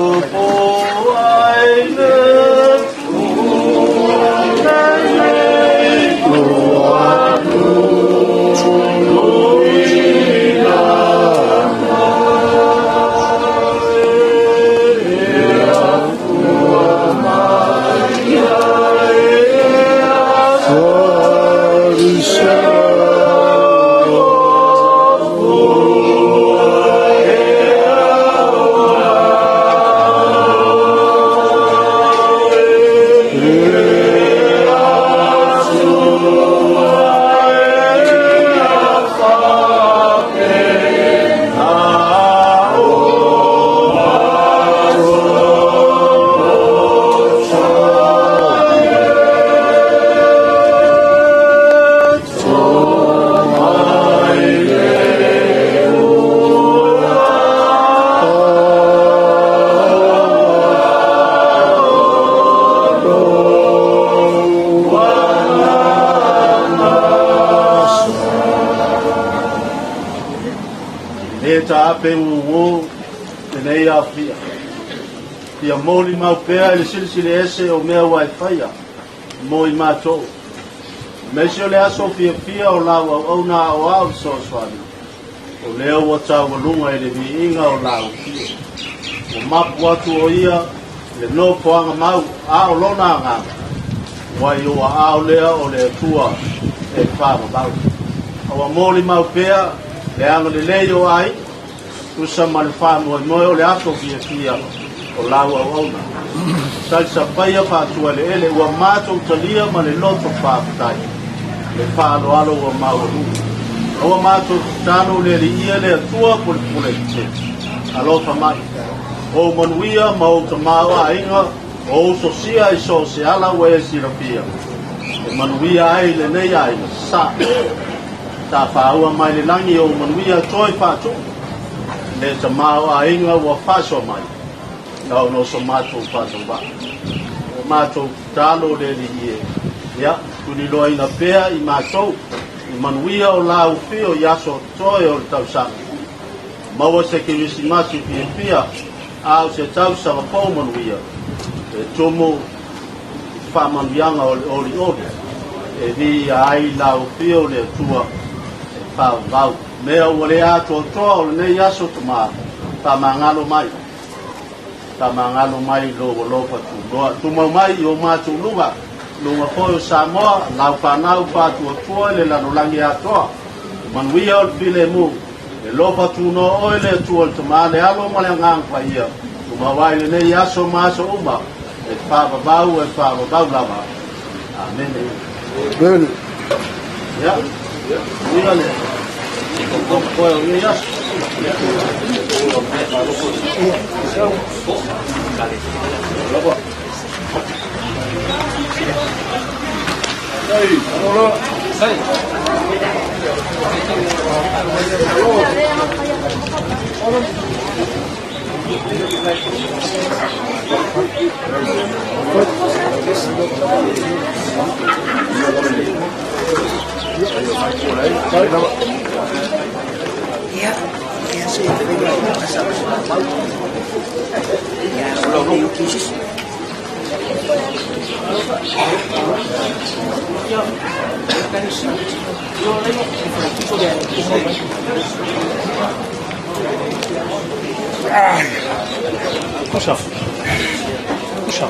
E ta ape uo lenei afia. Ia moli mau pea i le silisili ese o mea ua e faia mo i matou. Aemaise o le aso fiafia o lau auauna aoao fesoasoani. O lea ua taualuga i le viiga o lau fia. Ua mapu atu o ia le nofoaga mau a o lona agaga. Ua i o aao lea o le Atua e whamamau. Aua moli mau pea le agalelei o ai, tusa ma le whāmoemoe o le aso fiafia o lau auauna. Salisapaia faatua le ele ua matou talia ma le loto faafetai. Le faaaloalo ua maualuga. Aua matou tatalo le Alii ia le Atua pulepule tetele. Alofa mai. O manuia ma ou tamaoaiga o ou sosia i so o se ala ua e silafia. E manuia ai lenei aiga sa. Ta whāua mai le langi o manuia toi whātu. Le tamaoaiga ua faasoa mai na ona o so matou faatauvaa. O matou tatalo le Alii e, ia, tuliloaina pea i matou i manuia o la ufio i aso totoe o le tausaga. Maua se Kerisimasi fiafia a o se tausaga fou manuia e tumu i faamanuiaga o le olioli e viia ai la ufio le Atua e faavavau. Mea ua le atoatoa o lenei aso Tama, faamagalo mai. Faamagalo mai lou alofa tunoa. Tumau mai i o matou luga, luga foi o Samoa, lau fanau faatuatua i le lalolagi atoa. Manuia o le filemu, e alofa tunoa oe le Atua le Tama, le Alo ma le Agaga Paia, tumau ai lenei aso ma aso uma, e faavavau, e faavavau lava. Amene. Amene. Ia, ia le. Koe o nei aso. Hey, hey. Puxa. Puxa.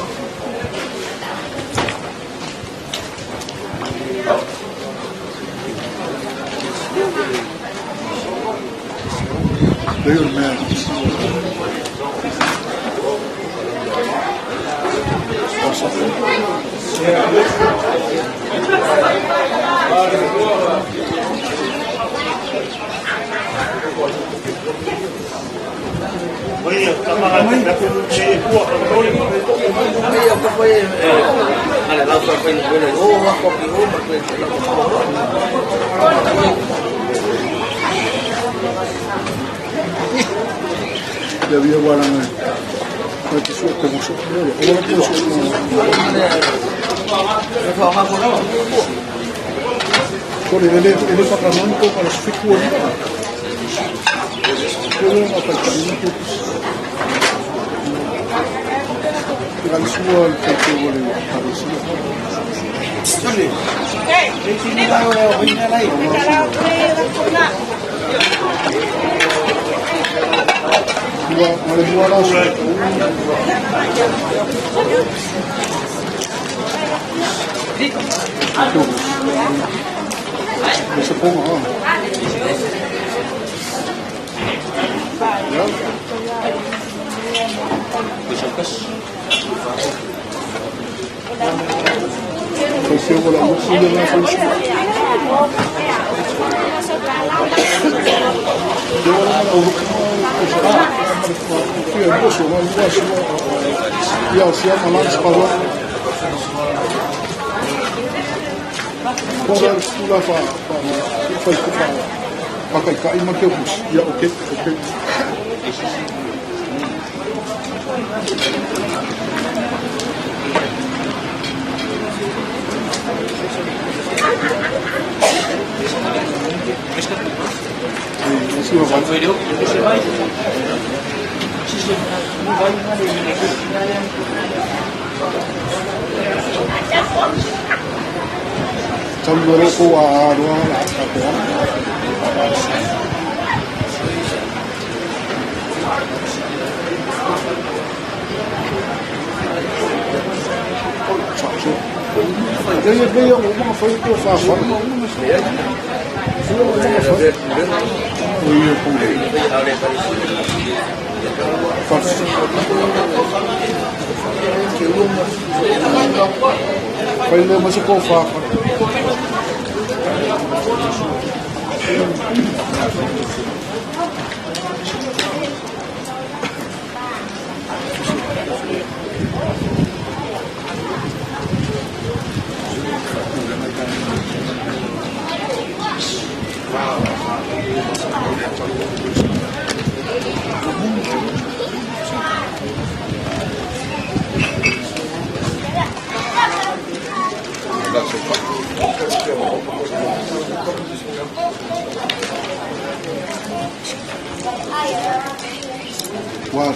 Wa.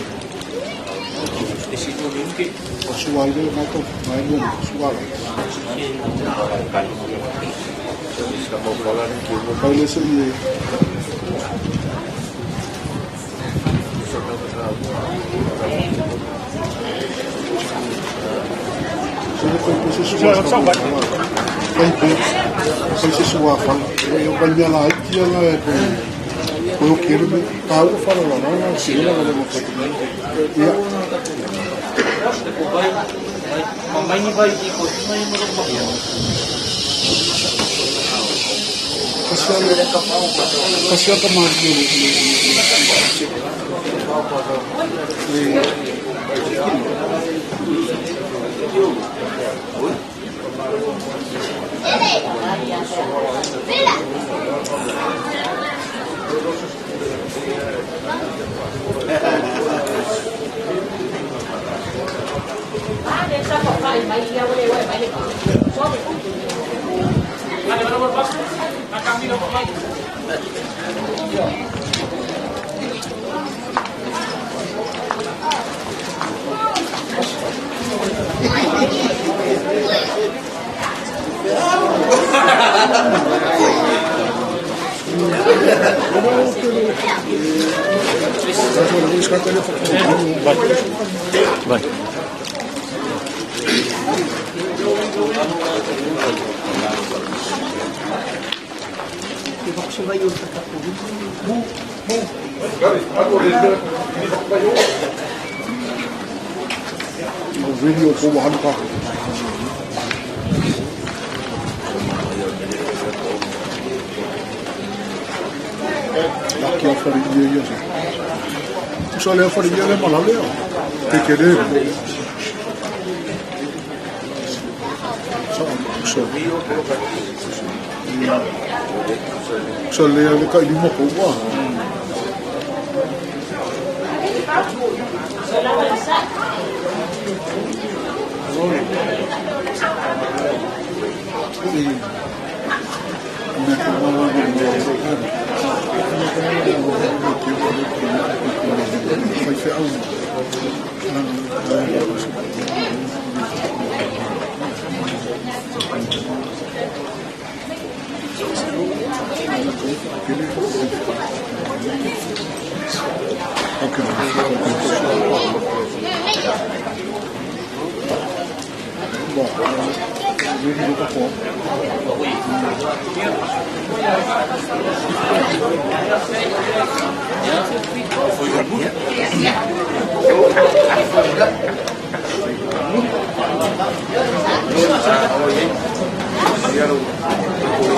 O sua ile ma to ma ile sua. Kai le se i Kai se sua fa. O kai mea la iti ala e ko ko o kere me tau fa la la la se la la mo ko. Ia. Kasi ka mari Vai. O video ko wahan ka. La kia whare ia ia sa. Usa lea whare ia le malalea. Te kere. Sa usa. Usa lea le kai lima ko ua.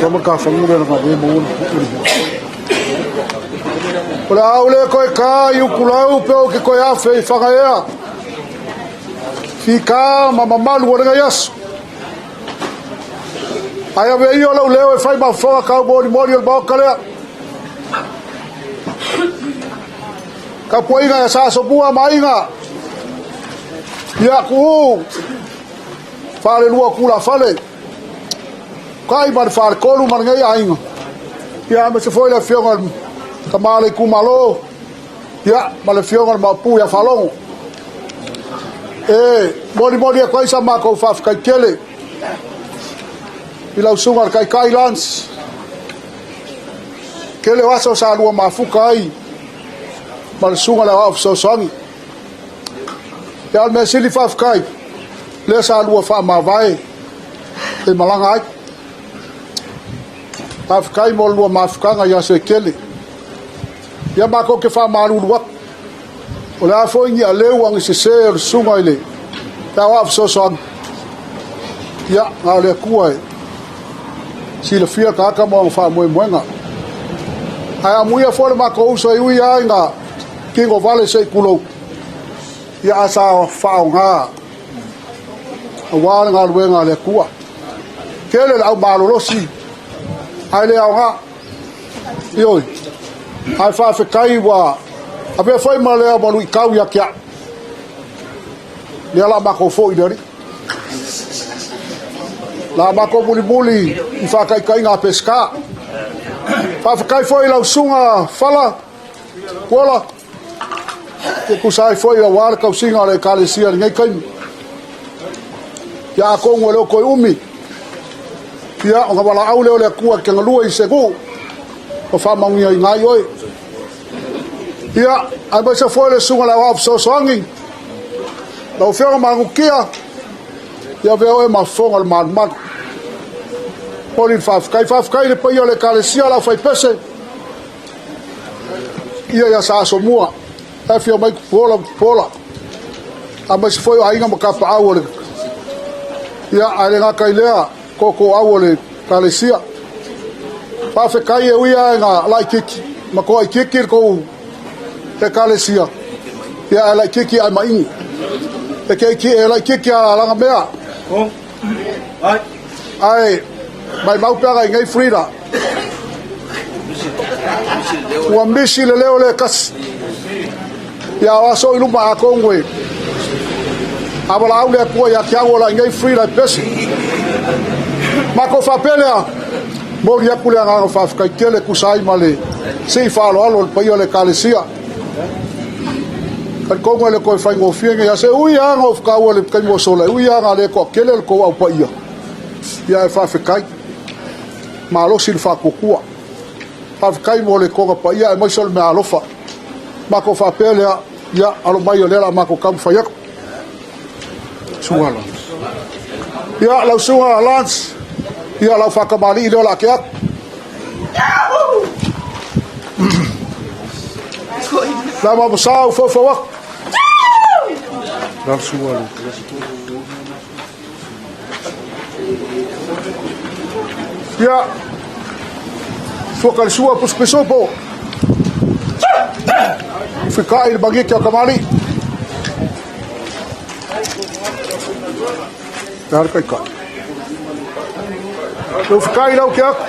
Kama ka whangura na ngā mo O le au le koe ka i ukulau pe o ke koe afe i whangaea. Fi ka ma mamalu o lenga iaso. Ai ave ia o lau leo e whai mawhaga kau mori mori o le maoka lea. Ka puainga ia sa sopua mainga. Ia kuu. Whare lua kula whale. Kai ma le whare kolu ma le ngai ainga. Ia me se foi le fionga ka male ku malo. Ia ma le fionga le mapu ia whalongo. E mori mori e koe sa mako whawhikai kele. I lau sunga le kai kai lans. Kele o aso sa lua mafuka ai. Ma le sunga le au sosoangi. Ia al mea sili whawhikai. Lea sa lua wha mavae. E malanga ai. Whawhikai mo lua mafukanga ia se kele. Ia mako ke wha maruru atu. O le a foi ni a leu angi se se o le sunga i le. Te au af sosoangi. Ia, ngā le kua e. Si le fia ka aka mo ang wha moe moenga. Ai a muia fo le mako uso i ui ai ngā kingo vale se i kulou. Ia asa wha o ngā. A wā le ngā luenga le kua. Kele le au malolosi. Ai le au ngā. Ioi. Ai wha whekai wa. A pea whai ma lea malu i kau ia kia. Lea la mako fo i le La mako muli muli i whakai kai ngā peska. Whawhakai fo i lau sunga whala. Puola, e tusa ai foi auā le tausiga o le Ekalesia i lenei taimi. Ia atonu e le o toe umi, ia ona valaau lea o le Atua e te galue i se nuu ma faamanuiaina ai oe. Ia, aemaise foi le susuga i le Aoao Fesoasoani, lau Afioga Manutia, ia avea oe ma fofoga o le malumalu. Momoli le faafetai. Faafetai i le paia o le Ekalesia, le aufaipese, ia ia Sa Asomua, e afio mai Tupuola ma Tupuola, aemaise foi o aiga ma tapaau o le... Ia, ae le gata i lea, tootooau o le Ekalesia. Faafetai e ui lava ina laitiiti, ma toaitiiti le tou Ekalesia, ia ae laitiiti ae maini. E keiki e laitiiti a laga mea. Ae maimau pe ana i nei Frida. Ua misi le leo le kasi. Ia o aso i luma atonu e a valaau le Atua ia te au o la i nei Frida e pese. Matou faapea lea, momoli atu le agaga faafetai tele e tusa ai ma le sii faaaloalo o le paia o le Ekalesia. Talitonu e le toe faigofie nei aso. E ui lava ina ou taua i le taimi ua sola, e ui lava ina le toatele le tou au paia, ia ae faafetai. Malosi le faatuatua. Faafetai mo le toga paia aemaise o le meaalofa. Matou faapea lea, ia alo mai o lea o le a matou taumafai atu. Susuga Lance. Ia, lau susuga Lance, ia lau faatamalii lea o le a tea atu. La mamasau faufau atu. La susuga le. Ia, sua ka le sua pusupisopo. Fikai le magiki o kamali. Te hara kai kai. Lau fikai lau ke aku.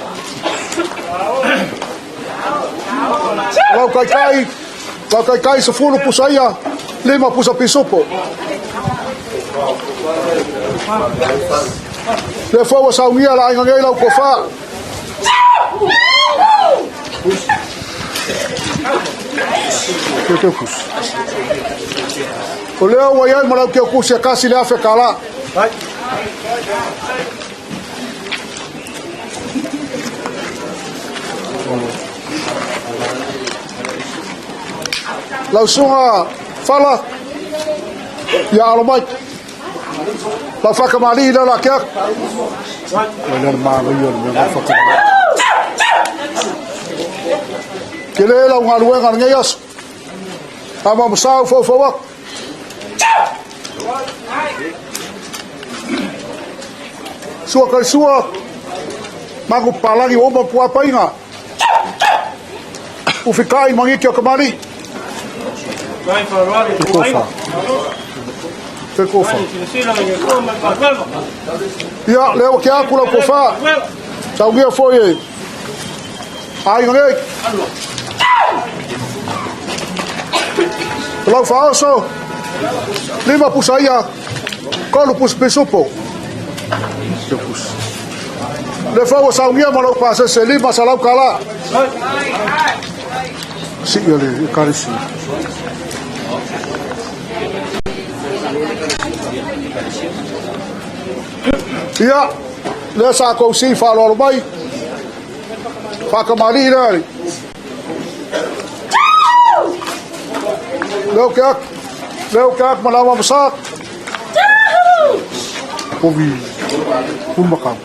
Lau kai kai, lau kai kai sa fulu pusa ia, lima pusa pisupo. Le fua saunia la aiga nei lau kofa. Ke kusi. O lea ua iai ma lau keo kusi e kasi le afe kala. Lau susuga Fala, ia alo mai. Lau whakamalii lea la ke aku. Wai lea le mālaia le mea lau whakamalii. Ke le lau galuega lenei aso. A mamasau faufau aku. Sua kai sua, magu palangi o uma puapainga. Ufikai mangiki o kamali. Te kofa. Te kofa. Ia, lea ua ke aku lau kofa. Saugia foi e. Aiga nei. Lau faaoso. Lima pusa ia. Kolu pusa pisupo. Le fau ua saunia ma lou pasese 500 tala. Sii o le Ekalesia. Ia, lea sa kou sii faaaloalo mai. Faakamalii lea. Leo ke aku. Leo ke aku ma masak. Povi pulu makau.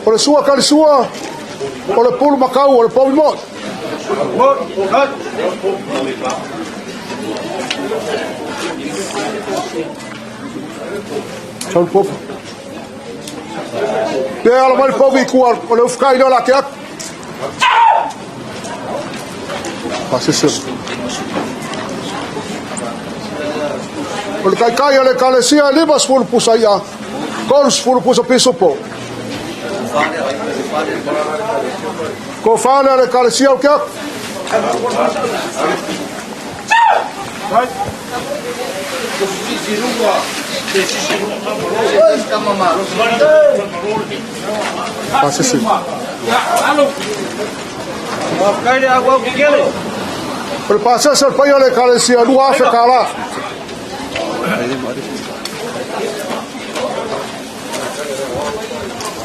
O le sua kali sua, o le pulu makau, o le povi mo. Sau le povi. Pe ala mai le povi i kua, o le ufukai leo la ke aku. Pasese. O le taitai o le Ekalesia e 50 pusa i'a, 30 pusa pisupo. Ko whānea le Ekalesia o ke aku. Pasese. Faafetai le auau kekele. O le pasese o le paia o le Ekalesia, 2,000 tala.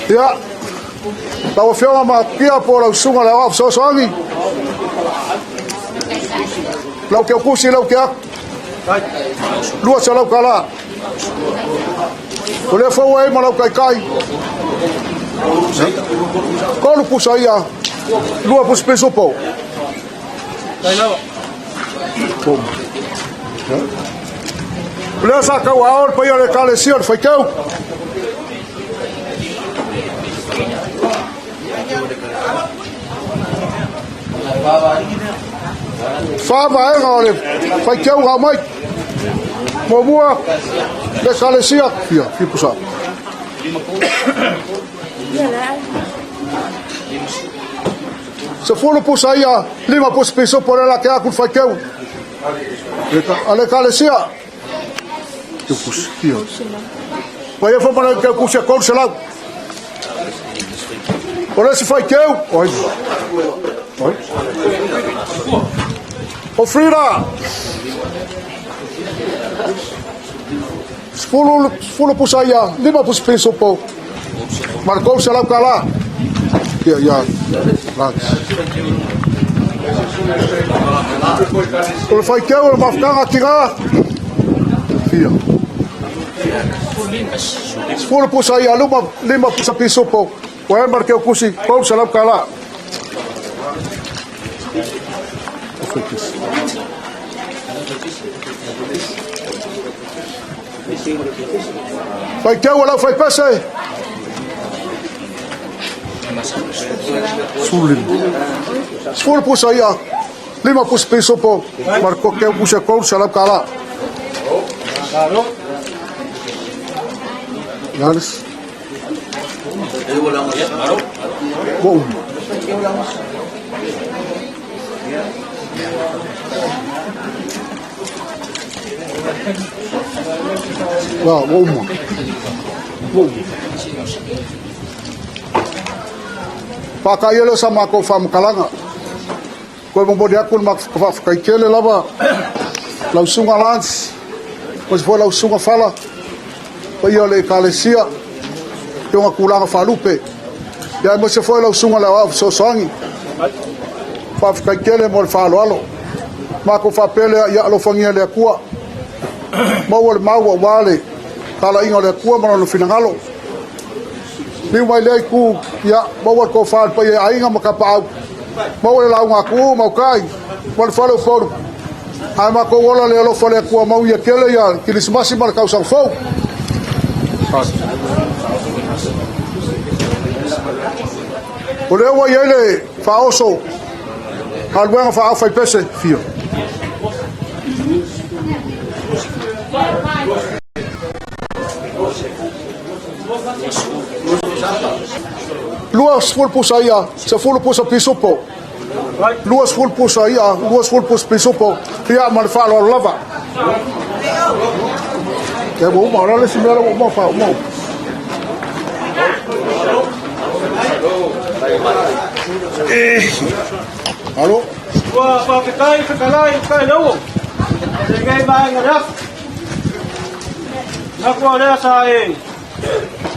Ia, lau Afioga Makia po o lau Susuga i le Aoao Fesoasoani, lau Keukusi, lau Keaku, 200 tala. O lea foi ua i ai ma lau taitai, 3 pusa ia, 2 pusa pisupo. O lea sa tauaao le paia o le Ekalesia o le Faiteu. Fa vaega o le faiteu na aumai. Muamua, le Ekalesia, fia, fia pusa. 10 pusa ia, 5 pusa pisupo le la ke aku le faiteu. A le Ekalesia, Ua ia foi ma le teu kusi e 300. O le isi faiteu, oi. Oi. O Frida. 10 pusa ia, 5 pusa piso po. Ma le 300 tala. Ia, ia. O le faiteu o le mafutaga tina. Fia. 10 pusa ia, 5 pusa pisupo. Ua e ma le keukusi, 300 tala. Faiteu o lau faipese. 15. 10 pusa ia, 5 pusa pisupo. Ma le keukusi e 300 tala. Yanis. Ua uma. Ua uma. Ua uma. Faataia lea o sa matou faamatalaga. Toe momoli atu le matou faafetai tele lava lau Susuga Lance, aemaise foi lau Susuga Fala, paia o le Ekalesia i ona tulaga faalupe, ia aemaise foi lau Susuga i le Aoao Fesoasoani. Faafetai tele mo le faaaloalo. Matou faapea lea, ia alofagia e le Atua, maua le mau aua le talaiga o le Atua ma lona finagalo. Liu mai lea itu, ia, maua le tofa i le paia i aiga ma tapaau, maua le lauga a Tuuu ma Utai, ma le fale o Upolu. Ae matou ola le alofa o le Atua, mauia tele ia Kerisimasi ma le tausaga fou. O lea ua i ai le faaoso galuega faa-aufaipese fia. 20 pusa ia, 10 pusa pisupo. 20 pusa ia, 20 pusa pisupo. Ia ma le faaaloalo lava. Ia ua uma, o le a le isi mea la ua uma fa uma. Alo. Ua faafetai fetalai i kai leua. Lenei vaega le aso. Naku o lea sa e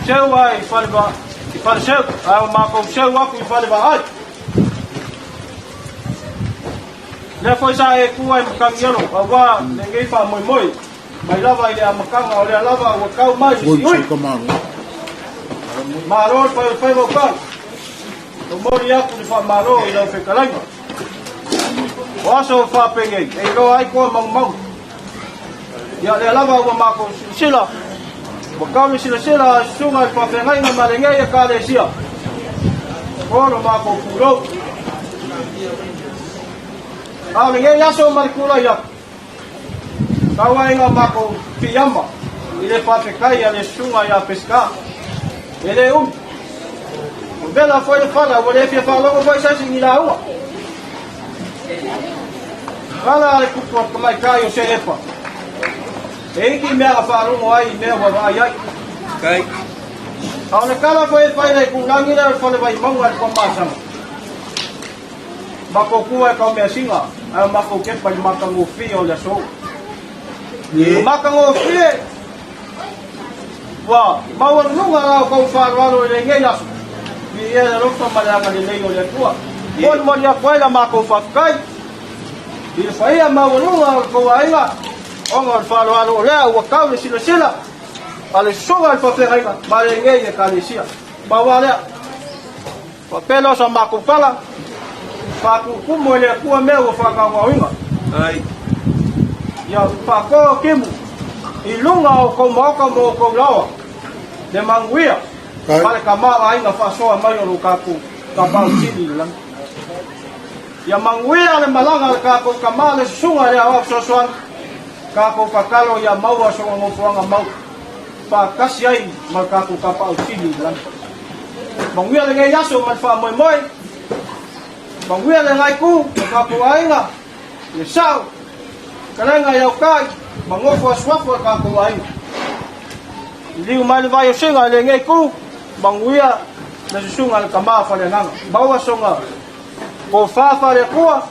seu ai i fale va i fale seu, ae o matou seu aku i fale vaai. Lea foi sa e tu ai ma Kagielo, auā lenei faamoemoe mai lava i le amataga o lea lava ua tau mai i Siui. Malo le fai o le faiva o tau. Momoli atu le faamalo i lau fetalaiga. O aso faapenei e iloa ai koa maumauga. Ia lea lava ua matou silasila, ua tau le silasila a Susuga i le Faafeagaiga ma lenei Ekalesia, o lo matou pulou. A o lenei aso ma le tulai atu, tau ai ina matou piiama i le faafetai a le Susuga ia Peseta. E le umi, ua vela foi le fala, ua le fia faalogo foi se isi i ni lauga. Kala a le kupu a le tamaitai o Seepa, e iki mea na faalogo ai i mea ua vaai ai. A o le kala foi e fai le itulagi lea o le fale Vaimauga i le Tuamasaga. Makou kua e kau measina, ae o makou kepa i le matagofie o le aso. O matagofie ua maualuluga la outou faaaloalo i lenei aso, viia le alofa ma le agalelei o le Atua. Molimoli atu ai la makou faafetai i le paia maualuga o le tou aiga, ona o le faaaloalo o lea ua tau le silasila a le susuga i le faafeagaiga ma lenei Ekalesia. Pau lava lea. Faapea lea o sa matou tala, faatutumu e le Atua mea ua faagaogaoina. Ia faatoa timu i luga o outou maota ma outou laoa le manuia ma le tamaoaiga faasoa mai o lo tatou Tapaau Sili i le lagi. Ia manuia le malaga a le tatou tama le susuga i le Aoao Fesoasoani, tatou tatalo ia maua sona nofoaga mau faatasi ai ma le tatou Tapaau Sili i le lagi. Manuia lenei aso ma le faamoemoe, manuia le itu o tatou aiga, le sao, fetalaiga i autai, ma nofo asuafu a tatou aiga. Liliu mai le vai o Sega i lenei itu, manuia le susuga i le tama o Faleagaga. Maua sona tofa faale-Atua,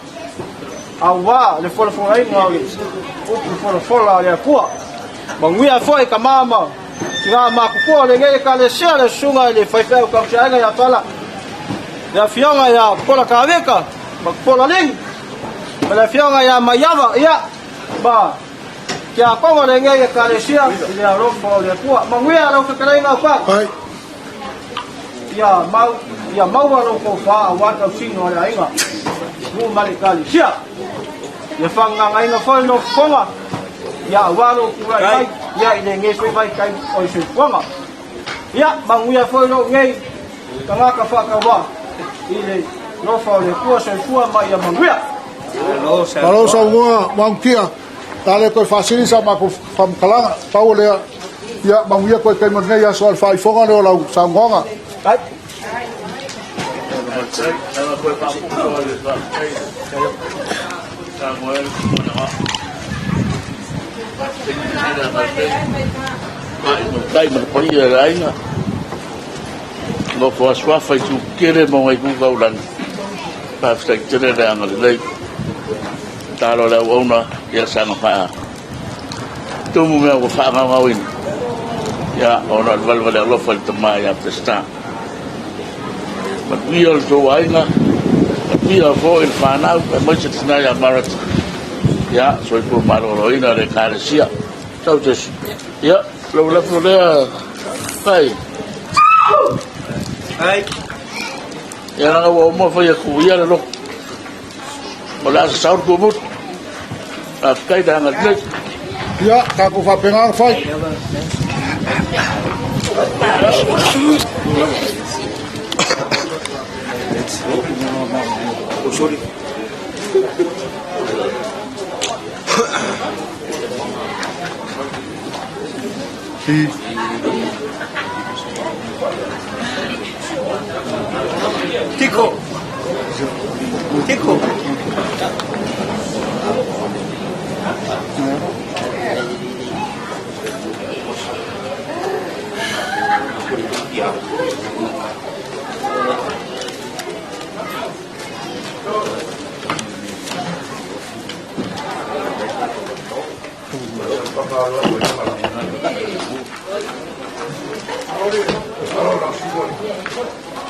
aua le folafolaina o le upu folafola a le Atua. Manuia foi tama ma tina matutua o lenei Ekalesia, le susuga i le faifeau tausiaega ia Fala, le afioga ia Pola Kavika ma Pola Lini, ma le afioga ia Maiava, ia, ma tiakono o lenei Ekalesia i le alofa o le Atua. Manuia lau fetalaiga o Pau. Ia mau, ia maua lou tofa aua le tausiga o le aiga, nuu ma le Ekalesia. Ia faagagaina foi lou fofoga, ia aua lou tulai mai, ia i lenei foi vaitaimi o le soifuaga. Ia manuia foi lou nei tagata faatauvaa i le lofa o le Atua, soifua ma ia manuia. Malo saunoa Maungia, ta le toe faasili sa matou faamatalaga, pau o lea, ia manuia toe taimi o lenei aso a le faaifoga lea o lau saunoaga. Tai ma le paia o le aiga, nofo asuafa i itu tetele ma itu taulaga, faafetai tele le agalelei. Tatalo le auauna ia saga faa tumu mea ua faagaogaoina, ia ona o le valevale alofa i le tama ia Peseta. Manuia le tou aiga, manuia foi le fanau, aemaise le tina ia Marata. Ia, soifua maloloina le Ekalesia. Tau Jesu. Ia, lau lafo lea, kai. Ai. Ia, leaga ua uma fai atu ia le loto. O le a sasao le tuamotu. Faafetai le agalelei. Ia, tatou faapena ona fai. Tiko. Tiko.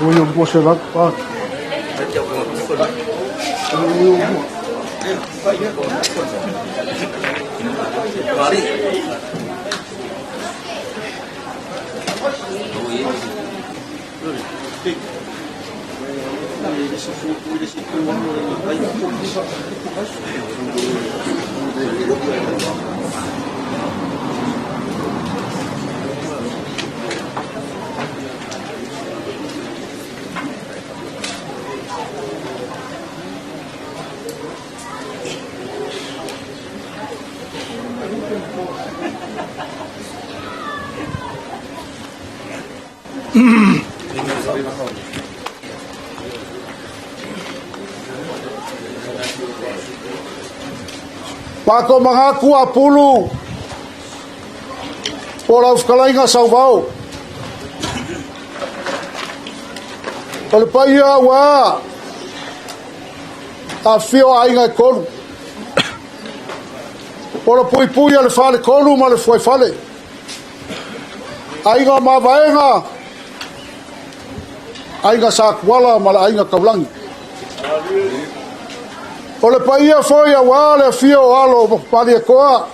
Oi o mua se lau pa. Oi o mua. Pato manatu a Pulu po o lau fetalaiga Sauvao. O le paia ua Afifio aiga e tolu. O le puipui a le faletolu ma le fuaifale. Aiga o Mavaega, aiga Satuala ma le aiga Taulagi. O le paia foi auā le afio o alo o Malietoa,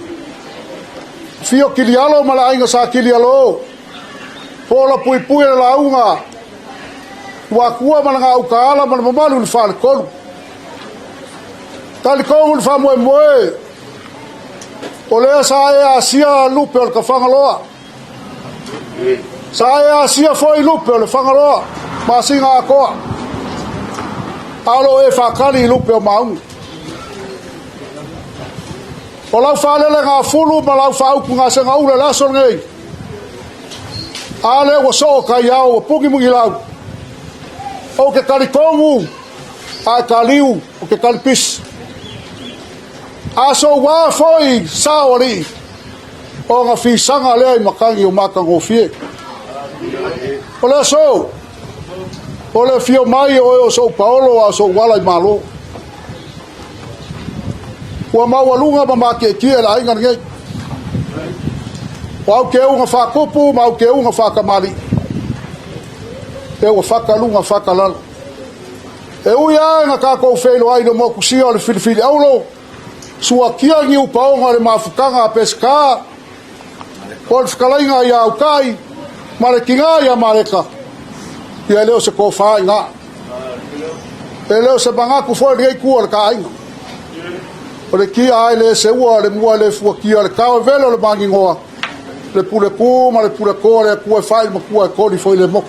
afio Kilialo ma le aiga Sa Kilialo, po o la puipui le lauga, Luatua ma le gauta ma le mamalu i le faletolu. Talitonu le faamoemoe, o lea sa e asia lupe o le Tafagaloa. Sa e asia foi lupe o le Fagaloa, masina atoa. A o lo o e faatali i lupe o Maunu. O lau faalele gafulu ma lau faaupu gasegaula i le aso lenei. A lea ua soo taiao ua puni munilau. Ou te talitonu a e taliu o te talipisi. A soua foi sao alii, ona fisaga lea i matagi o matagofie. O le aso, o le afio mai o e o sou paolo a o sou ala i malo. Ua maualuga ma matietie le aiga lenei. O au keuga faatupu ma au keuga faatamalii. E ua fataluga fatalalo. E ui lava ina tatou feiloai i le motusia o le filifili aulo, suakia ni upaoga o le mafutaga a Peseta, po o le fetalaiga ia Autai ma le tina ia Maleka, ia e le o se tofa i ina. E le o se manatu foi lenei itu o le ta aiga. O le tia ai le seua, le mua le fuatia, le tao e vele o le maninoa, le pule tu ma le pule toa le Atua e fai le matua e koli foi le motu.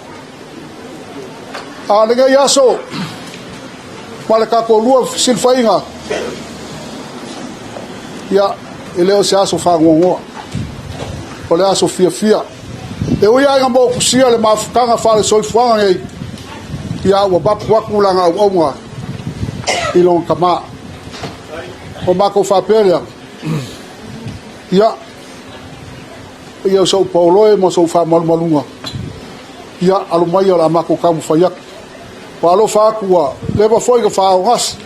A lenei aso, ma le tatou lua fesilafaiga, ia, e le o se aso faanoanoa, o le aso fiafia. E ui lava ina motusia le mafutaga faale-soifuaga nei, ia ua mapu atu lana auauna i lona tama. O matou faapea lea, ia, ia o sou paoloe ma sou faamalumaluga, ia, alo mai o le a matou taumafai atu. Ua alofa atu ua leva foi na faaogasi.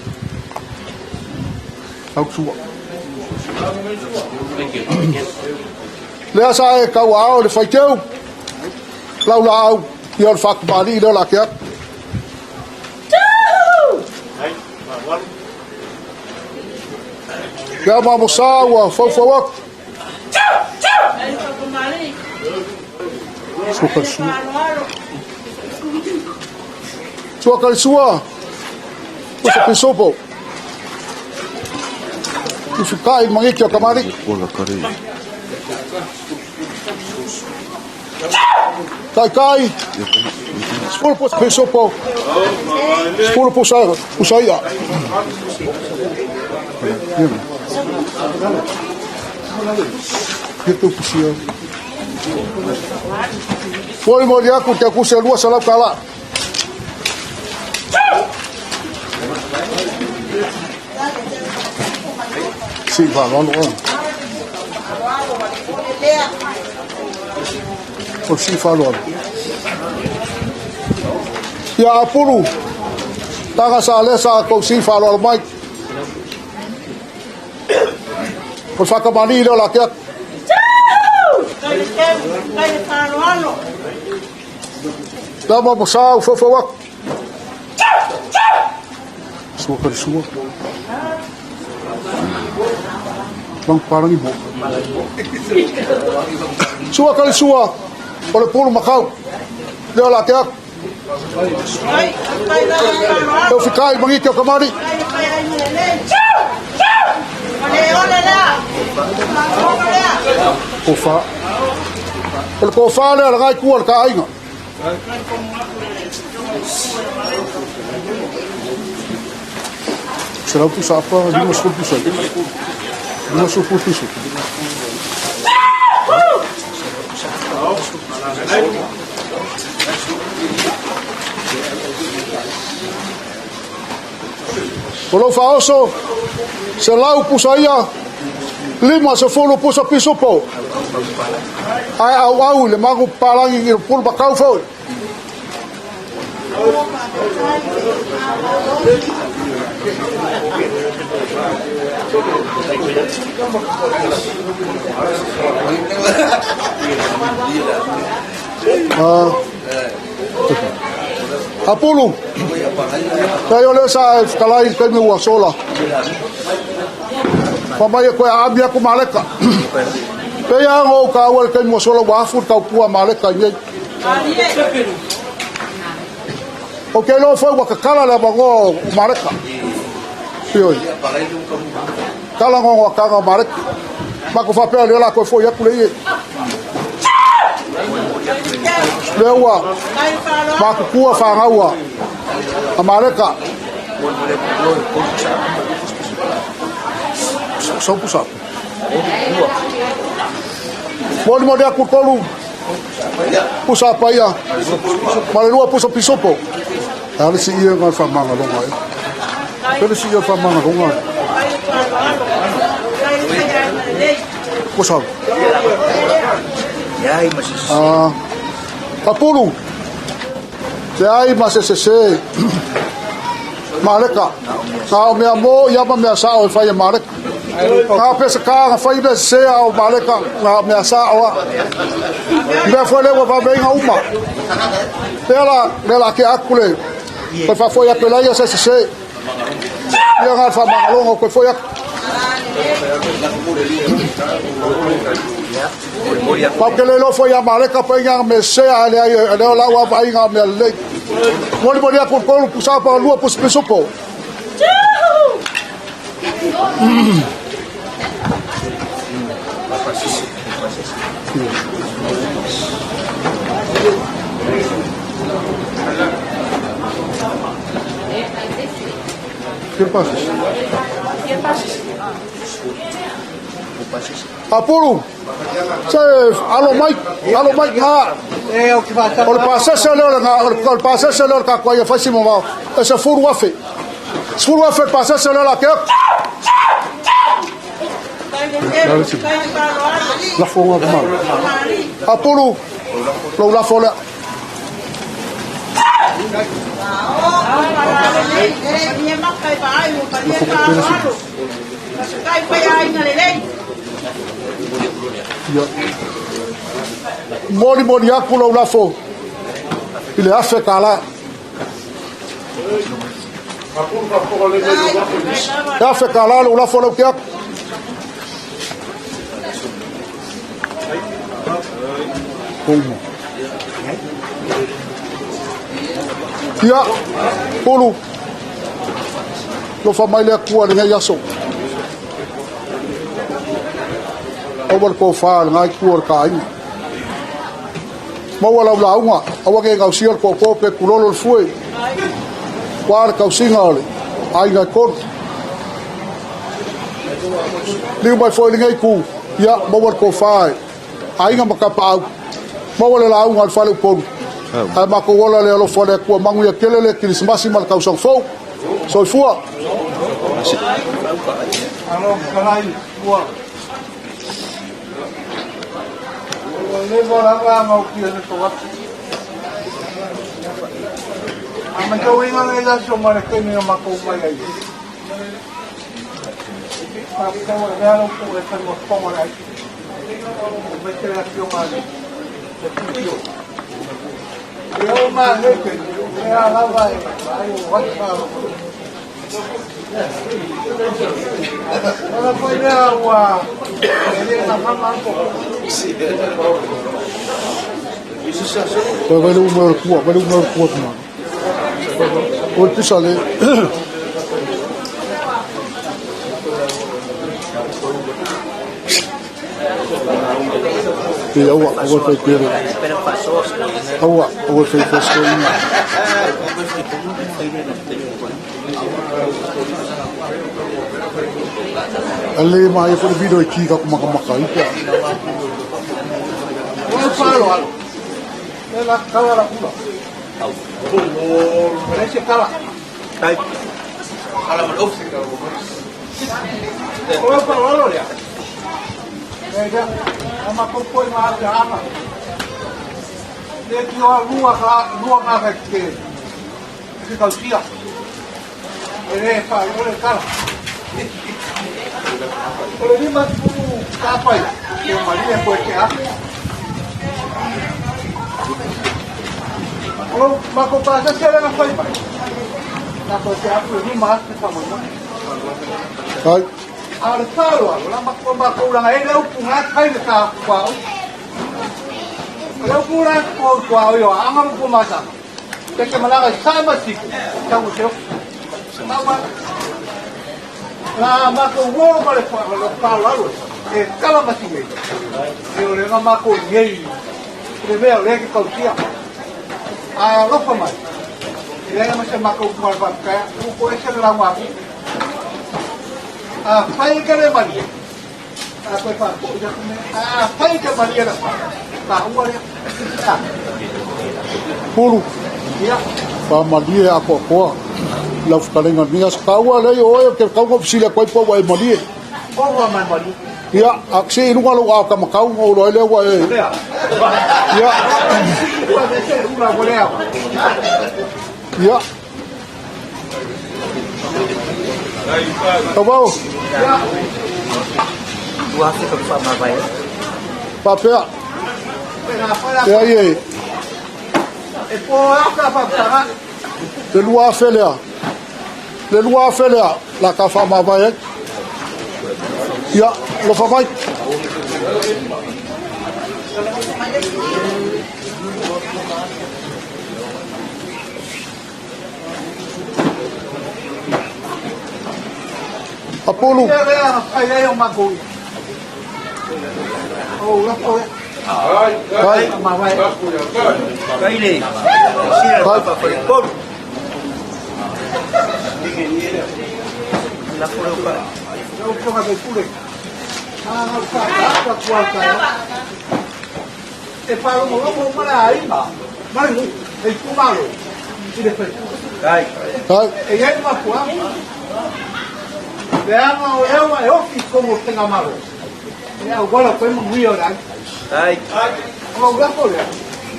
Tautua. Lea sa e tauaao i le faiteu, lau laau, ia o le faatamalii lea o le a te atu. Lea mamosa ua faufau atu. Sua kalisua. Sua kalisua. Usa pisopo. Ufikai mangiki o kamari. Kai kai. Sepuluh pusa pisopo. 10 pusa pusa ia. Ia pusia. Foi mo liaku te kuse lua salau kala. Si va lono. O si fa lono. Ia apulu. Taga sa le sa kou si fa lono mai. O whakamani leo la ke atu. Lama mo sa u fofo atu. Sua kari sua. Lang parangi mo. Sua kari sua. O le pulu makau. Leo la ke atu. Tau whikai mangiti o kamari. Kofa. O le kofa lea la ngai kua le ka aiga. Será o pusa apa, lima sepuluh pusa. 50 piso. O lou faaoso, 100 pusa ia, 50 pusa pisupo. Ae auau i le magu palangi i le pulu makau foi. Apulu, tai o le sa e whakalai i taimi ua sola. Pa mai e koe a ami aku maleka. Pe ia ngo ka ua le taimi ua sola ua afu le taupua maleka i nei. O ke loa foi ua kakala le amangoa o maleka. Ioi. Kala ngongo akanga o maleka. Mako whapea le la koe foi aku le ie. Le ua makukua whangaua a maleka. Sopu sa. Moli moli aku tolu. Pusa paia. Ma le lua pusa pisopo. Ale si ia ngai whamanga longa e. Pele si ia whamanga longa. Pusa. Ah, Papulu. Te ai ma se se se. Maleka. Ngā o mea mō, ia ma mea sao e whai e maleka. Ngā pesa kā ngā whai mea se a o maleka, ngā mea sao a. Mea foi lewa wha uma. Lea la, lea la ke aku le. Koe wha foi aku leia se se se. Ia ngā wha mangalongo koe foi aku. Pau ke le lofo ia maleka pa inga me se a le ai le o lau ava inga me le. Moli moli aku kolu pusa pa lua pus pisopo. Que passes? Apuru, se alo mai, alo mai ngā. O le pasese leo le ngā, o le pasese leo le kakua ia whaisi mo wao. E se furu afe. Furu afe le pasese leo la ke. Lafo ngā kumau. Apuru, lou lafo lea. Moli moli aku lau lafo i le afe ka la. Le afe ka la lau lafo lau ke aku. Kouma. Ia, pulu. Lofa mai le akua le ngai aso. Aua le kōwhā le ngai kua le kāinga. Maua lau launga, aua ke ngausia le kōkō pe kulolo le fue. Kwa le kausinga o le ainga e kolu. Liu mai foi le ngai ku, ia, maua le kōwhā e. Ainga ma kapa au. Maua le launga le whale upolu. Ai mako ola le alofa le akua mangu ia kele le kirisimasi ma le kausang fou. Soifua. Alo kalai ua. Ua leva lava ngau kia le to atu. A ma tau inga ngai laso ma le kaimi o makou mai ai. Pa tau e alo po e whai mo ponga lai. O me te afio ma le pipio. E o ma heke, e a lava e ai o wata. Ora foi lea ua e le na mama ko. Vai vai le uma o le kua, vai le uma o le kua tuma. O le pisa le. Te aua, aua fai pere. Aua, aua fai fasoina. Ale mai e fole video e ki ka kumaka maka i pia. O le palo alo. Le la kala la kula. O le se kala. Tai. Kala ma o. O le palo alo lea. E ja, ama ko poi ma te ama. Le ki o lua ka lua ngā ka ke. Ke kausia. E le whaalo le kala. O le 50 tāpai, e maria koe te afu. O lo mako pāsa se lenga whai mai. Nā koe te afu e 5 atu te whamai. Ai. A le whalo alo, la mako mako uranga e le upu ngā kai le tā kua au. O le upu uranga kua kua au i o anga upu masa. Te ke malaga i sa masiku, tau te oku. Tau La mako uo ma le whalo alo e kala masi nei. E o le ngā mako ngei. Le mea o le ke kautia. A alofa mai. E le ma se mako upu mara whakaya. Upo e se le lau apu. A whai ke le marie. A koe whako i aku mea. A whai ke marie la wha. Ka ua lea. A. Pulu. Ia. Whamalie a koa koa. Lau whakarenga ni as kaua lei o e ke kaunga fisile koe po wa e malie. O ua mai marie. Ia, a se i lunga lo a ka makau o lo ele ua e. Lea. Ia. Ua me se ula ko lea. Ia. Tawau. Ia. Ua afe ka whaamavae. Papea. E ai e. E po au ka whakatanga. Le 2000 lea. Le 2000 lea. La ka whaamavae ai. Ia, lofa mai. Apulu. Ia lea whai ai o mako ia. O ula koe. Ai. Mavae. Kaile. Sira papa whare polu. La fore o ka. Lau ponga te pule. A ngau ka ka kua ka. E palo mo mo mara ai. Mara ni e kumalo. I le whai. Ai. Ai. E iai ma kua. Le anga o ewa e oki komo tenga malo. E au wala koe manguia o rai. Ai. O ula kore.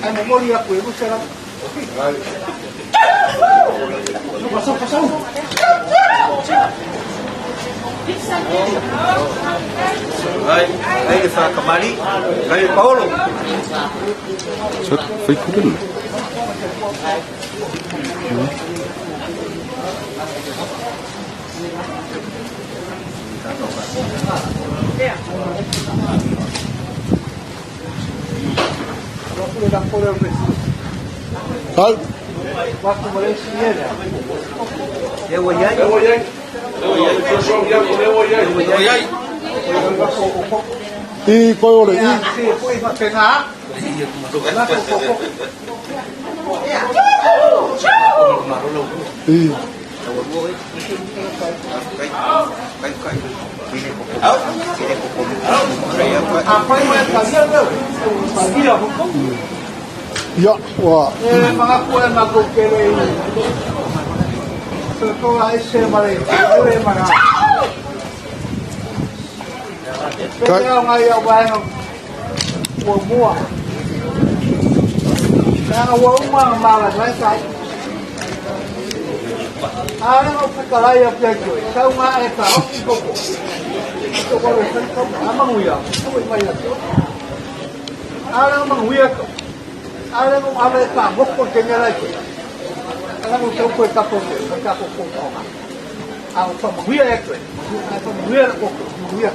Ai mo mori aku e musera. Pasau, pasau. Ai. Ai le whakamari. Kai le Paolo. So, fai kule. Ai. E ua iai. E ua iai. I koe ole i. I. Ia, ua. E mga kua e mako kele i. Toa e se mare, e mara. Pele au ngai au waenga ua mua. Nanga ua uma nga mala ngai kai. A nga whakalai a pia koe. Tau ngā e ka oki koko. Tō kore whai kau, a manguia. Tau i mai atu. A nga manguia kau. A nga ala e ka moko te ngai koe. A nga tau koe kapo koe, ka kapo koe. A o whamanguia e koe. A whamanguia na koko, manguia.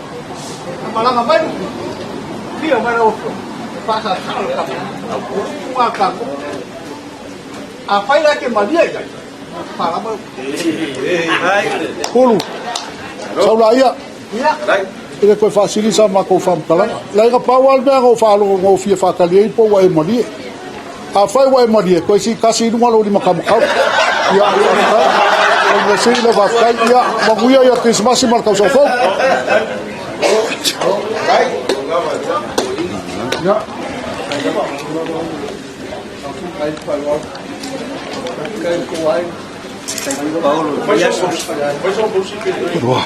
A malanga mai ruku. Pia mai na oto. E pāsa talo kapo. Unga ka koko. A whai la ke malia i ai. Pālama. Pulu. Saula ia. Ia. I le koe whaasili sa mako whamkalanga. La ika pau al mea ngau whaalo ngau fia whakali ei po wa e malie. A whai wa e malie, koe si kasi inunga lo lima kamakau. Ia, whakakai. O me si le whakakai. Ia, manguia ia Krismasi ma le kausa fou. Ia. Paolo. Ua.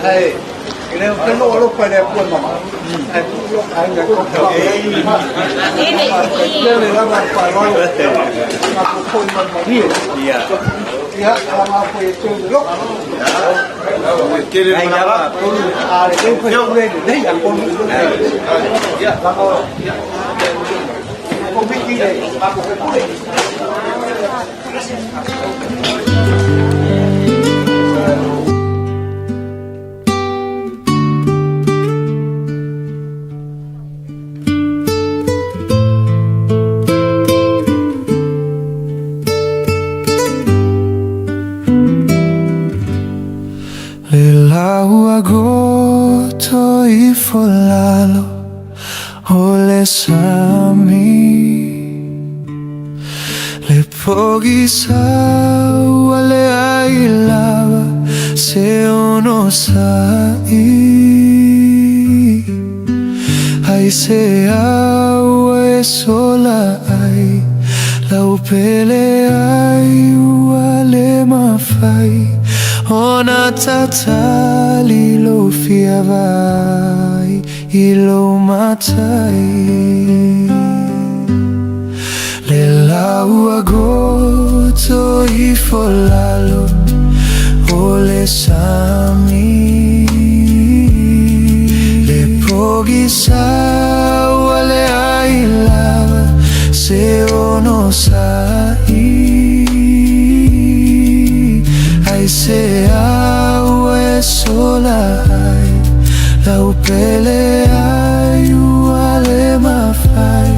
Ai, E le o te no alofa i le Atua mama. Ai tu lo ai na ko ta. Tele lava le faaaloalo. Matou foi malumalie. Ia, a matou e tele lo. Tele lava. A le teu foi le nei a konu. Ia, lava. Komiti le matou pule. Le lau agoto ifo lalo o le sami. Le pogisa ua leai lava se onosa'i. Ai se ua e sola ai lau pele ai ua le mafai ona tatali lou fia vaai i lou matai. Le lau agoto ifo lalo o le sami. Le pogisa ua leai lava se onosa'i. Ai se ua e sola ai lau pele ai ua le mafai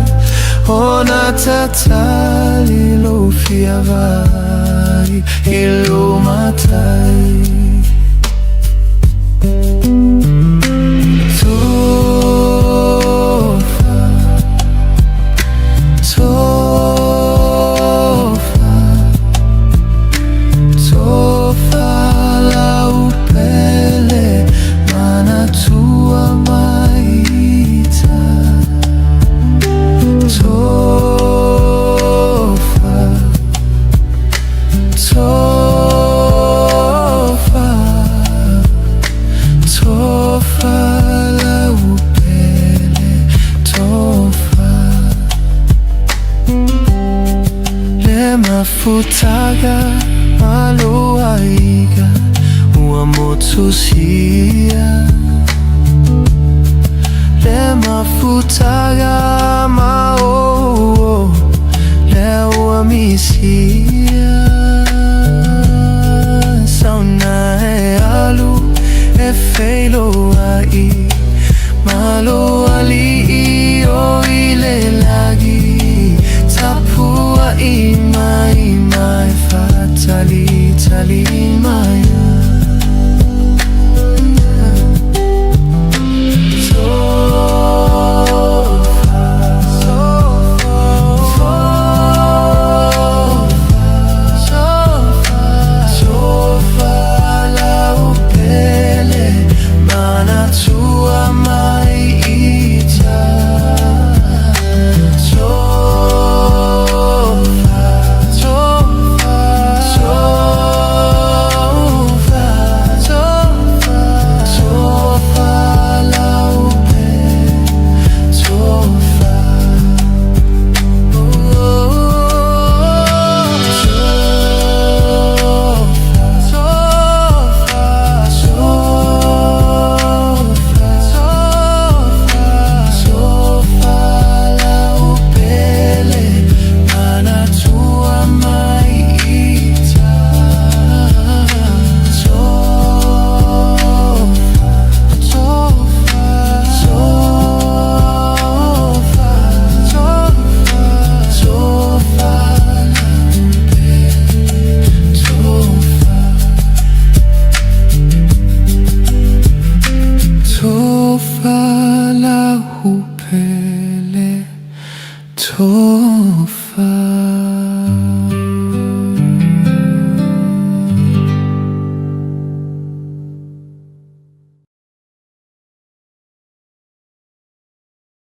ona tatali lou fia vaai i lou matai. Tofa, tofa, tofa lau pele manatua mai ita. Tofa, tofa, tofa lau pele, tofa. Le mafutaga ma lou aiga ua motusia. Le mafutaga ma ou lea ua misia. Sauna e alu e feiloai ma lou alii o i le lagi. Tapuai mai ma e faatalitali mai.